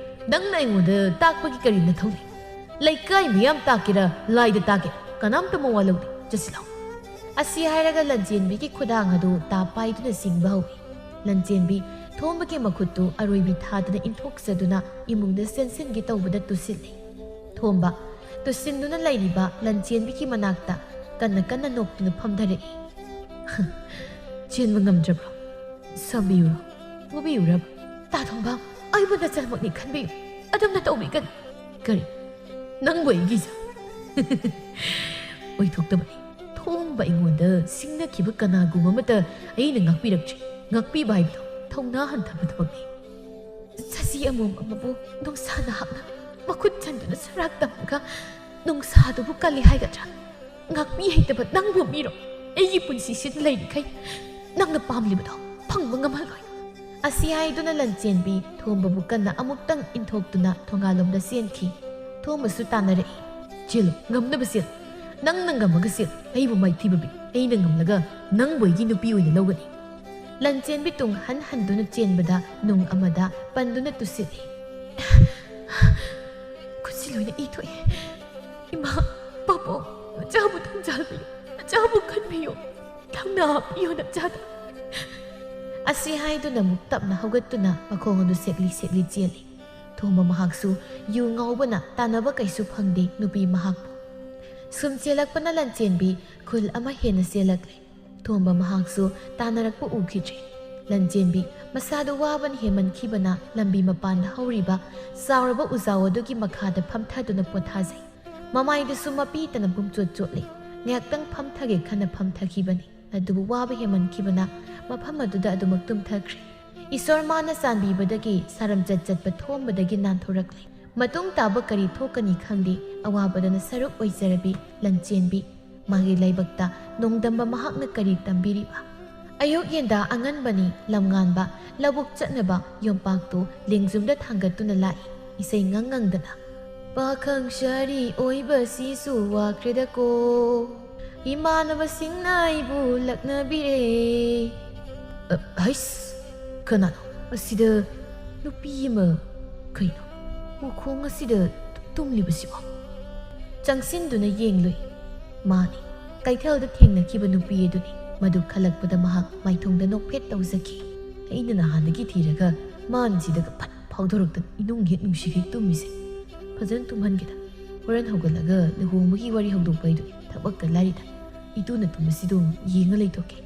ꯅꯪꯅ ꯑꯩꯉꯣꯟꯗ ꯇꯥꯛꯄꯒꯤ ꯀꯔꯤ ꯅꯊꯧ ꯂꯩ? ꯂꯩꯀꯥꯏ ꯃꯤꯌꯥꯝ ꯇꯥꯛꯀꯦꯔꯥ, ꯂꯥꯏꯗ ꯇꯥꯛꯀꯦꯔꯥ, ꯀꯅꯥꯝꯇ ꯃꯋꯥ ꯂꯧꯗꯦ꯫ ꯆꯠꯁꯤꯜꯂꯣ꯫ ꯑꯁꯤ ꯍꯥꯏꯔꯒ ꯂꯟꯆꯦꯟꯕꯤꯒꯤ ꯈꯨꯗꯥꯡ ꯑꯗꯨ ꯇꯥ ꯄꯥꯏꯗꯨꯅ ꯆꯤꯡꯕ ꯍꯧꯏ꯫ ꯂꯟꯆꯦꯟꯕꯤ ꯊꯣꯝꯕꯒꯤ ꯃꯈꯨꯠꯇꯨ ꯑꯔꯣꯏꯕꯤ ꯊꯥꯗꯨꯅ ꯏꯟꯊꯣꯛꯆꯗꯨꯅ ꯏꯃꯨꯡꯗ ꯆꯦꯟꯁꯤꯟꯒꯦ ꯇꯧꯕꯗ ꯇꯨꯁꯤꯜꯂꯤ꯫ ꯊꯣꯝꯕ ꯇꯨꯁꯤꯟꯗꯨꯅ ꯂꯩꯔꯤꯕ ꯂꯟꯆꯦꯟꯕꯤꯒꯤ ꯃꯅꯥꯛꯇ ꯀꯟꯅ ꯀꯟꯅ ꯅꯣꯛꯇꯨꯅ ꯐꯝꯊꯔꯛꯏ꯫ "ꯆꯦꯟꯕ ꯉꯝꯗ꯭ꯔꯕ꯭ꯔꯣ? ꯁꯣꯝꯕꯤꯌꯨꯔꯣ? ꯄꯨꯕꯤꯌꯨꯔꯕ?" "ꯇꯥ ꯊꯣꯝꯕ, ꯑꯩꯕꯨ ꯅꯆꯜꯃꯛꯅꯤ ꯈꯟꯕꯤꯌꯨ꯫ ꯑꯗꯨꯝꯅ ꯇꯧꯕꯤꯒꯅꯨ꯫" "ꯀꯔꯤ? ꯅꯪꯕꯨ ꯑꯩꯒꯤ ꯏꯆꯥ?" "ꯑꯣꯏꯊꯣꯛꯇꯕꯅꯤ꯫ ꯊꯣꯝꯕ ꯑꯩꯉꯣꯟꯗ ꯁꯤꯡꯅꯈꯤꯕ ꯀꯅꯥꯒꯨꯝꯕ ꯑꯃꯠꯇ ꯑꯩꯅ ꯉꯥꯛꯄꯤꯔꯛꯇ꯭ꯔꯤ꯫ ꯉꯥꯛꯄꯤꯕ ꯍꯥꯏꯕꯗꯣ ꯊꯧꯅꯥ ꯍꯟꯊꯕ ꯊꯕꯛꯅꯤ꯫" ꯁꯖꯤ ꯑꯃꯣꯝ ꯑꯃꯕꯨ ꯅꯨꯡꯁꯥ ꯅꯍꯥꯛꯅ ꯃꯈꯨꯠ ꯆꯟꯗꯨꯅ ꯁꯔꯥꯛ ꯇꯝꯂꯒ ꯅꯨꯡꯁꯥꯗꯨꯕꯨ ꯀꯜꯂꯤ ꯍꯥꯏꯒꯗ꯭ꯔꯥ? ꯉꯥꯛꯄꯤ ꯍꯩꯇꯕ ꯅꯪꯕꯨ ꯃꯤꯔꯣ? ꯑꯩꯒꯤ ꯄꯨꯟꯁꯤꯁꯤꯗ ꯂꯩꯔꯤꯈꯩ ꯅꯪꯅ ꯄꯥꯝꯂꯤꯕꯗꯣ ꯐꯪꯕ ꯉꯝꯍꯜꯂꯣꯏ꯫ ꯑꯁꯤ ꯍꯥꯏꯗꯨꯅ ꯂꯟꯆꯦꯟꯕꯤ ꯊꯣꯝꯕꯕꯨ ꯀꯟꯅ ꯑꯃꯨꯛꯇꯪ ꯏꯟꯊꯣꯛꯇꯨꯅ ꯊꯣꯡꯒꯥꯜꯂꯣꯝꯗ ꯆꯦꯟꯈꯤ꯫ ꯊꯣꯝꯕꯁꯨ ꯇꯥꯟꯅꯔꯛꯏ꯫ "ꯆꯦꯜꯂꯨ, ꯉꯝꯅꯕ ꯆꯦꯜꯂꯨ꯫ ꯅꯪꯅ ꯉꯝꯃꯒ ꯆꯦꯜꯂꯨ꯫ ꯑꯩꯕꯨ ꯃꯥꯏꯊꯤꯕ ꯄꯤ꯫ ꯑꯩꯅ ꯉꯝꯂꯒ ꯅꯪꯕꯨ ꯑꯩꯒꯤ ꯅꯨꯄꯤ ꯑꯣꯏꯅ ꯂꯧꯒꯅꯤ꯫" ꯂꯟꯆꯦꯟꯕꯤ ꯇꯨꯡ ꯍꯟ ꯍꯟꯗꯨꯅ ꯆꯦꯟꯕꯗ ꯅꯨꯡ ꯑꯃꯗ ꯄꯟꯗꯨꯅ ꯇꯨꯁꯤꯜꯂꯤ꯫ "ꯈꯨꯠꯁꯤ ꯂꯣꯏꯅ ꯏ ꯊꯣꯛꯑꯦ꯫ ꯏꯃꯥ, ꯄꯥꯕꯨꯡ, ꯅꯆꯥꯕꯨ ꯊꯧꯖꯥꯜꯕꯤꯌꯨ, ꯅꯆꯥꯕꯨ ꯈꯟꯕꯤꯌꯨ, ꯊꯧꯅꯥ ꯍꯥꯞꯄꯤꯌꯨ ꯅꯆꯥꯗ꯫" ꯑꯁꯤ ꯍꯥꯏꯗꯨꯅ ꯑꯃꯨꯛ ꯇꯞꯅ ꯍꯧꯒꯠꯇꯨꯅ ꯃꯈꯣꯡ ꯑꯗꯨ ꯁꯦꯛꯂꯤ ꯁꯦꯛꯂꯤ ꯆꯦꯜꯂꯤ꯫ ꯊꯣꯝꯕ ꯃꯍꯥꯛꯁꯨ ꯌꯨ ꯉꯥꯎꯕꯅ ꯇꯥꯟꯅꯕ ꯀꯩꯁꯨ ꯐꯪꯗꯦ ꯅꯨꯄꯤ ꯃꯍꯥꯛꯄꯨ꯫ ꯁꯨꯝ ꯆꯦꯜꯂꯛꯄꯅ ꯂꯟꯆꯦꯟꯕꯤ ꯈꯨꯜ ꯑꯃ ꯍꯦꯟꯅ ꯆꯦꯜꯂꯛꯂꯦ꯫ ꯊꯣꯝꯕ ꯃꯍꯥꯛꯁꯨ ꯇꯥꯟꯅꯔꯛꯄ ꯎꯈꯤꯗ꯭ꯔꯦ꯫ ꯂꯟꯆꯦꯟꯕꯤ ꯃꯁꯥꯗꯨ ꯋꯥꯕꯅ ꯍꯦꯟꯃꯟꯈꯤꯕꯅ ꯂꯝꯕꯤ ꯃꯄꯥꯟꯗ ꯍꯧꯔꯤꯕ ꯆꯥꯎꯔꯕ ꯎꯖꯥꯎ ꯑꯗꯨꯒꯤ ꯃꯈꯥꯗ ꯐꯝꯊꯗꯨꯅ ꯄꯣꯊꯥꯖꯩ꯫ ꯃꯃꯥꯏꯗꯨꯁꯨ ꯃꯄꯤ ꯇꯅ ꯄꯨꯝꯆꯣꯠ ꯆꯣꯠꯂꯤ꯫ ꯉꯥꯏꯍꯥꯛꯇꯪ ꯐꯝꯊꯒꯦ ꯈꯟꯅ ꯐꯝꯊꯈꯤꯕꯅꯤ꯫ ꯑꯗꯨꯕꯨ ꯋꯥꯕ ꯍꯦꯟꯃꯟꯈꯤꯕꯅ ꯃꯐꯝ ꯑꯗꯨꯗ ꯑꯗꯨꯃꯛ ꯇꯨꯝꯊꯈ꯭ꯔꯦ꯫ ꯏꯁꯣꯔ ꯃꯥꯅ ꯆꯥꯟꯕꯤꯕꯗꯒꯤ ꯁꯥꯔꯝꯆꯠ ꯆꯠꯄ ꯊꯣꯝꯕꯗꯒꯤ ꯅꯥꯟꯊꯣꯔꯛꯂꯦ꯫ ꯃꯇꯨꯡ ꯇꯥꯕ ꯀꯔꯤ ꯊꯣꯛꯀꯅꯤ ꯈꯪꯗꯦ, ꯑꯋꯥꯕꯗꯅ ꯁꯔꯨꯛ ꯑꯣꯏꯖꯔꯕꯤ ꯂꯟꯆꯦꯟꯕꯤ꯫ ꯃꯥꯒꯤ ꯂꯥꯏꯕꯛꯇ ꯅꯣꯡꯗꯝꯕ ꯃꯍꯥꯛꯅ ꯀꯔꯤ ꯇꯝꯕꯤꯔꯤꯕ? ꯑꯌꯨꯛ ꯌꯦꯟꯗꯥ ꯑꯉꯟꯕꯅꯤ, ꯂꯝꯉꯥꯟꯕ, ꯂꯧꯕꯨꯛ ꯆꯠꯅꯕ ꯌꯣꯝꯄꯥꯛꯇꯨ ꯂꯦꯡꯖꯨꯝꯗ ꯊꯥꯡꯒꯠꯇꯨꯅ ꯂꯥꯛꯏ, ꯏꯁꯩ ꯉꯪ ꯉꯪꯗꯅ꯫ "ꯄꯥꯈꯪ ꯁꯥꯔꯤ ꯑꯣꯏꯕꯁꯤꯁꯨ ꯋꯥꯈ꯭ꯔꯦꯗꯀꯣ, ꯏꯃꯥꯟꯅꯕꯁꯤꯡꯅ ꯑꯩꯕꯨ ꯂꯛꯅꯕꯤꯔꯦ꯫ ꯑ, ꯍꯩꯁ, ꯀꯅꯥꯅꯣ? ꯑꯁꯤꯗ ꯅꯨꯄꯤ ꯑꯃ, ꯀꯩꯅꯣ? ꯎꯈꯣꯡ ꯑꯁꯤꯗ ꯇꯨꯝꯂꯤꯕꯁꯤꯕꯣ? ꯆꯪꯁꯤꯟꯗꯨꯅ ꯌꯦꯡꯂꯨꯏ꯫ ꯃꯥꯅꯤ, ꯀꯩꯊꯦꯜꯗ ꯊꯦꯡꯅꯈꯤꯕ ꯅꯨꯄꯤ ꯑꯗꯨꯅꯤ꯫ ꯃꯗꯨ ꯈꯜꯂꯛꯄꯗ ꯃꯍꯥꯛ ꯃꯥꯏꯊꯣꯡꯗ ꯅꯣꯛꯐꯦꯠ ꯇꯧꯖꯈꯤ꯫ ꯑꯩꯅ ꯅꯍꯥꯟꯗꯒꯤ ꯊꯤꯔꯒ ꯃꯥꯅ ꯁꯤꯗꯒ ꯐꯠ ꯐꯥꯎꯊꯣꯔꯛꯇꯅ ꯏꯅꯨꯡ ꯍꯦꯛ ꯅꯨꯡꯁꯤꯈꯩ ꯇꯨꯝꯃꯤꯁꯦ꯫ ꯐꯖꯅ ꯇꯨꯝꯍꯟꯒꯦꯗ꯫ ꯍꯣꯔꯦꯟ ꯍꯧꯒꯠꯂꯒ ꯂꯨꯍꯣꯡꯕꯒꯤ ꯋꯥꯔꯤ ꯍꯧꯗꯣꯛꯄ ꯍꯥꯏꯗꯨꯅꯤ꯫ ꯊꯕꯛꯀ ꯂꯥꯏꯔꯤꯗ꯫ ꯏꯇꯨꯅ ꯇꯨꯝꯕꯁꯤꯗ ꯌꯦꯡꯉ ꯂꯩꯊꯣꯛꯀꯦ꯫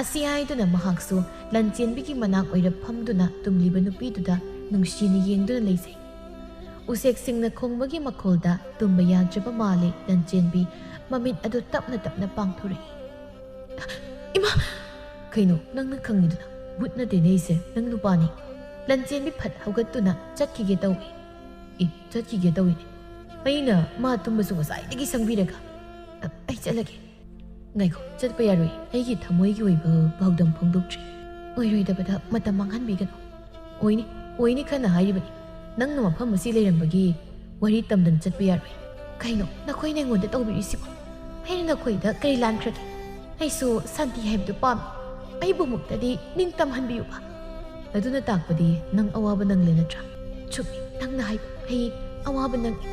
ꯑꯁꯤ ꯍꯥꯏꯗꯨꯅ ꯃꯍꯥꯛꯁꯨ ꯂꯟꯆꯦꯟꯕꯤꯒꯤ ꯃꯅꯥꯛ ꯑꯣꯏꯔꯞ ꯐꯝꯗꯨꯅ ꯇꯨꯝꯂꯤꯕ ꯅꯨꯄꯤꯗꯨꯗ ꯅꯨꯡꯁꯤꯅ ꯌꯦꯡꯗꯨꯅ ꯂꯩꯖꯩ꯫ ꯎꯆꯦꯛꯁꯤꯡꯅ ꯈꯣꯡꯕꯒꯤ ꯃꯈꯣꯜꯗ ꯇꯨꯝꯕ ꯌꯥꯗ꯭ꯔꯕ ꯃꯥꯜꯂꯦ ꯂꯟꯆꯦꯟꯕꯤ꯫ ꯃꯃꯤꯠ ꯑꯗꯨ ꯇꯞꯅ ꯇꯞꯅ ꯄꯥꯡꯊꯣꯔꯛꯏ꯫ ꯏꯃꯥ! ꯀꯩꯅꯣ ꯅꯪꯅ ꯈꯪꯉꯤꯗꯨꯅ? ꯚꯨꯠ ꯅꯠꯇꯦꯅꯦ ꯑꯩꯁꯦ, ꯅꯪ ꯅꯨꯄꯥꯅꯤ꯫ ꯂꯟꯆꯦꯟꯕꯤ ꯐꯠ ꯍꯧꯒꯠꯇꯨꯅ ꯆꯠꯈꯤꯒꯦ ꯇꯧꯏ꯫ ꯑꯦ, ꯆꯠꯈꯤꯒꯦ ꯇꯧꯏꯅꯦ꯫ ꯑꯩꯅ ꯃꯥ ꯇꯨꯝꯕꯁꯨ ꯉꯁꯥꯏꯗꯒꯤ ꯁꯪꯕꯤꯔꯒ꯫ ꯑ, ꯑꯩ ꯆꯠꯂꯒꯦ꯫ ꯉꯥꯏꯈꯣ, ꯆꯠꯄ ꯌꯥꯔꯣꯏ꯫ ꯑꯩꯒꯤ ꯊꯃꯣꯏꯒꯤ ꯑꯣꯏꯕ ꯄꯥꯎꯗꯝ ꯐꯣꯡꯗꯣꯛꯇ꯭ꯔꯤ꯫ ꯑꯣꯏꯔꯣꯏꯗꯕꯗ ꯃꯇꯝ ꯃꯥꯡꯍꯟꯕꯤꯒꯅꯨ꯫ ꯑꯣꯏꯅꯤ, ꯑꯣꯏꯅꯤ ꯈꯟꯅ ꯍꯥꯏꯔꯤꯕꯅꯤ꯫ ꯅꯪꯅ ꯃꯐꯝ ꯑꯁꯤ ꯂꯩꯔꯝꯕꯒꯤ ꯋꯥꯔꯤ ꯇꯝꯗꯅ ꯆꯠꯄ ꯌꯥꯔꯣꯏ꯫ ꯀꯩꯅꯣ ꯅꯈꯣꯏꯅ ꯑꯩꯉꯣꯟꯗ ꯇꯧꯕꯤꯔꯤꯁꯤꯕꯣ? ꯑꯩꯅ ꯅꯈꯣꯏꯗ ꯀꯔꯤ ꯂꯥꯟꯈ꯭ꯔꯒꯦ? ꯑꯩꯁꯨ ꯁꯥꯟꯇꯤ ꯍꯥꯏꯕꯗꯨ ꯄꯥꯝꯃꯤ꯫ ꯑꯩꯕꯨꯃꯛꯇꯗꯤ ꯅꯤꯡꯇꯝꯍꯟꯕꯤꯌꯨꯕ꯫ ꯑꯗꯨꯅ ꯇꯥꯛꯄꯗꯤ ꯅꯪ ꯑꯋꯥꯕ ꯅꯪꯂꯦ ꯅꯠꯇ꯭ꯔꯥ? ꯆꯨꯝꯃꯤ, ꯅꯪꯅ ꯍꯥꯏꯕ꯫ ꯑꯩ ꯑꯋꯥꯕ ꯅꯪꯉꯤ꯫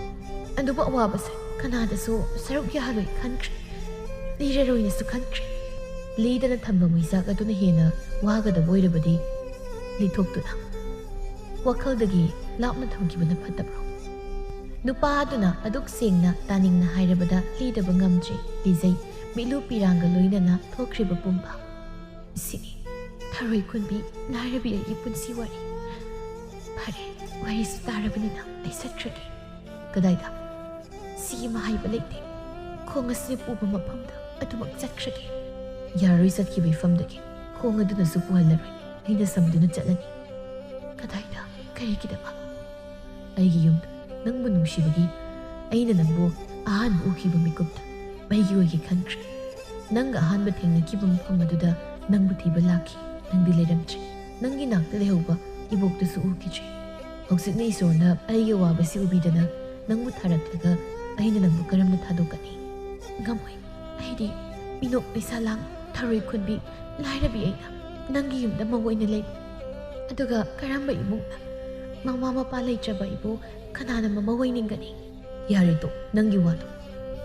ꯑꯗꯨꯕꯨ ꯑꯋꯥꯕꯁꯦ ꯀꯅꯥꯗꯁꯨ ꯁꯔꯨꯛ ꯌꯥꯍꯜꯂꯣꯏ ꯈꯟꯈ꯭ꯔꯦ꯫ ꯂꯤꯔꯔꯣꯏꯅꯁꯨ ꯈꯟꯈ꯭ꯔꯦ꯫ ꯂꯤꯗꯅ ꯊꯝꯕ ꯃꯩꯆꯥꯛ ꯑꯗꯨꯅ ꯍꯦꯟꯅ ꯋꯥꯒꯗꯕ ꯑꯣꯏꯔꯕꯗꯤ ꯂꯤꯊꯣꯛꯇꯨꯅ ꯋꯥꯈꯜꯗꯒꯤ ꯂꯥꯞꯅ ꯊꯝꯈꯤꯕꯅ ꯐꯠꯇꯕ꯭ꯔꯣ? ꯅꯨꯄꯥ ꯑꯗꯨꯅ ꯑꯗꯨꯛ ꯁꯦꯡꯅ ꯇꯥꯅꯤꯡꯅ ꯍꯥꯏꯔꯕꯗ ꯂꯤꯗꯕ ꯉꯝꯗ꯭ꯔꯦ꯫ ꯂꯤꯖꯩ, ꯃꯤꯠꯂꯨ ꯄꯤꯔꯥꯡꯒ ꯂꯣꯏꯅꯅ ꯊꯣꯛꯈ꯭ꯔꯤꯕ ꯄꯨꯝꯕ꯫ ꯁꯤꯅꯤ ꯊꯔꯣꯏ ꯈꯨꯟꯕꯤ ꯂꯥꯏꯔꯕꯤ ꯑꯩꯒꯤ ꯄꯨꯟꯁꯤ ꯋꯥꯔꯤ꯫ ꯐꯔꯦ, ꯋꯥꯔꯤꯁꯨ ꯇꯥꯔꯕꯅꯤꯅ ꯑꯩ ꯆꯠꯈ꯭ꯔꯒꯦ꯫ ꯀꯗꯥꯏꯗ? ꯁꯤ ꯑꯃ ꯍꯥꯏꯕ ꯂꯩꯇꯦ꯫ ꯈꯣꯡ ꯑꯁꯤꯅ ꯄꯨꯕ ꯃꯐꯝꯗ ꯑꯗꯨꯃꯛ ꯆꯠꯈ꯭ꯔꯒꯦ꯫ ꯌꯥꯔꯣꯏ ꯆꯠꯈꯤꯕ ꯏꯐꯝꯗꯒꯤ꯫ ꯈꯣꯡ ꯑꯗꯨꯅꯁꯨ ꯄꯨꯍꯜꯂꯔꯣꯏ꯫ ꯑꯩꯅ ꯁꯝꯗꯨꯅ ꯆꯠꯂꯅꯤ꯫ ꯀꯗꯥꯏꯗ? ꯀꯔꯤꯒꯤꯗꯃꯛ? ꯑꯩꯒꯤ ꯌꯨꯝꯗ ꯅꯪꯕꯨ ꯅꯨꯡꯁꯤꯕꯒꯤ ꯑꯩꯅ ꯅꯪꯕꯨ ꯑꯍꯥꯟꯕ ꯎꯈꯤꯕ ꯃꯤꯀꯨꯞꯇ ꯑꯩꯒꯤ ꯑꯣꯏꯒꯦ ꯈꯟꯈ꯭ꯔꯦ꯫ ꯅꯪꯒ ꯑꯍꯥꯟꯕ ꯊꯦꯡꯅꯈꯤꯕ ꯃꯐꯝ ꯑꯗꯨꯗ ꯅꯪꯕꯨ ꯊꯤꯕ ꯂꯥꯛꯈꯤ꯫ ꯅꯪꯗꯤ ꯂꯩꯔꯝꯗ꯭ꯔꯦ꯫ ꯅꯪꯒꯤ ꯅꯥꯛꯇ ꯂꯩꯍꯧꯕ ꯏꯕꯣꯛꯇꯨꯁꯨ ꯎꯈꯤꯗ꯭ꯔꯦ꯫ ꯍꯧꯖꯤꯛꯅ ꯏꯁꯣꯔꯅ ꯑꯩꯒꯤ ꯑꯋꯥꯕꯁꯤ ꯎꯕꯤꯗꯅ ꯅꯪꯕꯨ ꯊꯥꯔꯛꯂꯒ ꯑꯩꯅ ꯅꯪꯕꯨ ꯀꯔꯝꯅ ꯊꯥꯗꯣꯛꯀꯅꯤ? ꯉꯝꯃꯣꯏ꯫ ꯑꯩꯗꯤ ꯃꯤꯅꯣꯛ ꯃꯩꯁꯥ ꯂꯥꯡ ꯊꯔꯣꯏ ꯈꯨꯟꯕꯤ ꯂꯥꯏꯔꯕꯤ ꯑꯩꯅ ꯅꯪꯒꯤ ꯌꯨꯝꯗ ꯃꯧ ꯑꯣꯏꯅ ꯂꯩ꯫ ꯑꯗꯨꯒ ꯀꯔꯝꯕ ꯏꯃꯨꯡꯅ ꯃꯃꯥ ꯃꯄꯥ ꯂꯩꯇ꯭ꯔꯕ ꯑꯩꯕꯨ ꯀꯅꯥꯅ ꯃꯃꯧ ꯑꯣꯏꯅꯤꯡꯒꯅꯤ? ꯌꯥꯔꯦꯗꯣ, ꯅꯪꯒꯤ ꯋꯥꯗꯣ꯫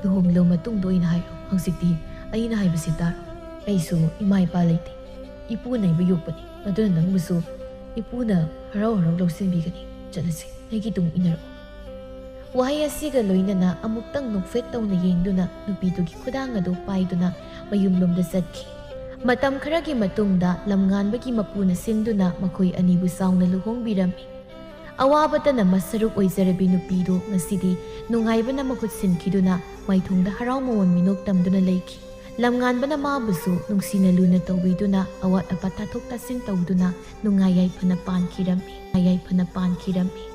ꯂꯨꯍꯣꯡꯂꯕ ꯃꯇꯨꯡꯗ ꯑꯣꯏꯅ ꯍꯥꯏꯔꯣ꯫ ꯍꯧꯖꯤꯛꯇꯤ ꯑꯩꯅ ꯍꯥꯏꯕꯁꯤ ꯇꯥꯔꯣ꯫ ꯑꯩꯁꯨ ꯏꯃꯥ ꯏꯄꯥ ꯂꯩꯇꯦ꯫ ꯏꯄꯨꯅ ꯑꯩꯕꯨ ꯌꯣꯛꯄꯅꯤ꯫ ꯑꯗꯨꯅ ꯅꯪꯕꯨꯁꯨ ꯏꯄꯨꯅ ꯍꯔꯥꯎ ꯍꯔꯥꯎ ꯂꯧꯁꯤꯟꯕꯤꯒꯅꯤ꯫ ꯆꯠꯂꯁꯤ, ꯑꯩꯒꯤ ꯇꯨꯡ ꯏꯟꯅꯔꯛꯑꯣ꯫ ꯋꯥꯍꯩ ꯑꯁꯤꯒ ꯂꯣꯏꯅꯅ ꯑꯃꯨꯛꯇꯪ ꯅꯣꯛꯐꯦꯠ ꯇꯧꯅ ꯌꯦꯡꯗꯨꯅ ꯅꯨꯄꯤꯗꯨꯒꯤ ꯈꯨꯗꯥꯡ ꯑꯗꯨ ꯄꯥꯏꯗꯨꯅ ꯃꯌꯨꯝꯂꯣꯝꯗ ꯆꯠꯈꯤ꯫ ꯃꯇꯝ ꯈꯔꯒꯤ ꯃꯇꯨꯡꯗ ꯂꯝꯉꯥꯟꯕꯒꯤ ꯃꯄꯨꯅ ꯁꯤꯟꯗꯨꯅ ꯃꯈꯣꯏ ꯑꯅꯤꯕꯨ ꯆꯥꯎꯅ ꯂꯨꯍꯣꯡꯕꯤꯔꯝꯃꯤ꯫ ꯑꯋꯥꯕꯇꯅ ꯃꯁꯔꯨꯛ ꯑꯣꯏꯖꯔꯕꯤ ꯅꯨꯄꯤꯗꯨ ꯉꯁꯤꯗꯤ ꯅꯨꯡꯉꯥꯏꯕꯅ ꯃꯈꯨꯠ ꯁꯤꯟꯈꯤꯗꯨꯅ ꯃꯥꯏꯊꯣꯡꯗ ꯍꯔꯥꯎ ꯃꯃꯣꯟ ꯃꯤꯅꯣꯛ ꯇꯝꯗꯨꯅ ꯂꯩꯈꯤ꯫ ꯂꯝꯉꯥꯟꯕꯅ ꯃꯥꯕꯨꯁꯨ ꯅꯨꯡꯁꯤꯅ ꯂꯨꯅ ꯇꯧꯕꯤꯗꯨꯅ ꯑꯋꯥꯠ ꯑꯄꯥ ꯇꯥꯊꯣꯛ ꯇꯥꯁꯤꯟ ꯇꯧꯗꯨꯅ ꯅꯨꯡꯉꯥꯏ ꯌꯥꯏꯐꯅ ꯄꯥꯟꯈꯤꯔꯝꯃꯤ꯫ ꯅꯨꯡꯉꯥꯏ ꯌꯥꯏꯐꯅ ꯄꯥꯟꯈꯤꯔꯝꯃꯤ꯫